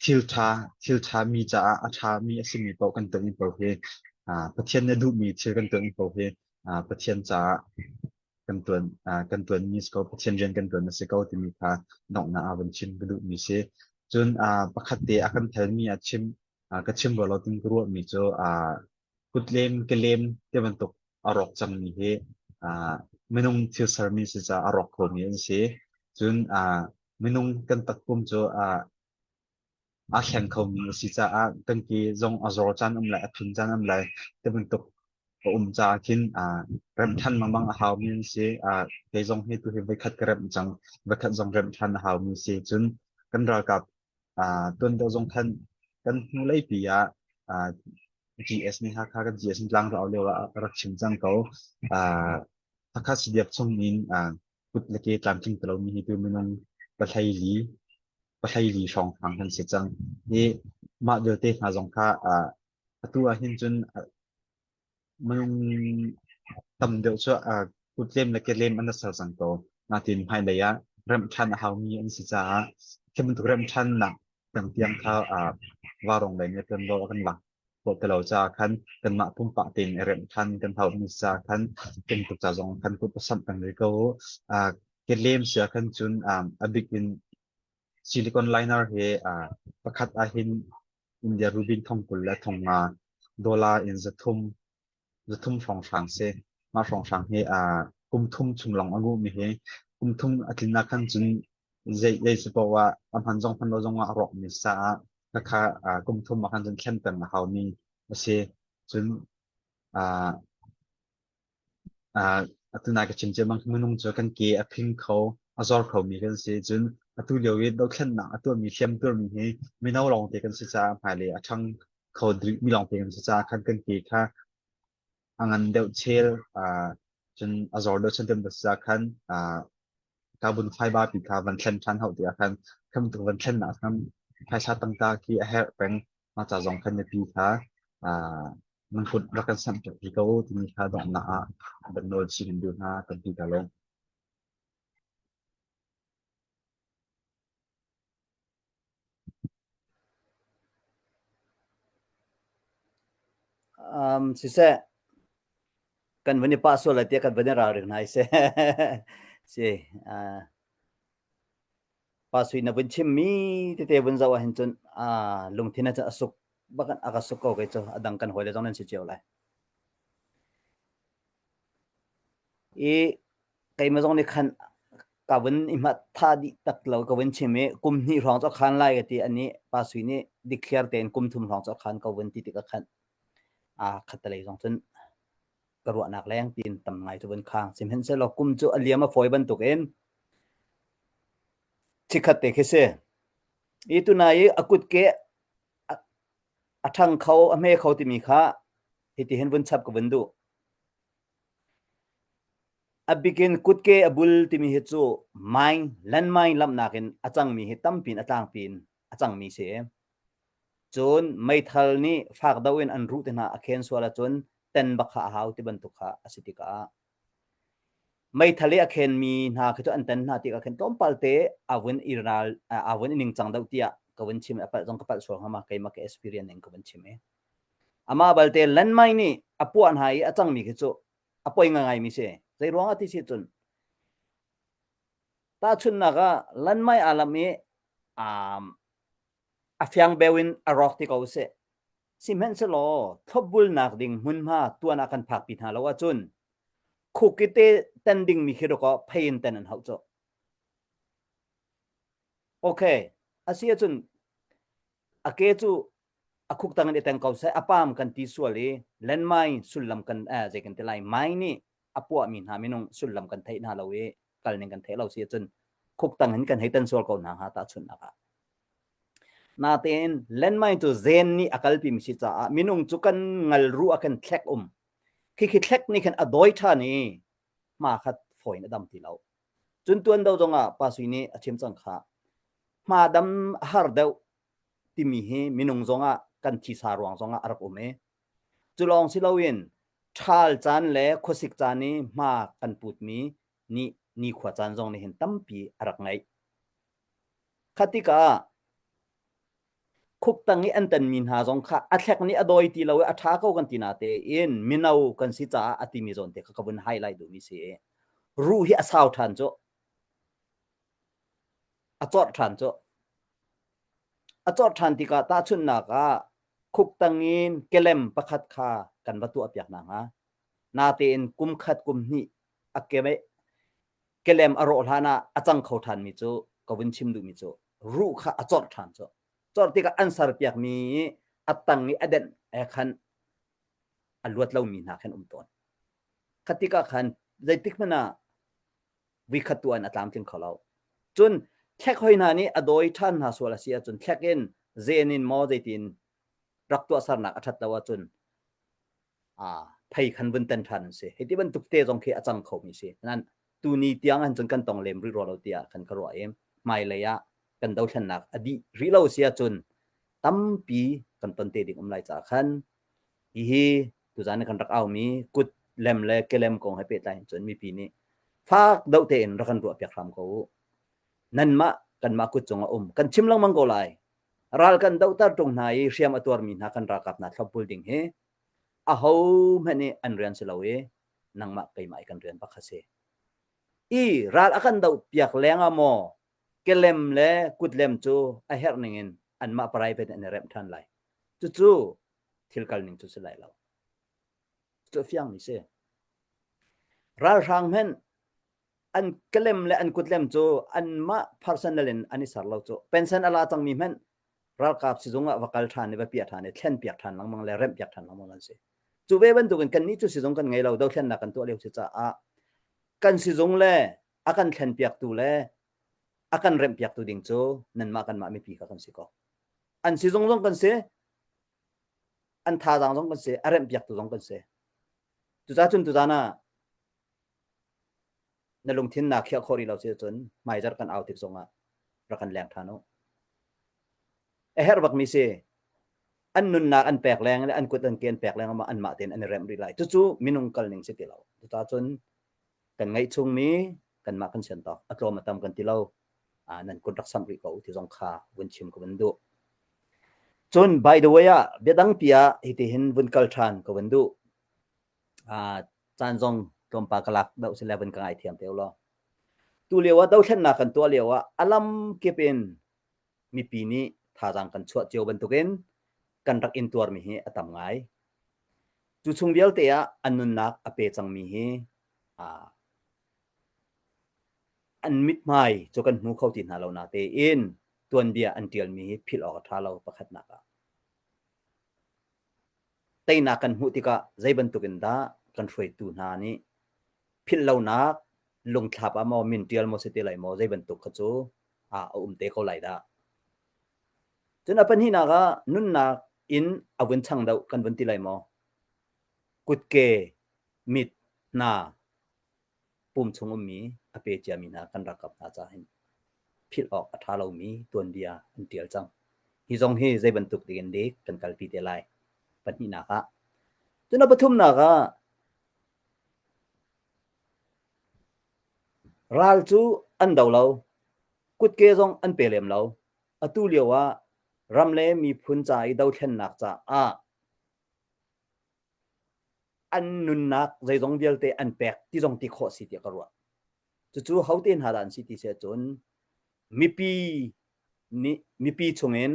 Thil ṭha, thil ṭha mi caah a ṭhami a simi paoh kan tuahmi paoh hi Pathian nih a duhmi thil kan tuahmi paoh hi Pathian caah kan tuan kan tuanmi si ko, Pathian rian kan tuan a si ko timi kha donghnak ah vun chim ka duhmi si. Cun pakhat te a kan thelmi ah chim ka chim rua lo tin ka ruahmi cu kutlem kelem ti bantuk a rawk cangmi hi minung thil sermi si caah a rawk khomi an si. Cun minung kan takpum cu aa thleng khomi a si caah kan ke zong a zor caan um lai, a phing caan um lai ti bantuk a um caah khin remh ṭhan lengmang a haumi an si. Kei zong hi tuhi voikhat ka remh cang, voikhat zong remh ṭhan a haumi si. Cun kan ralkap tuan deuh zong khan kan hnulei pi ah GS nih Hakha kan GS in tlangrau lio ah a rak chim cang ko. Hakha CDF chung in kut le ke tlamtling ti lomi hi tu minung pahlei li pahlei li hrawnghrang kan si cang. Hi mah vialte hna zong kha atu ah hin cun minung tam deuh cu kutlem le kelem an ser cang ko. Natin hmailei ah remh ṭhan a haumi an si caah khi bantuk remh ṭhannak tiang tiang kha varong lei nih ṭuanvo a kan lak khawh ti lo caah khan kanmah pumpak tein i remh ṭhan kan haumi caah khan bantuk ca zong khan kut a samh peng rih ko. Kelem si ah khan cun a bik in silicon liner hi pakhat ahhin India rubin thong 20 le thong nga dollar in 300 300 hrawnghrang si. Mah hrawnghrang hi kum thum chung lawng a nguhmi hi kum thum a tlin ah khan cun zei zei si paoh ah a hman zong hman lo zong ah a rawkmi caah khakha kum thum ah khan cun thlen peng a haumi a si. Cun Atu nai ka chim cia bang minung cu kan ke a phing kho, a zor khomi kan si. Cun atu lio i dothlennak a tuahmi, hliamtuarmi hi mino lawngte kan si caah hmailei a ṭhang kho rihmi lawngte kan si caah khan kan ke kha a ngan deuh chel, cun a zor deuh chel ti caah khan carbon fiber pi kha van thlen ṭhan hauh tikah khan kha bantuk van thlennak khan phaisa tangka khi a herh peng. Mah ca zong khan mipi kha nan kut rak kan samh piak rih ko timi kha donghnak ah van nawl chin in duh hna tampi ka lawm. Um, siseh, kan van i pah sual lai tiah kan van i ralring hna i seh. Si, uh, pa sui na vun chimmi tete vun zoh ahhin cun uh, lungthin a a suk bak a ka suk ko kei cu a dang kan hawile zong nan si cio lai. I keimah zong nih khan ka vun i hmat tha dih tak lo ka vun chim i kum hnih hrawng cu a khan lai ka ti ani pa sui nih dikthliar tein kum thum hrawng cu a khan ka vun ti tik ah khan a khattelei zong cun ka ruahnak leng tiin tam ngai cu vun khang sihmanhsehlaw kum cu a liam a fawi bantukin chikkhat te khi si i tunai i a kutke a ṭhang kho a hme kho timi kha hiti hin vun chap ka vun duh A bikin kutke a bul timi hi cu mine landmine lamhnak in a cangmi hi tampi in a tlangpi in a cangmi si. Cun meithal nih fak deuh in an ruh te hna a khen sual ahcun ten bak kha a hau ti bantuk kha a si tikah meithal i a khenmi hna khi cu an ten hna tikah khin tlawmpal te a vun i ral a vun i ningcang deuh tiah ka vun chim a palh zong ka palh sual hnga ma keimah ka experience in ka vun chim i amah balte landmine nih a puah hna i a cangmi khi cu a poi ngaingaimi si. Zei ruangah ti si cun tahchunhnak ah landmine aa lamh i um, a fiang beu in a rawk ti ko seh. Sihmanhsehlaw thlopbulnak ding hmunhma tuan ah kan phakpi hna lo ahcun khuk i te ten dingmi khi dawkaw phei in ten an hauh cawh. Okay, asi ahcun a ke cu a khuk tang in i teng ko seh a pam kan ti sual i landmine sullam kan eh, zei kan ti lai mine nih a puahmi hna minung sullam kan theih hna lo i kal ning kan theih lo si ahcun khuk tang in kan hei tan sual ko hna hnga tahchunhnak ah natein landmine cu zen nih a kalpi mi si caah minung cu kan ngal ru a kan thlek um khi khi thlek nih khan a dawi ṭhan i hma khat fawi in a dam ti lo cun tuan do zong ah pa sui nih a chim cang kha hma dam a har deuh timi hi minung zongah kan thisa ruang zongah a rak um i cu lawng si loin ṭhal caan le khuasik caan i hma kan putmi nih nikhua caan zong nih hin tampi a rak ngeih. Kha tikah. Khuktang i an tanmi hna zong kha a thlek nih a dawi ti lo i a ṭha ko kan ti natein mino kan si caah a timi zawn te kha ka vun highlight duhmi si. Ruh hi a sau ṭhan cu. A corh ṭhan cu. A corh ṭhan tikah tahchunhnak ah khuktang in kelem pakhat kha kan va tuahpiak hna hnga. Natein kum khat kum hnih a keme kelem a rawh hlan ah a cang kho ṭhanmi cu ka vun chim duhmi cu ruh kha a corh ṭhan cu. Corh tikah an serpiakmi a tang i a denh he khan a luat lomi hna khan um tawn. Kha tikah khan zeitik hmanh ah vuikhat tu an a tlamtling kho lo. Cun thlek hoi hna nih a dawi ṭhan hna sual a si ahcun thlek in zen in maw zeitin rak tuahsernak a ṭhat lo ahcun phei khan vun ten ṭhan an si. Hi ti bantuk te zong khi a cang khomi si. Nan tuni tiang han cun kan tong lem rih rua lo tiah kan ka ruah i hmailei ah kan dothlennak a dih rih lo si ahcun tampi kan ton te ding um lai caah khan hihi tuzan kan rak aumi kut lem le kelem kong he pehtlai in cun mipi nih fak deuh tein rak kan ruah piak hram ko u. Nanmah kanmah kut cung a um. Kan chim lengmang ko lai. Ral kan dohter ṭung hna i hriam a tuarmi hna kan ralkap hna thlopbul ding hi aho hmanh nih an rian si lo i nangmah keimah i kan rian bak kha si. I ral a kan doh piak leng ah maw kelem le kutlem cu a herh ning in anmah private an i remh ṭhan lai. Cucu thil kal ning cu si lai lo. Cu a fiangmi si. Ralhrang hmanh an kelem le an kutlem cu anmah personal in an i ser lo cu. Pension a la cangmi hmanh ralkap sizung ah va kal ṭhan i va piah ṭhan i thlen piak ṭhan lengmang le remh piak ṭhan lengmang an si. Cu ve bantukin kannih cu sizung kan ngei lo, dothlennak kan tuah lio si caah kan sizung le a kan thlen piaktu le a kan remh piaktu ding cu nanmah kanmah mipi kha kan si ko. An sizung zong kan si, an thazaang zong kan si, a remh piaktu zong kan si. Cucaah cun tuzaan ah na lungthin naa khiah khawh rih lo si ahcun hmaizarh kan au tik zongah rak kan leng ṭhan u. A herh bakmi si an nunnak an pek leng le an kut an ke an pek leng ah anmah tein an i remh rih lai. Cucu minung kal ning si ti lo. Cucaah cun kan ngeih chungmi kanmah kan sian tawk a tlawm a tam kan ti lo. Nan kut rak samh rih ko ti zong kha vun chim ka vun duh. Cun by the way ah biadang pi ah hitihin vun kal ṭhan ka vun duh. Caan zong tlawmpal ka lak deuh si le vun ka ngaithiam te ulaw. Tu lio ah dothlennak kan tuah lio ah a lam kip in mipi nih thazaang kan chuah cio bantukin kan rak intuarmi hi a tam ngai. Cu chung vialte ah an nunnak a pe cangmi hi an mithmai cu kan hmu kho ti hna lo natein tuanbia an ṭialmi hi philh awk a ṭha lo pakhatnak ah. Teinak kan hmuh tikah zei bantuk in dah kan hruaitu hna nih philh lonak lungthlap ah maw min ṭial maw si ti lai maw zei bantuk kha cu a um te ko lai dah. Cun a pahnihnak ah nunnak in a vun chang deuh kan vun ti lai maw? Kutke, mit, hna, pum chung ummi a pe ciami hna kan ralkap hna caah hin philh awk a ṭha lomi tuanbia an ṭial cang. Hi zong hi zei bantuk ding in dik kan kalpi te lai. Pahnihnak ah. Cun a pathumnak ah ral cu an do lo, kutke zong an pe lem lo. Atu lio ah ram le miphun ca i dothlennak caah an nunnak zeizong vialte an pek ti zong ti khawh si tiah ka ruah. Cucu hote hna dah an si ti si ahcun mipi nih mipi chungin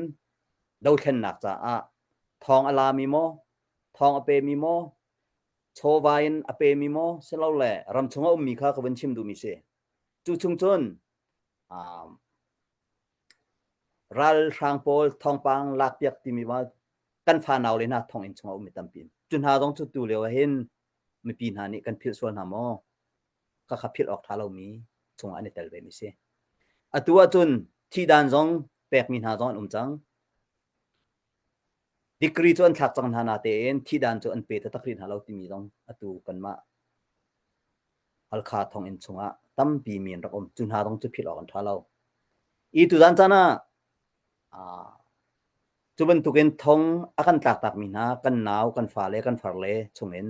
dothlennak caah thawng a lami maw, thawng a pemi maw, chawva in a pemi maw silole ramchung a ummi kha ka vun chim duhmi si. Cu chung cun um, ralhrang pawl thawngpang lakpiak timi ma kan fanau le hna thonginn chungah ummi tampi cu hna zong cu tu lio ah hin mipi hna nih kan philh sual hna maw ka kha philh awk tha lomi chungah an i tel ve mi si atu ahcun thihdan zong pekmi hna zong an um cang degree cu an thlak cang hna na tein thihdan cu an pe taktak rih hna lo timi zong atu kanmah Halkha thonginn chungah tampi mi an rak um. Cu hna zong cu philh awk an ṭha lo. I tuzan caan ah cu bantukin thong a kan tlaktakmi hna kan nau, kan fale, kan farle chungin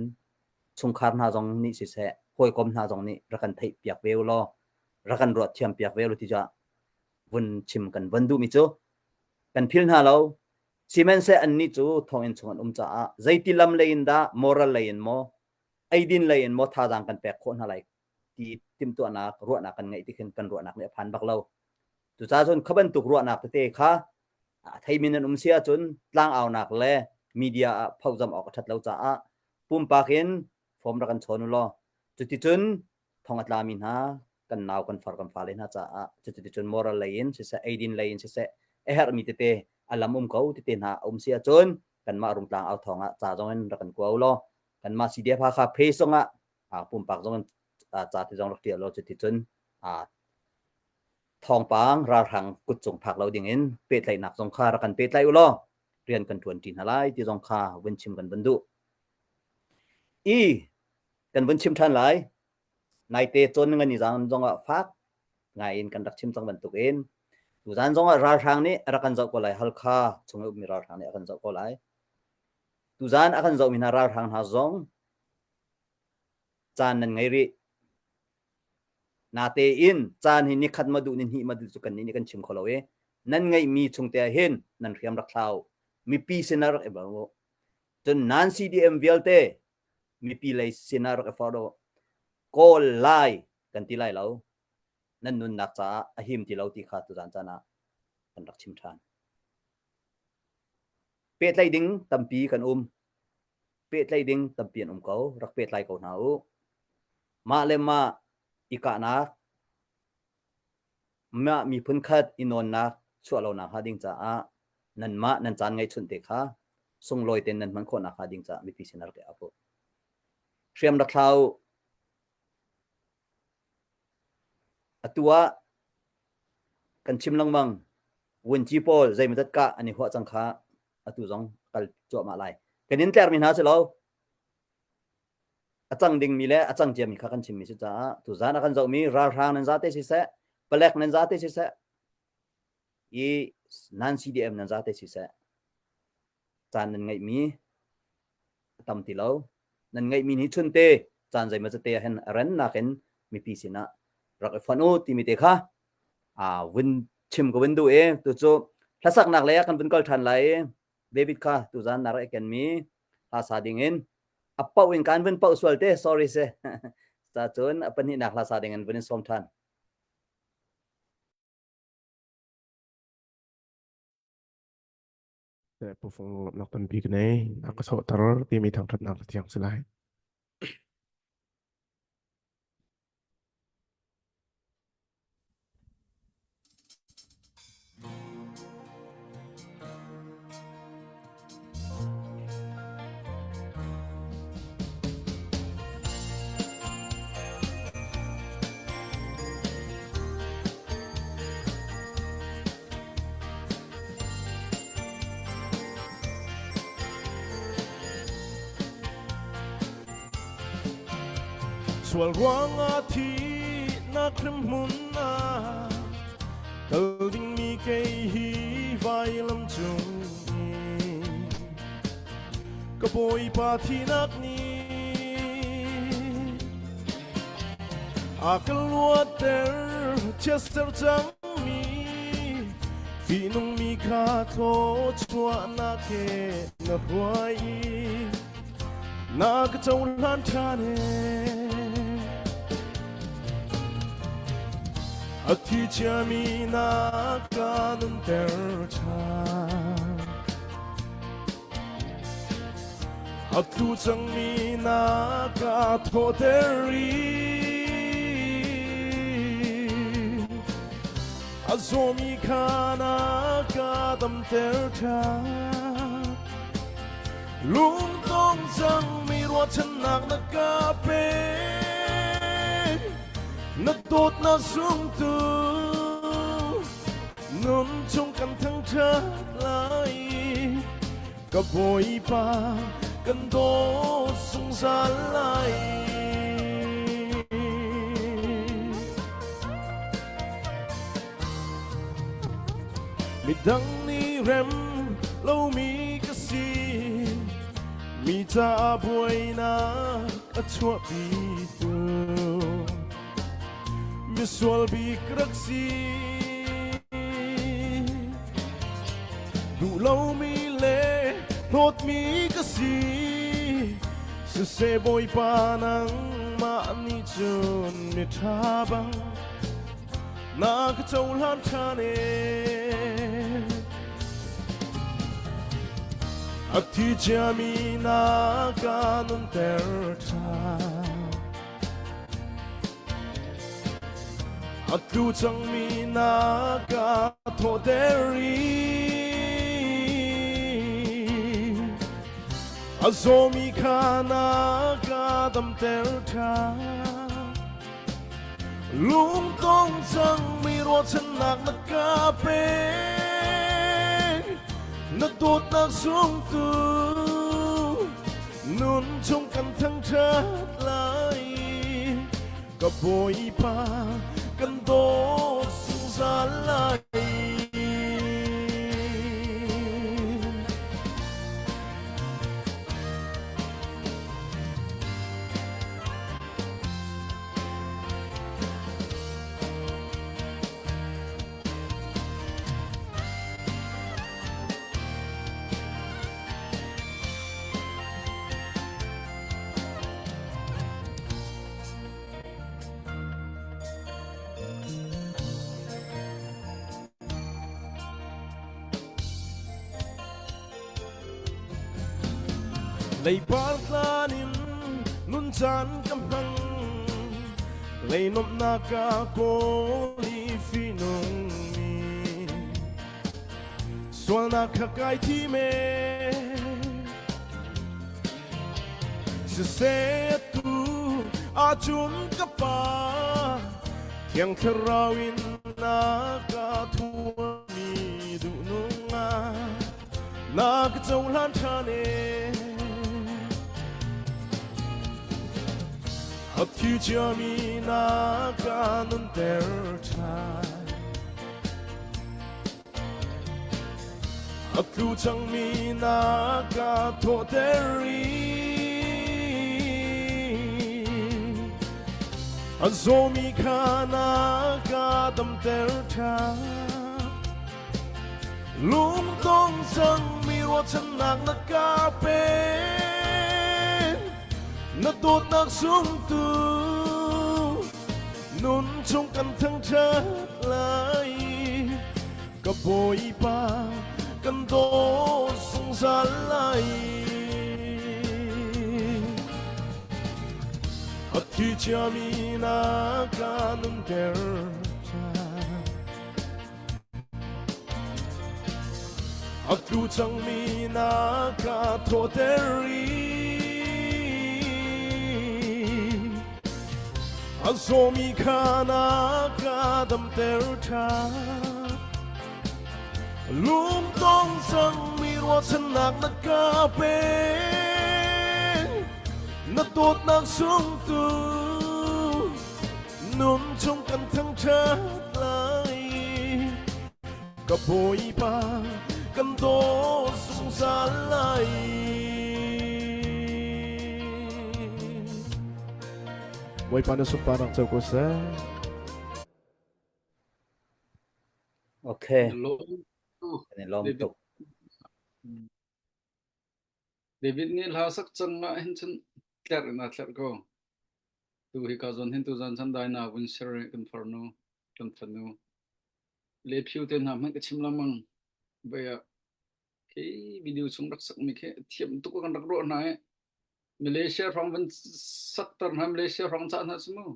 chungkhar hna zong nih siseh, hawikom hna zong nih rak kan theihpiak ve u law, rak kan ruahthiampiak ve u law ti cu vun chim kan von duhmi cu kan phil hna lo. Sihmanhseh annih cu thonginn chung an um caah zeiti lam lei in dah moral lei in maw eidin lei in maw thazaang kan pek khawh hna lai ti timhtuahnak ruahnak kan ngeih ti khin kan ruahnak nih a phan bak lo. Cucaah cun kha bantuk ruahnak tete kha a theimi nan um si ahcun tlangaunak le media ah phozam awk a ṭhat lo caah pumpak in form rak kan chawn u law cuticun thong a tlami hna kan nau kan far kan fale hna caah cuticun moral lei in siseh eidin lei in siseh a herhmi tete a lam um ko tete hna a um si ahcun kanmah Rungtlang au thawng ah ca zong in rak kan kua u law kanmah CDF Hakha page zong ah pumpak zong in ca te zong rak ṭial law cuticun thawngpang ralhrang kut cung phak lo ding in pehtlaihnak zong kha rak kan pehtlai u law rian kan ṭuan ṭi hna lai ti zong kha vun chim kan vun duh. I kan vun chim ṭhan lai. Naite cawn ngan i zan zong ah fak ngai in kan rak chim cang bantuk in tuzan zong ah ralhrang nih a rak kan zoh ko lai Halkha chung i ummi ralhrang nih a kan zoh ko lai. Tuzan a kan zohmi hna ralhrang hna zong caan nan ngei rih. Natein caan hi nikhat ma duh ni hnih ma duh cu kannih nih kan chim kho lo i nan ngeihmi chung te ah hin nan hriam rak thlau mipi sinah rak i bal u. Cun nan CDM vialte mipi lei sinah rak i forh u. Kawl Lai kan ti lai lo. Nan nunnak caah a him ti lo ti kha tuzan caan ah kan rak chim ṭhan. Pehtlaih ding tampi kan um. Pehtlaih ding tampi an um ko. Rak pehtlai ko hna u. Mah le mah i kahnak, mah miphun khat i nawnnak chuah lonak hnga ding caah nanmah nan caan ngeihchunh te kha sunglawi tein nan hman khawhnak hnga ding caah mipi sin rak i ap u. Hriam rak thla u. Atu ah kan chim lengmang vunci pawl zeimawzat kah an i huah cang kha atu zong kal cuahmah lai. Kan in tlermi hna si lo. A cang dingmi le a cang ciami kha kan chimmi si caah tuzan a kan zohmi ralhrang nan zate siseh, palek nan zate siseh, i nan CDM nan zate siseh, caan nan ngeihmi a tam ti lo. Nan ngeihmi nih chunte caan zeimaw cate ah hin a rennak in mipi sinah rak i fonh u timi te kha vun chim ka vun duh i tucu hlasaknak lei ah kan vun kal ṭhan lai i David kha tuzan na rak i kenmi hla sa ding in a pauh in kan vun pauh sual te sorry se ca cun a pahnihnak hla sa ding in vun in sawm ṭhan. Pufung lawmhnak tampi ka nei. A ka sawhter timi thangṭhatnak thiang si lai. Sual ruangah thihnak hrimhmun ah kal dingmi kei hi vailam cung i ka Bawipa thihnak nih a ka luatter chiatser cangmi fihnungmi kha thawchuahnak he na hruai i na ka cohlan ṭhan A thi ciami na ka nunter ṭhan A tlu cangmi na ka thawhter i A zawmi kha na ka damter ṭhan Lungtong cangmi ruahchannak na ka pek Na dawtnak sungtu nun chung kan thangṭhat lai Ka Bawipa kan dawt zungzal lai Midang nih rem lomi ka si mi caah buainak a chuahpitu misual bik rak si duh lomi le. Hlawtmi ka si Siseh Bawipa nangmah nih cun miṭha bang na ka cohlan ṭhan ee. A thi ciami na ka nunter ṭhan. A tlu cangmi na ka thawhter i a zawmi kha na ka damter ṭhan. Lungtong cangmi ruahchannak na ka pek. Na dawtnak sungtu nun chung kan thangṭhat lai. Ka Bawipa kan dawt zungzal lai. Leipar tlan in nun caan ka hmang Leinomnak ka kawl i fihnung mi Sualnak kha kai thim e Siseh tu ahcun ka pa Thiang Thlarau in na ka thuami duhnung ah na ka cohlan ṭhan e. A thi ciami na ka nunter ṭhan. A tlu cangmi na ka thawhter i a zawmi kha na ka damter ṭhan. Lungdong cangmi ruahchannak na ka pek. Na dawtnak sungtu nun chung kan thangṭhat lai. Ka Bawipa kan dawt zungzal lai. A thi ciami na ka nunter ṭhan. A tlu cangmi na ka thawhter i a zawmi kha na ka damter ṭhan. Lungtong cangmi ruahchannak na ka pek. Na dawtnak sungtu nun chung kan thangṭhat lai ka Bawipa kan dawt zungzal lai. Bawipa na sunparnak co ko seh. Okay. Lawm Kan i lawm David. tuk. David nih hla sak cang ah hin cun tlerh in aa tlerh ko. Tu hi ka zawn hin tuzan chan dai na vun ser i kan farnu, kan fanu. Le phiu te hna hmanh ka chim lengmang. Vai ah khi video chung rak sak mi khi thiam tuk kan rak ruah hna i Malaysia hrawng van sakter hna Malaysia hrawng ca hna cu mu.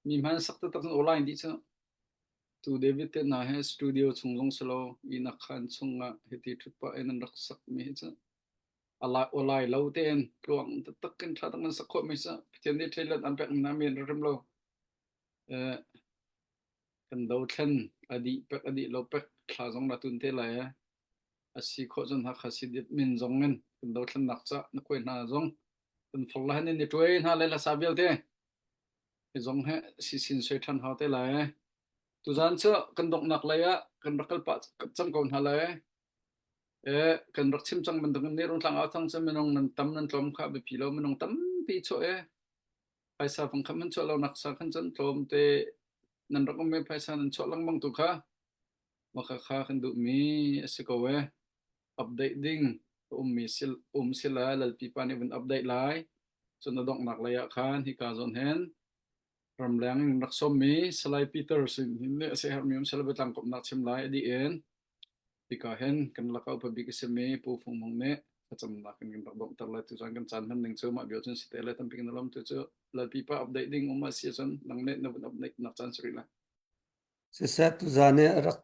Mi hman sak taktak cun online dih cu. Tu David te hna he studio chung zong si lo inn a khan chung ah hiti ṭhut pah in an rak sak mi hi cu a lai awlai lo tein tluang taktak in ṭha tak nan sak khawh mi cu Pathian nih ṭhelet an pek mi hna men rim lo. Eh, kan dothlen a dih pek a dih lo pek thla zong ra tun te lai eh. A si khawh cun Hakha Sidip min zong in kan dothlennak ca na kuai hna zong kan far la hin ni ṭuai hna le hlasa vialte. Hi zong he sisin soi ṭhan hau te lai. Tuzaan cu kan donghnak lei ah kan rak kal pah cang ko hna lai. Eh, kan rak chim cang bantukin nih Rungtlang au thang cu minung nan tam nan tlawm kha biapi lo minung tampi chuah e. Phaisa fang khat man chuah lo nak sa khan cun tlawm te nan rak um i phaisa nan chuah lengmang tu kha maka kha kan duhmi a si ko e. Update ding. A ummi sil um sila Lalpi pa nih vun update lai. Cun a donghnak lei ah khan hika zawn hin ramleng in rak sawmmi Salai Peter sin hin nih a siaherhmi um sila biatlang komhnak chim lai a dih in hika hin kan laka upa bik a simi Pu Fung Hmung nih thlacamnak in kan rak donghter lai. Tucaan kan caan hman ning cu mah bio cun si te lai tampi kan lawm tu cu Lalpi pa update ding um a si ahcun nang nih na vun update nak caan si rih lai. Siseh tuzaan i a rak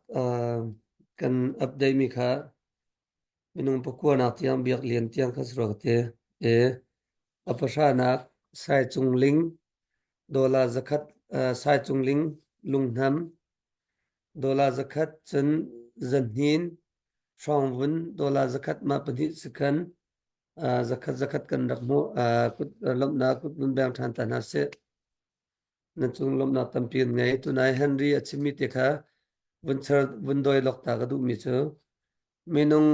kan update mi kha minung pakuanak tiang Biak Lian tiang kha si rua ka ti. I a pahranak Sai Cung Ling dollar zakhat Sai Cung Ling Lunghnam dollar zakhat cun Zahnin Hrawngvun dollar zakhat mah pahnih sikhan zakhat zakhat kan rak hmuh kut lawmhnak kut nun beng ṭhan ta hna sih. Nan cung lawmhnak tampi an ngei. Tunai Henry a chimmi te kha vun char vun doi lok ta ka duhmi cu minung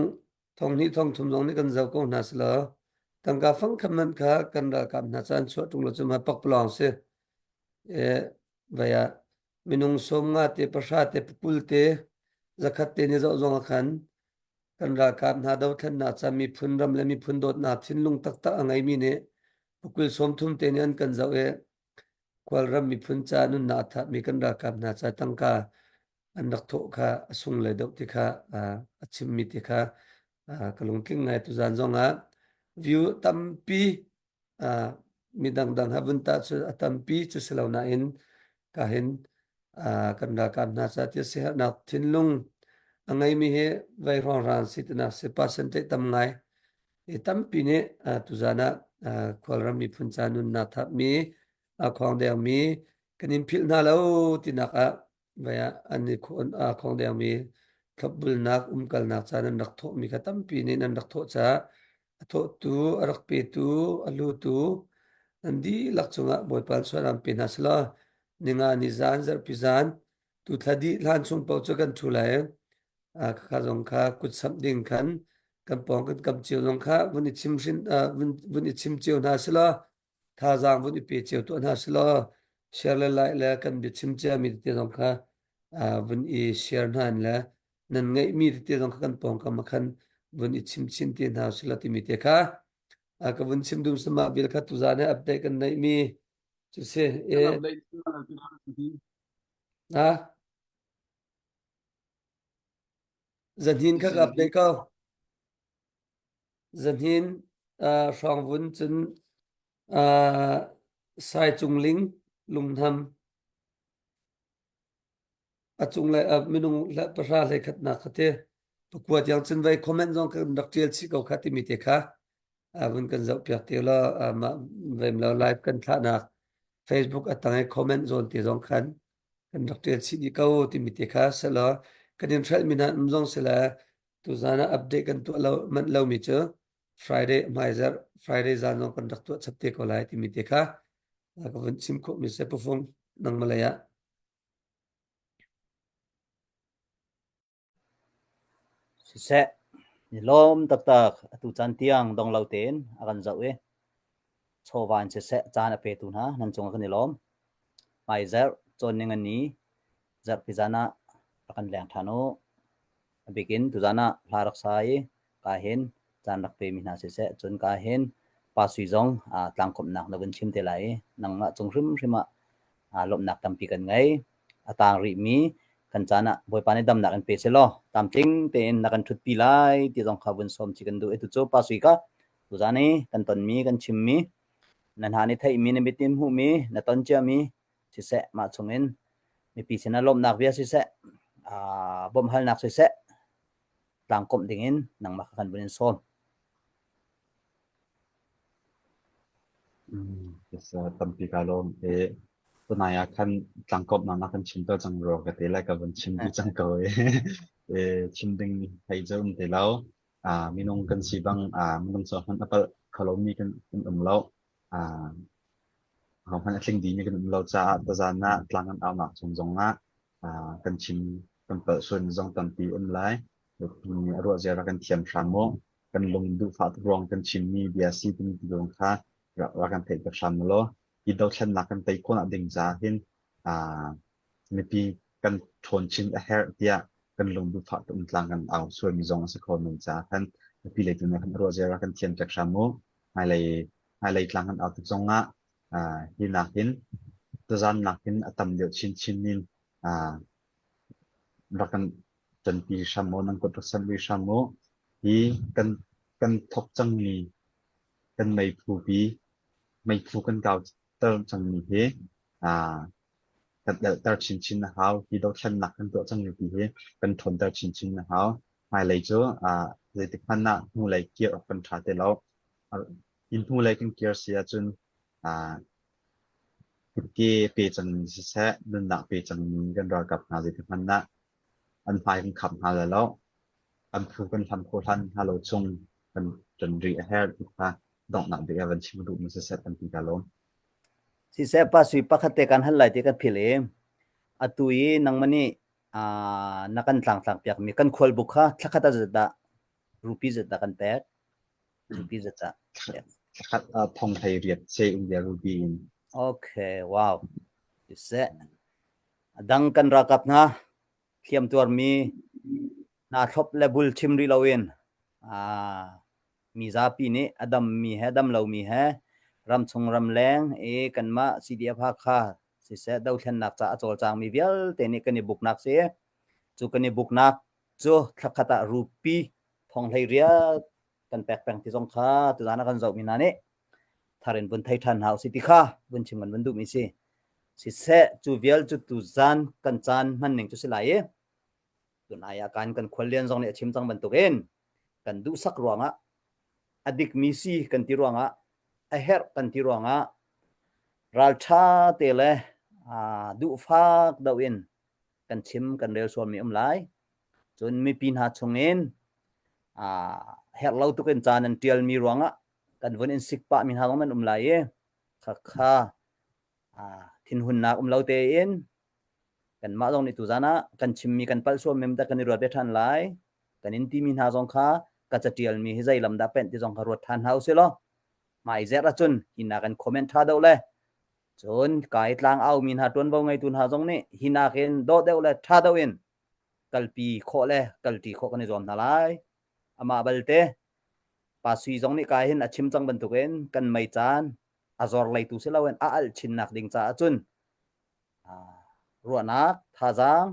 thonghnih thongthum zong nih kan zoh ko hna selaw tangka fang khat hmanh kha kan ralkap hna caan chuah ṭung lo cu ma pakpalawng si. E, vai ah minung sawm nga te pahra te pakul te zakhat te ni zoh zong ah khan kan ralkap hna dothlennak ca miphun ram le miphun dawtnak thinlung taktak a ngeimi nih pakul sawmthum te nih an kan zoh i Kawlram miphun ca nunnak a thapmi kan ralkap hna ca tangka an rak thawh kha a sung le deuh ti kha a chimmi ti kha ka lungtling ngai tuzan zong ah view tampi mi dangdang ha vun tah cu a tampi cu si lo nain ka hin kan ralkap hna ca ti siherhnak thinlung a ngeimi hi vai hrawnghrang si tinak si percentage tam ngai i tampi nih tuzan ah Kawlram miphun ca nunnak thapmi a khawng dengmi kan in philh hna lo tinak ah vai ah an i khawng dengmi thlopbulnak umkalnak ca nan rak thawhmi kha tampi nih nan rak thawh caah a thawhtu a rak petu a hlutu nan dihlak cungah Bawipa sualam pe hna selaw ninga ni zan zarhpi zan tu thla dih hlan chung paoh cu kan ṭhu lai kha zong kha kut samh ding khan kan pawng kan kam cio zong kha vun i chim hrin vun vun i chim cio hna selaw thazaang vun i pe cio tuah hna selaw share le like le kan biachim cia mi tete zong kha vun i share hna in le nan ngeihmi tete zong kha kan pawngkam ah khan vun i chim chin te hna usila timi te kha ka vun chim dum sama bil kha tuzan he update kan neihmi cu si e ha zanhin kha ka update ko zanhin hrawng vun cun sai cungling lungnam A cunglei ah minung pahra hlei khatnak kha ti pakua tiang cun vei comment zong kan rak ṭial chih ko kha timi te kha vun kan zoh piak te law mah vem lo live kan thlahnak Facebook a tang i comment zawn te zong khan kan rak ṭial chih dih ko timi te kha selaw kan in hrelh mi hna um zong sile tuzan ah update kan tuah lo manh lomi cu Friday hmaizarh Friday zan zong kan rak tuah chap te ko lai timi te kha ka vun chim khawh mi se pufung nangmah lei ah Siseh, ni lawm taktak atu caan tiang dong lo tein a kan zoh i chawva in siseh caan a petu hna nan cungah kan i lawm. Hmaizarh cawn ning a ni zarhpi zan ah rak kan leng ṭhan u. A bik in tuzan ah hla rak sa i ka hin caan rak pemi hna siseh cun ka hin Pa Sui zong tlangkomhnak na vun chim te lai i nangmah cung hrimhrim ah lawmhnak tampi kan ngei. A taang rihmi kan caan ah Bawipa nih damnak in pe selaw tlamtling tein na kan ṭhutpi lai ti zong kha vun sawm chih kan duh. Atu cu Pa Sui ka tuzan i kan tonmi kan chimmi na hna nih theihmi na mit nih hmuhmi na ton ciami siseh mah chungin mipi sinah lawmhnak bia siseh bawmhhalnak siseh tlangkomh dingin nangmah kha kan vun in sawm. Yes, tampi ka lawm i tunai ah khan tlangkomhnak na kan chim to cang rua ka ti lai ka vun chim dih cang ko i i chim ding thei cu um ti lo. Minung kan si bang minung cu hmanh a palh kho lomi kan kan um lo. Ahohmanh a tling dihmi kan um lo caah tazan ah tlang kan aunak chung zongah kan chim kan palh sualmi zong tampi um lai. Mi a ruah zia rak kan thiam hram mu. Kan lung duhfah tuk ruang kan chimmi bia si timi ti zong kha rak kan theih piak hram u law. Hi dothlennak kan tei khawhnak ding caah hin mipi kan ṭhawn chin a herh tiah kan lung duhfah tuk in tlang kan au sualmi zong a si kho men caah khan. Mipi lei tu nih kan ruah zia kan thiam piak hram mu. Hmailei hmailei tlang kan au tik zong ah hi nakin tuzaan nakin a tam deuh chinchin in rak kan ṭanpi hram u, nan kut rak samh rih hram u. Hi kan kan thawk cangmi kan meiphu pi meiphu kan kauter cangmi hi kan elhter chinchin a hau. Hi dothlennak kan tuah cangmi pi hi kan ṭhawnter chinchin a hau. Hmailei cu zeitik hmanh ah hnulei kir awk kan ṭha ti lo. Inn hnulei kan kir si ahcun kutke pe cangmi siseh, nunnak pe cangmi kan ralkap hna zeitik hmanh ah an hmai kan khap hna lai lo. An phu kan hlam khawh hlan hna lo chung kan ṭan rih a herh ti kha donghnak bik ah van chim duhmi siseh tampi kaa lawm. Siseh pa sui pakhat te kan hal lai ti kan philh i atu i nangmah nih na kan tlangtlak piakmi kan khualbuk kha thlakhat ah zat dah rupi zat dah kan pek? Rupi zat dah? Thlakhat ah thong hlei riat se India rupi in. Okay, wow. Siseh. A dang kan ralkap hna hliamtuarmi hna thlop le bul chim rih loin mi zapi nih a dammi he dam lomi he ramchung ramleng i kanmah CDF Hakha siseh dothlennak ca a cawlcangmi vialte nih kan i buknak si. Cu kan i buknak cu thlakhat ah rupi thong hlei riat kan pek peng ti zong kha tuzan ah kan zohmi hna nih thar in vun thei ṭhan hna usih ti kha vun chim kan vun duhmi si. Siseh cu vial cu tuzan kan caan hman ning cu si lai i tunai ah kan kan khuallian zong nih a chim cang bantukin kan duhsak ruangah a dikmi si kan ti ruangah a herh kan ti ruangah ralṭha te le duhfak do in kan chim kan rel sualmi um lai. Cun mipi hna chungin herh lo tuk in caan an ṭialmi ruangah kan vun in sik pah mi hna zong nan um lai i khakha thinhunnak um lo tein kanmah zong nih tuzan ah kan chimmi kan palh sual mem dah kan i ruat ve ṭhan lai. Kan in timi hna zong kha ka caṭialmi hi zei lam dah penh ti zong kha ruat ṭhan hna usih law hmai zerh ahcun hi na kan comment ṭha deuh le cun kai tlang aumi hna ṭuanvo ngeitu hna zong nih hi nakin dawh deuh le ṭha deuh in kalpi khawh le kalṭi khawh kan i zuam hna lai. Amah balte Pa Sui zong nih kai hin a chim cang bantukin kan mei caan a zor leitu si loin a alh chinnak ding caah cun ruahnak, thazaang,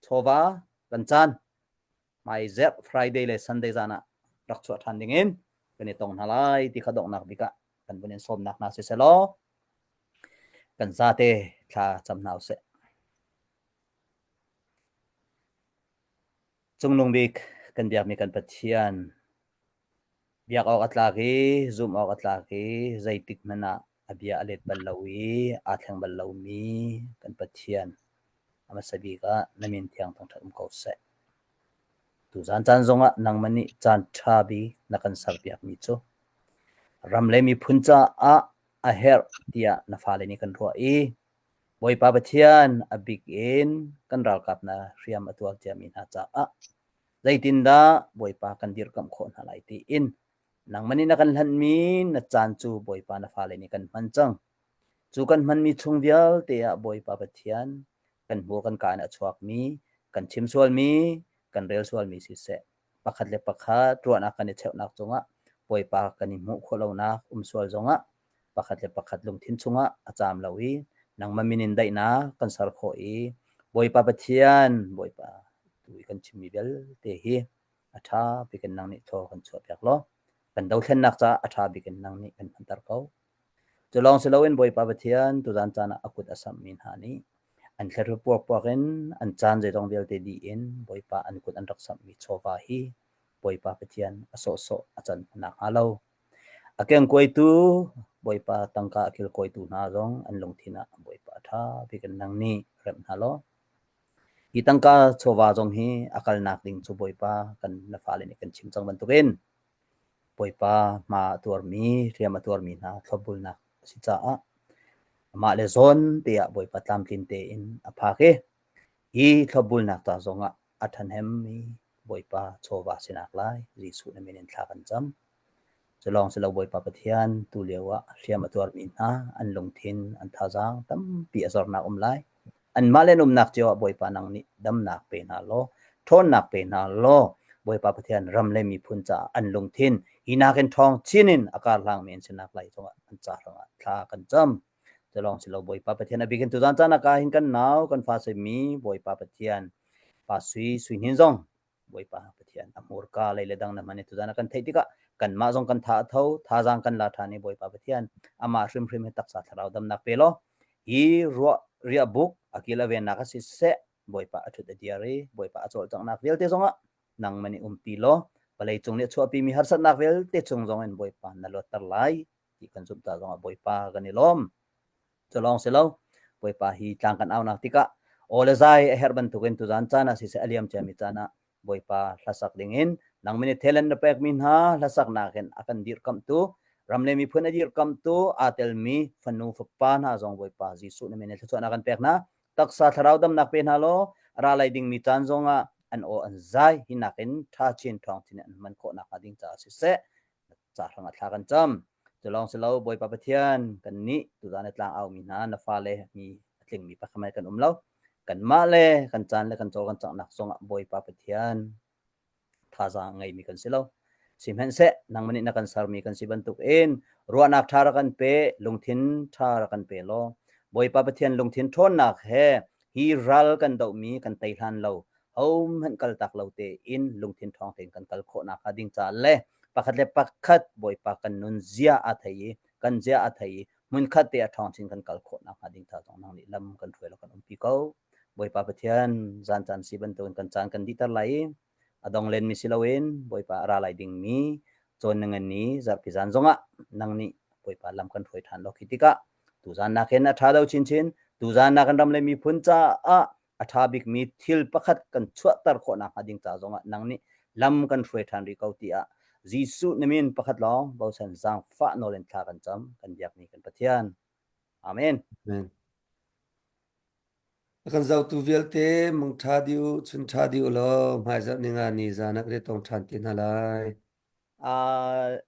chawva kan caan hmai zerh Friday le Sunday zan ah rak chuah ṭhan dingin kan i tong hna lai ti kha donghnak bik ah kan vun in sawmnak hna si selaw kan zate thla cam hna usih. Cungnung bik kan biakmi kan Pathian biak awk a tlak i zumh awk a tlak i zeitik hmanh ah a bia a let bal lo i aa thleng bal lomi kan Pathian a hmasa bik ah na min thiang thangṭhat um ko seh. Tuzaan caan zongah nangmah nih caan ṭha bik na kan serpiakmi cu ram le miphun caah a herh tiah na fale nih kan ruah i Bawipa Pathian a bik in kan ralkap na hriam a tuar ciami hna caah zeitindah Bawipa kan dirkamh khawh hna lai tiin nangmah nih na kan hlanhmi na caan cu Bawipa na fale nih kan hman cang. Cu kan hmanmi chung vialte ah Bawipa Pathian kan hmur kan kaa in a chuakmi, kan chim sualmi, kan rel sualmi siseh, pakhat le pakhat ruahnak kan i cheuhnak cungah Bawipa kan i hmuh khawh lonak um sual zongah pakhat le pakhat lungthin chungah a caam lo i nangmah min in daihnak kan ser khawh i Bawipa Pathian Bawipa tu i kan chimmi vialte hi a ṭha bik in nang nih thaw kan chuahpiak law kan dothlennak caah a ṭha bik in nang nih kan hmanter ko. Cu lawng si loin Bawipa Pathian tuzaan caan ah a kut a samhmi hna nih an thlarhu puakpuak in an caan zeizong vialte dih in Bawipa an kut an rak samhmi chawva hi Bawipa Pathian a sawhsawh a can nakhnga lo a kengkuaitu Bawipa tangka a kilkawitu hna zong an lungthin ah Bawipa ṭha bik in nang nih remh hna law hi tangka chawva zong hi a kalnak ding cu Bawipa kan na fale nih kan chim cang bantukin Bawipa hma a tuarmi, hliam a tuarmi hna thlopbulnak a si caah amah le zawn te ah Bawipa tlamtlin tein a phak i hi thlopbulnak ca zongah a ṭhahnemmi Bawipa chawva sinak lai Jesuh na min in thla kan cam. Cu lawng si lo Bawipa Pathian tu lio ah hliam a tuarmi hna an lungthin an thazaang tampi a zornak um lai. Anmah le an umnak cio ah Bawipa nang nih damnak pe hna law, ṭhawnnak pe hna law, Bawipa Pathian ram le miphun caah an lungthin hi nakin ṭhawng chin in a karhlang mi an sinak lai zongah an ca hrangah thla kan cam. Culawng si lo Bawipa Pathian a bikin tuzan caan ah ka hin kan nau kan fa simi Bawipa Pathian pa sui sui hnin zong Bawipa Pathian a hmurka lei le dang na hman i tuzan ah kan theih tikah kanmah zong kan tha a tho thazaang kan la ṭhan i Bawipa Pathian amah hrimhrim hi taksa thlarau damnak pe law hi ruah riahbuk a kil a vennak a si seh Bawipa a ṭhut a diar i Bawipa a cawlcanghnak vialte zongah nangman i umpi law vawlei cung nih a chuahpimi harsatnak vialte chung zongin Bawipa na luatter lai ti kan zumh ta zongah Bawipa kan i lawm. Cu lawng si lo, Bawipa hi tlang kan aunak tikah aw le zai a herh bantukin tuzan caan ah siseh a liam ciami caan ah Bawipa hlasak dingin nangmin i talent na pekmi hna hlasaknak in a kan dirhkamhtu ram le miphun a dirhkamhtu aa telmi fanu fapa hna zong Bawipa Jesuh na min in thluachuahnak kan pek hna. Taksa thlarau damnak pe hna law a ra lai dingmi caan zongah an aw an zai hi nakin ṭha chin ṭhawng chin in an hman khawh nakhnga ding caah siseh ca hrangah thla kan cam. Cu lawng si lo Bawipa Pathian kan nih tuzan i tlang aumi hna na fale mi a tlingmi pakhat kan um lo. Kanmah le kan caan le kan cawl kan canghnak zongah Bawipa Pathian thazaang ngeimi kan si lo. Sihmanhseh nangmah nih na kan sermi kan si bantukin ruahnak ṭha rak kan pe, lungthin ṭha rak kan pe law Bawipa Pathian lungthin ṭhawnnak he hi ral kan dohmi kan tei hlan lo hohmanh kaltak lo tein lungthin ṭhawng tein kan kal khawh nakhnga ding caah le pakhat le pakhat Bawipa kan nun zia aa thei i kan zia aa thei i hmunkhat te a ṭhawng chin kan kal khawh nakhnga ding ca zong nang nih lam kan hruai lo kan umpi ko. Bawipa Pathian zan caan si bantukin kan caan kan dihter lai i a dong lenmi si loin Bawipa a ra lai dingmi cawn na ngan ni zarhpi zan zongah nang nih Bawipa lam kan hruai ṭhan lo khi tikah tuzan nakin a ṭha deuh chinchin tuzan nakin ram le miphun caah a ṭha bikmi thil pakhat kan chuahter khawh nakhnga ding ca zongah nang nih lam kan hruai ṭhan rih ko tiah Jesuh na min pakhat lawng bochan zaangfah nawl in thla kan cam kan biakmi kan Pathian. Amen. Amen. A kan zohtu vialte mangṭha dih u, chun ṭha dih u law hmaizarh ninga ni zan ah kan i tong ṭhan te hna lai. Uh,